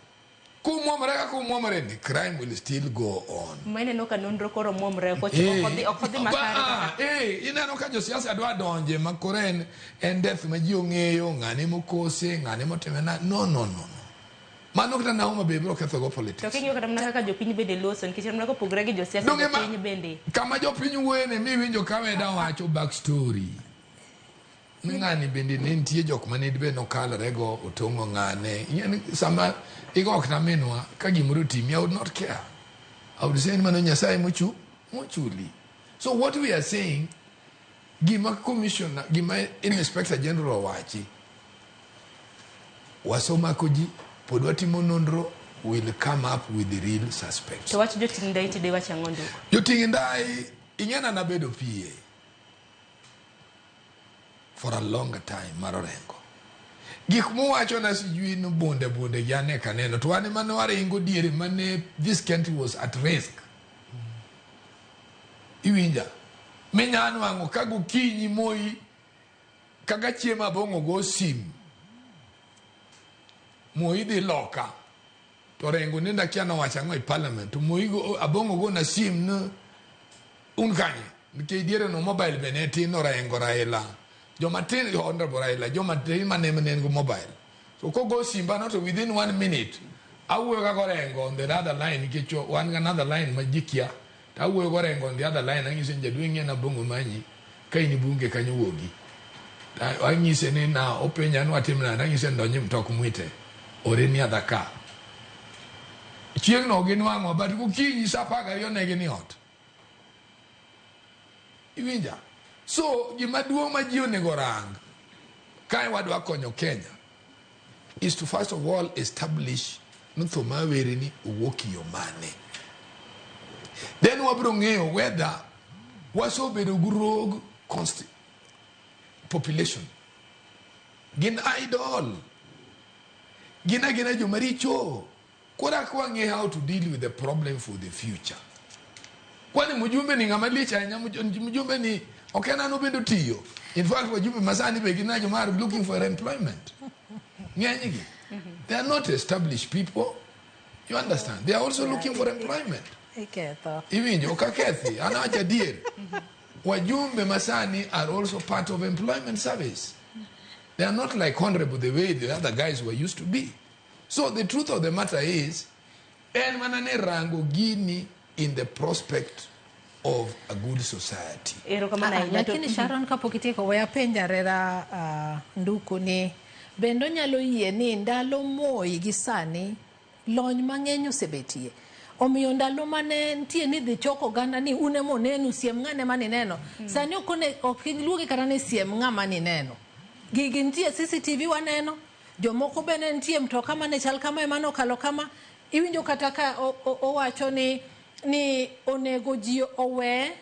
kumwomre kaka umwomre ni crime will still go on. Ma ineno ka nonro koro mwomre ok odhi makare. Ineno ka josiasa dwa donje ma koro en death ma ji ong'eyo ng'ane mokose ng'ane motime na no. Mano kata na Homa Bay biro ketho go politics. To king'iyo kata mana kaka jopiny bende loso nikech mana kopogore gi josiasa Donge ma- jopiny bende. Kama jopiny wuoye ne miwinjo ka weda wacho back story. Ni ng'ani bende ne nitie jok mane be nokalore go otong'o ng'ane. Ing'e ni sama igo kata minwa ka gimoro otimi I would not care. I would say ni mano Nyasaye mochu mochuli. So what we are saying gima commissioner gima inspector general owachi wasomako ji pod watimo nonro will come up with the real suspects. To wach joting' ndai to dewach ang'o Nduku? Joting' ndai ing'e na nabedo PA for a longer time mar Orengo. Gik muwacho na sijui ni bunde bunde gi ane kaneno to wan ema ne waringo diere mane this country was at risk. Iwinja? Minya nwang'o ka gokinyi Moi kaka chiemo abong'o go sim Moi dhi loka to Orengo nenda akia nowacho ang'o e parliament to Moi go abong'o go na sim ne un kanye nikech diere no mobile be ne tin Orengo Raila joma tin honorable Raila joma tin mane ne en go mobile so kogo simba no to within one minute awuoyo kaka Orengo on the other line nikech wan gi another line ma ji kia to awuoyo go Orengo on the other line ang'ise ni jaduong' ing'e nabong'o manyi ka in bunge kanyo wuogi anyise ni na openja ni watim nade anyise ni donji mtok mwite ore ni other car chieng' no ginwang'o but gokinyi sa 12 ne gin e ot iwinja so gima duong' ma ji onego rang kae wadwa konyo Kenya is to first of all establish ni tho mar were ni owuok e yo mane then wabiro ng'eyo whether wasebedo gi rogue population gin idol gin agina joma richo koro ak wang'e how to deal with the problem for the future kwani mjumbe ni ng'ama lich ahinya mjumbe ni ok en an obendo tiyo in fact wajumbe masani be gin joma are looking for employment ng'enygi they are not established people you understand they are also looking for employment Iketho. iwinjo ok akethi an awacho adier wajumbe masani are also part of employment service they are not like honorable the way the other guys were used to be so the truth of the matter is en mana ni rango gini in the prospect of a good society Erokamano ahinya. To- Lakini Sharon kapok itieko we apenj Arera Nduku ni bende onyalo yie ni ndalo Moi gi sani lony mang'eny osebetie omiyo ndalo mane nitie ni dhi choko oganda ni un ema onenu siem ng'ane manineno sani ok ok iluongi kata ni siem ng'ama nineno gigi nitie CCTV waneno jomoko bende nitie mtoka mane chal kama ema nokalo kama iwinjo kata ka owacho ni onego ji owe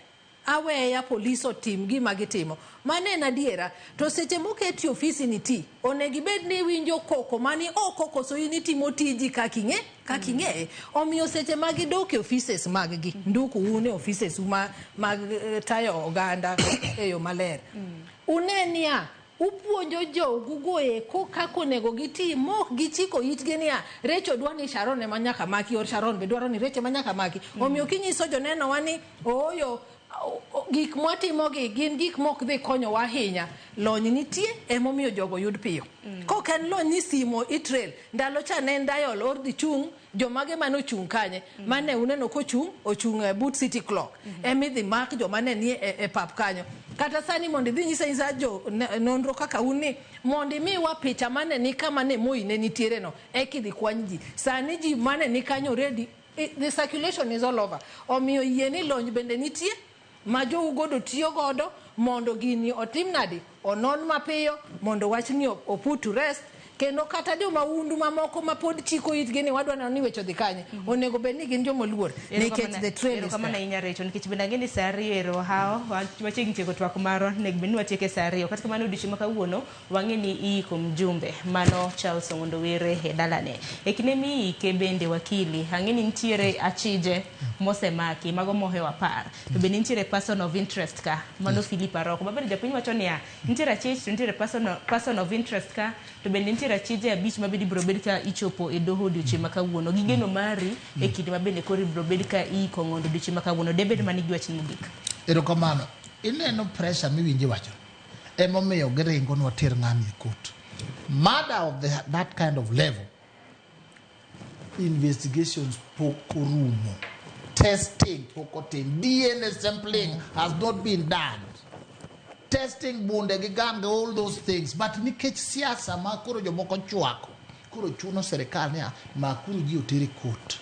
aweya polis otim gima gitimo mano en adiera to seche moketi ofisi ni ti onego ibed ni iwinjo koko mani oko koso in itimo tiji kaka ing'e kaka ing'eye omiyo seche ma gidok e offices mag gi Nduku un e offices u mag tayo oganda e yo maler une niya upuonjo jogu go eko kaka onego giti mok gichiko itgi niya Recho dwa ni Sharon ema nyaka maki or Sharon be dwaro ni Recho ema nyaka maki omiyo kinyiso joneno wa ni ooyo gik mwatimogi gin gik mok dhi konyowa ahinya lony nitie emomiyo jogo yud piyo kok en lony ni simo itrail ndalo cha ne en dial or dhi chung' jomage mane ochung' kanye mane uneno kochung' ochung' e but city clock emidhi mak joma ne nie e pap kanyo kata sani mondo idhi nyisa nyisa jo nonro kaka un ni mondo imiwa picha mane ni kama ne Moi ne nitiere no eka idhi kwany ji sani ji mane ni kanyo already the circulation is all over omiyo yie ni lony bende nitie ma jougodo tiyo godo mondo gini otim nadi onon mapiyo mondo wachni o put to rest kendo kata jomaundu mamoko ma pod chiko itgi ni wadwa neno ni weche odhi kanye onego bed ni gin joma oluor nikech the trail is Erokamano there. ahinya Recho nikech bende ang'e ni sa 2 ero hawo wachiegni tieko twak marwa onego bed ni watieke sa 2 kata kamano odiochieng' ma kawuono wang'e ni iiko mjumbe mano Charles Ong'ondo Were e dalane e kinde miike bende wakili ang'e ni nitiere achije mosemaki mago mohewo 10 to bende nitiere person of interest ka mano Yes. Philip Aroko mabende japiny wacho niya nitiere achich to nitiere person of interest ka to bende nitiere achije 5 ma bende ibiro bed ka ichopo e doho odiochieng' ma kawuono gi geno mari e kinde ma bende koro ibiro bed ka iiko Ong'ondo odiochieng' ma kawuono debed manigi wach mogik Erokamano. Ineno pressure miwinjo iwacho. Emomiyo giringo ni water ng'ani e court. Murder of that kind of level. Investigations pok orumo. Testing pok otim. DNA sampling has not been done. Testing bunde gi gun gi all those things. But nikech siasa ma koro jomoko chwako, koro chuno sirikal niya, makuru ji oter e court.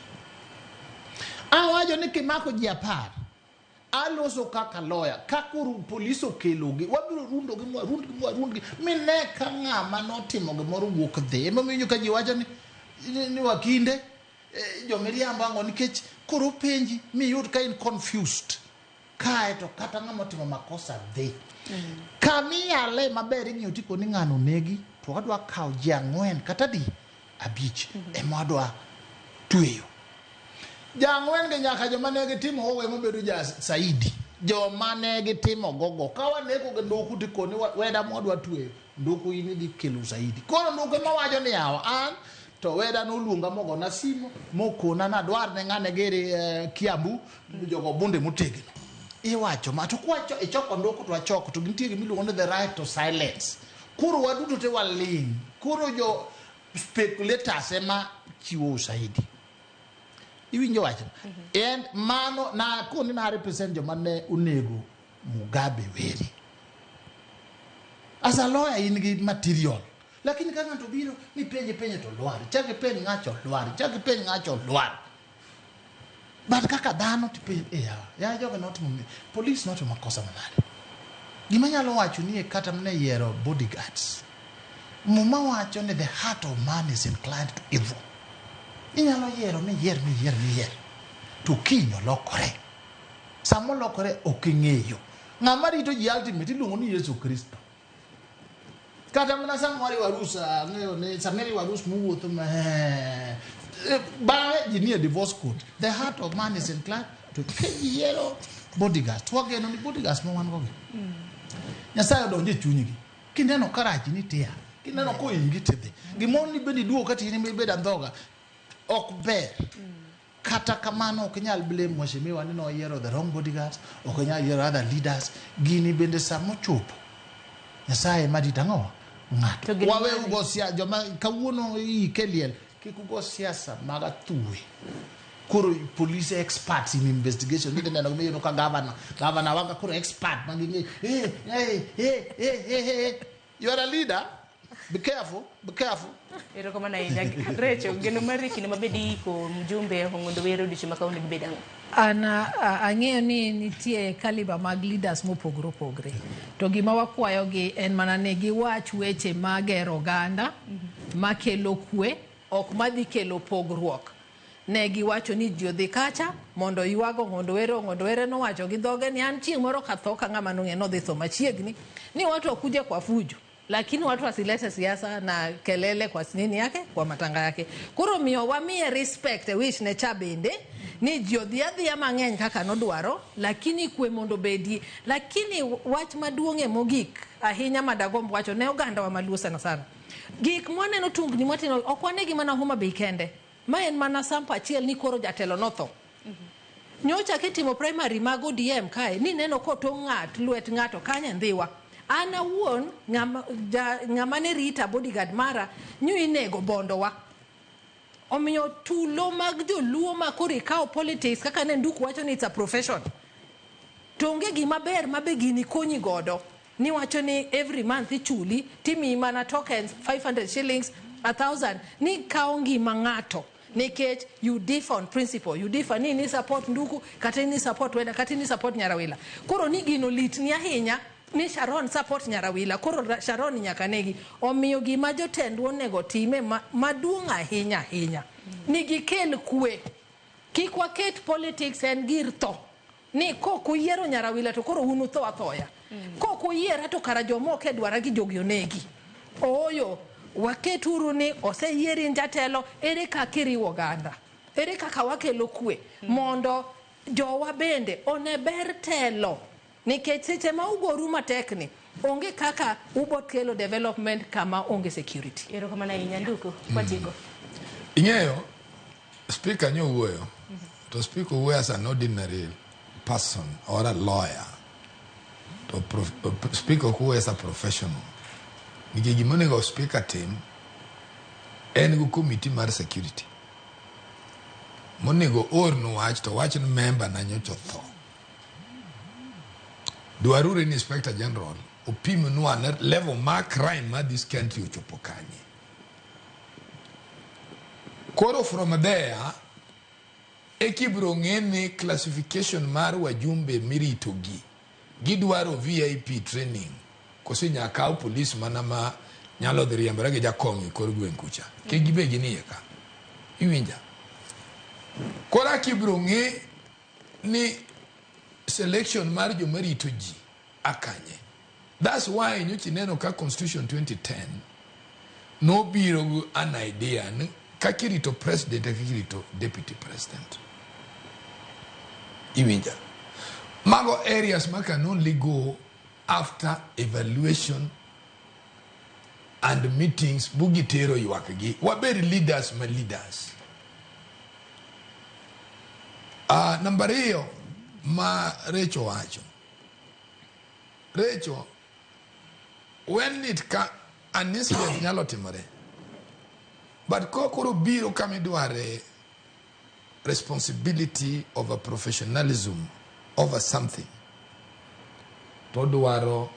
Awacho ni kimako ji 10, aloso kaka lawyer, ka koro polis okelogi, wabiro rundogi mwarundgi mwarundgi, mine ka ng'ama notimo gimoro wuok dhi. Emomiyo iwinjo ka ji wacho ni wakinde, jomiriambo ang'o nikech koro penji miyud ka in confused. Kae to kata ng'ama otimo makosa dhi. Kamiyale maber ing'iyo tikoni ng'ano negi, to wadwa kawo ji 4 kata di 5 ema wadwa tweyo. Ji 4 gi nyaka joma ne gitimo gogo ema bedo ja saidi. Joma ne gitimo gogo. Ka wanego gi nduku tikoni weda mwadwa tweyo, nduku in idhi kelo usaidi. Koro nduku ema wacho ni yawa an to weda noluonga mogona simu mokona nadwar ne ng'ane gere Kiambu jogo bunde motegno. Iwacho ma to kwacho ichoko nduku to wachoko to gintie gimiluongo ni the right to silence. Koro waduto te waling'. Koro jo speculators ema chiwo usaidi. Iwinjo wachno? And mano na koni na represent joma ne onego Mugabe Were. As a lawyer in gi material. Lakini ka ng'ato biro mipenje penje to lwar. Chak ipenj ng'acho lwar. Chak ipenj ng'acho lwar. But kaka dhano tipenj, ya jogo notimo police notimo makosa manade. Gima nyalo wacho ni kata mana yiero bodyguards. Muma wacho ni the heart of man is inclined to evil. Inyalo yiero miyier miyier miyier. To kiny olokore. Sama olokore ok ing'eyo. Ng'ama rito ji ultimate iluongo ni Yesu Kristo. Kata mana sama wariwo arus, ang'eyo ni sama iriwo arus muwuotho ma bang'e ji nie divorce court. The heart of man is inclined to ka ji yiero bodyguards. To wageno ni bodyguards ma wan go gi. Nyasaye odonjo e chunygi. Kineno ka rach ni tia. Kineno kohingi tidhi. Gimoro ni bende iduogo ka tini mibedo andhoga. Ok ber. Kata kamano ok inyal blame mheshimiwa ni noyiero the wrong bodyguards, ok inyal yiero other leaders. Gini bende samochopo Nyasaye ema rito ang'o? Ng'ato. Wawe ugo siasa joma kawuono ike liel kik ugo siasa mag athuwe. Koro police experts in investigation idhi neno gima ka governor wanga koro expert maging'e hey. You are a leader. Be careful, be careful. Erokamano ahinya. Recho, geno mari kinde mabed iko mjumbe Ong'ondo Were odiochieng' ma kawuono dibed ang'o? An ang'eyo ni nitie caliber mag leaders mopogore opogore. To gima wakwayogi en mana ni giwach weche magero oganda, makelo kwe, ok madhi kelo pogruok. Ne giwacho ni ji odhi kacha mondo ywag Ong'ondo Were. Ong'ondo Were nowacho gi dhoge ni an chieng' moro katho ka ng'ama nong'e nodhi tho machiegni ni watu wakuje kwa fujo. Lakini watu wasilete siasa na kelele kwa nini yake, kwa matanga yake. Koro miyo wamiye respect e wish ne cha bende ni ji odhi adhiya mang'eny kaka nodwaro, lakini kwe mondo bedie. Lakini wach maduong' e mogik ahinya madagomb wacho ne oganda wa Maluo sana sana. Gik mwaneno tungni mwatimo ok wanegi mana Homa Bay kende. Ma en mana sample achiel ni koro jatelo notho. Nyocha kitimo primary mag ODM kae ni neno kotong' ng'at lwet ng'ato kanye Ndhiwa. An awuon ng'ama ne rita bodyguard mara nyo inego bondowa. Omiyo tulo mag joluo ma koro ikawo politics kaka ne Nduku wacho ni it's a profession. To onge gima ber ma be gini konyi godo. Ni wacho ni every month ichuli timiyi mana tokens 500 shillings 1000 ni kawo ngima ng'ato. Nikech you differ on principle, you differ ni support Nduku kata ni support Weda kata ni support Nyarawila. Koro ni gino litni ahinya ni Sharon support Nyarawila, koro Sharon nyaka negi. Omiyo gima jotendwa onego time maduong' ahinya ahinya ni gikel kwe. Kik waket politics en gir tho. Ni kok uyiero Nyarawila to koro un utho athoya. Kok uyiera to kara joma ok e dwara gi jogi onegi. Ooyo, waketuru ni oseyieri in jatelo, ere kaka iriwo oganda? Ere kaka wakelo kwe? Mondo jowa bende one ber telo. Nikech seche ma ugoru matek ni, onge kaka ubo kelo development kama onge security. Erokamano ahinya Nduku, watieko. Ing'eyo, speaker nyo wuoyo. To speaker wuoyo as an ordinary person or a lawyer. To speaker ok wuoyo as a professional. Nikech gima onego speaker tim, en go committee mar security. Monego ornu wach to wach ni member na nyocha otho. Dwaruru ni Inspector General opimnu ane level mar crime ma this country ochopo kanye. Koro from there, ekibiro ng'e ni classification mar wajumbe mirito gi gidwaro VIP training kose nyaka kaw police mana ma nyalo dhi riembore gi jakong' e kor gweng' kucha kik gibed gi nie ka iwinja koro akibiro ng'e ni selection mar joma rito ji akanye that's why nyocha ineno ka constitution 2010 nobiro gi an idea ni kaka irito president e kaka irito deputy president iwinja mago areas ma can only go after evaluation and meetings bugitero ywak gi wabed leaders ma leaders namba ariyo ma Recho wacho Recho when it ka an incident nyalo timore but ko koro biro kama idware responsibility over professionalism over something to dwaro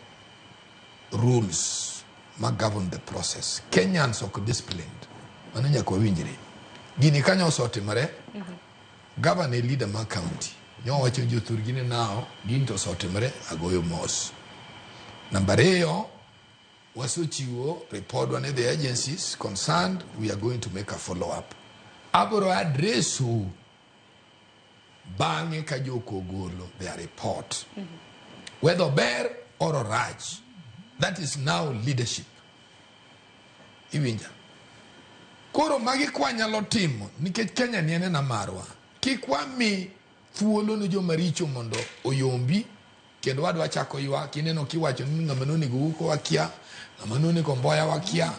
rules ma govern the process Kenyans ok disciplined mano nyaka wawinjre gini kanyo osetimore governor e leader mar county nyowacho ni jothurgi ni now gini to osetimore agoyo mos namba ariyo wasechiwo report ne the agencies concerned we are going to make a follow up abiro address u bang'e ka joko ogolo their report whether ber or orach that is now leadership iwinja koro magi kwanyalo timo nikech Kenya ni en marwa kik wami thuolo ne joma richo mondo oyombi kendo wadwa chako ywak ineno kiwacho ni ng'ama nonego Uko wakia ng'ama nonego Mboya wakia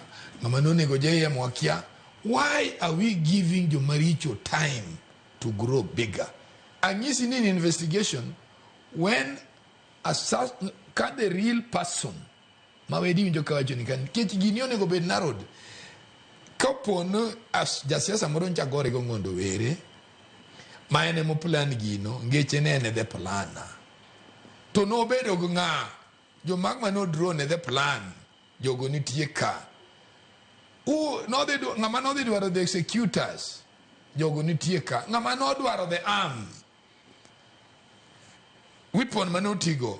ng'ama nonego JM wakia why are we giving joma richo time to grow bigger anyisi ni in investigation when a ka the real person ma wedi winjo kawacho ni ka nikech gini onego bed narrowed kapo ni as jasiasa moro ncha gore go Ng'ondo Were ma en emo plan gino ngeche ne en e the planner to nobedo gi ng'a jomak ma no draw ne the plan jogo nitie ka ng'ama nodhi dwaro the executors jogo nitie ka ng'ama nodwaro the arm weapon manotigo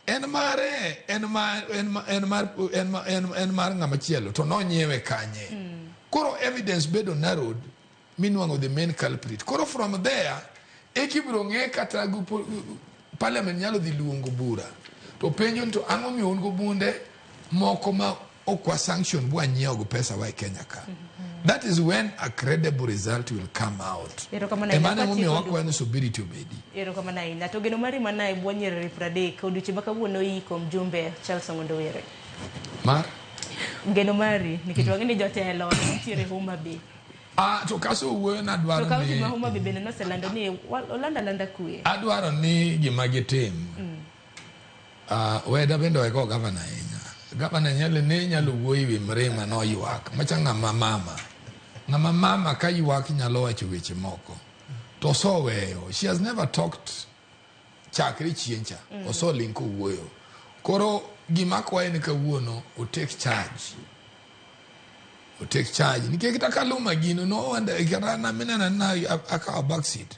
en mare en mar en ma- en mar en ma- en en mar ng'ama chielo to nonyiewe kanye koro evidence bedo narrowed minwang'o the main culprit koro from there ekibiro ng'e kata parliament nyalo dhi luongo bura to penjo ni to ang'o miyo un go bunde moko ma ok wa sanction bwanyiewo go pesa wa e Kenya ka that is when a credible result will come out Erokamano ahinya. emano emomiyo Kwatieko wakwayo ni sobriety obedi Erokamano ahinya. To geno mari mana e bwo nyiriri 30 odiochieng' ma kawuono iko mjumbe Charles Ong'ondo Were. mar Geno mari nikech wang'e ni jotelo nitiere Homa Bay. ah, to kaso wuoyo To nadwaro kaunti ni ma Homa Bay bende noselando ni olando alanda kwe. adwaro ni gima gitim weda bende wego gavana ahinya gavana nyalo ne nyalo wuoyo ewi mrima noywak macha ng'ama mama ng'ama mama ka ywak nyalo wacho weche moko to oseweyo she has never talked chakre chien cha oseling kowuoyo koro gima akwaye ni kawuono o take charge o take charge nikech kata Kaluma gino no wonder kata na minena na akawo back seat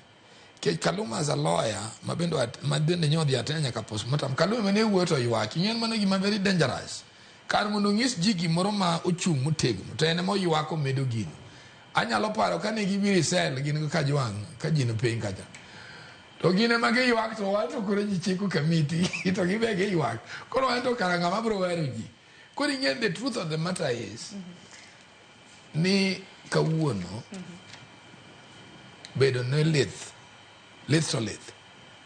nikech Kaluma as a lawyer ma bende ma bende nyodhi atenya nyaka postmortem Kaluma mane wuoyo to ywak ing'en mano gima very dangerous kar mondo onyis ji gimoro ma ochung' motegno to en ema oywak omedo gino anyalo paro kane gibiro e cell gin go Kajwang' ka ji ni piny kacha to gin ema giywak to wan to koro ji chiko kamiti to gibe giywak koro wan to kara ng'ama biro wero ji koro ing'e the truth of the matter is ni kawuono bedo ne lith lith to lith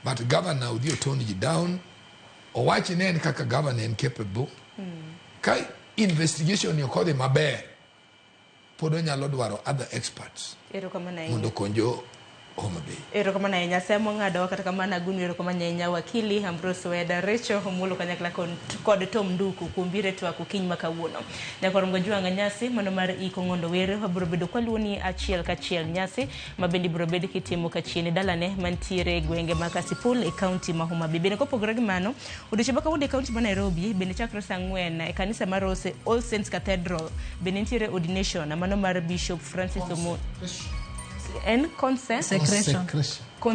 but governor odhi otone ji down owachi ne en kaka governor en capable ka investigation ni ok odhi maber pod onyalo dwaro other experts Erokamano ahinya. mondo okonjo Homa Bay. Erokamano ahinya Semo ng'ado kata kamano agunu erokamano ahinya wakili Ambrose Weda Recho Omulo kanyakla kod Tom Nduku kuom biro e twak okinyi ma kawuono. Nyakwarom Gajwang' nyasi mano mar iko Ng'ondo Were wabiro bedo kwaluwoni achiel kachiel nyasi ma bende ibiro bed kitimo kachien e dalane mantiere e gwenge ma Kasipul e kaunti ma Homa Bay. Bende kopogore gi mano, odiochieng' ma kawuono e kaunti ma Nairobi bende chakre saa 4 e kanisa mar All Saints Cathedral bende nitiere ordination mano mar Bishop Francis Omo en Consecration.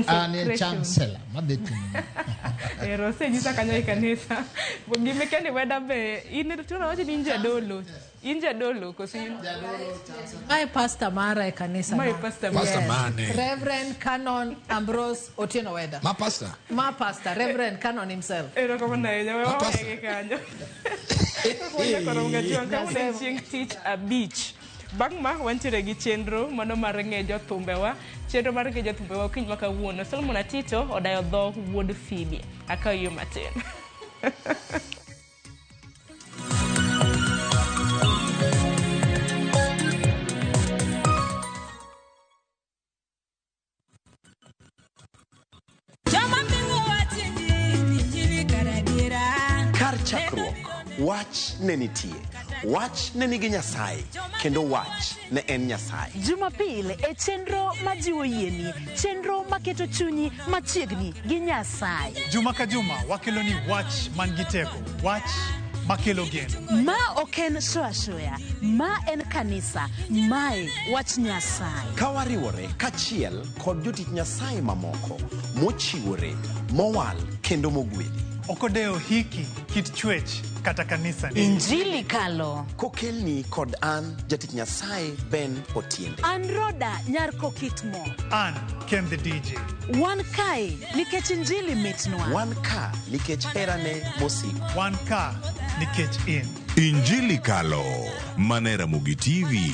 An e chancellor madhi timo. Ero osenyisa kanyo e kanisa. Gima ikia ni weda be in to wacho ni in jadolo. In jadolo koso in? Mae pastor mara e kanisa. Mae pastor mara. Pastor mane? Reverend Canon Ambrose Otieno Weda. Ma pastor? Ma pastor, Reverend Canon himself. Erokamano ahinya, we wawegi kanyo. Kawuono en chieng' tich abich. Bang' ma wantiere gi chenro mano mar ng'e jothumbewa. Chenro mar ng'e jothumbewa okinyi ma kawuono. Solomon Atito odayo dho wuod Phoebe. Akaw yo matin. Kar chakruok, wach ne nitie. Wach ne nigi Nyasaye, kendo wach ne en Nyasaye. Jumapil e chenro majiwo yieni, chenro maketo chunyi machiegni gi Nyasaye. Juma ka juma wakelo ni wach man gi teko, wach makelo geno. Ma ok en shoya shoya, ma en kanisa, mae wach Nyasaye. Ka wariwore kachiel kod jotich Nyasaye mamoko mochiwore, mowal kendo mogwedhi. Ok odewo hiki, kit chwech kata kanisa ni. Injili kalo. Kokelni kod an jatich Nyasaye Ben Otiende. An Roda nyar Kokitmo. An Ken the DJ. Wan kae nikech injili mitnwa. Wan ka nikech herane mosiko. Wan ka nikech in. Injili Kalo, mana Ramogi TV.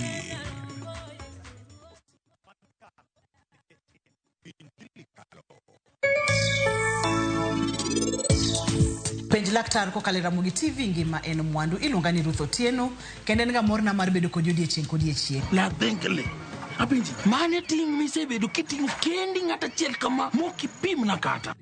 Penj laktar kokalo e Ramogi TV ngima en mwandu. Iluonga ni Ruth Otieno kendo en ga morna mar bedo kodi odiechieng' kodiechieng'. Nadhengli. Apenji, mane ting' misebedo kiting'o kendi ng'at achiel kama mok ipimna kata?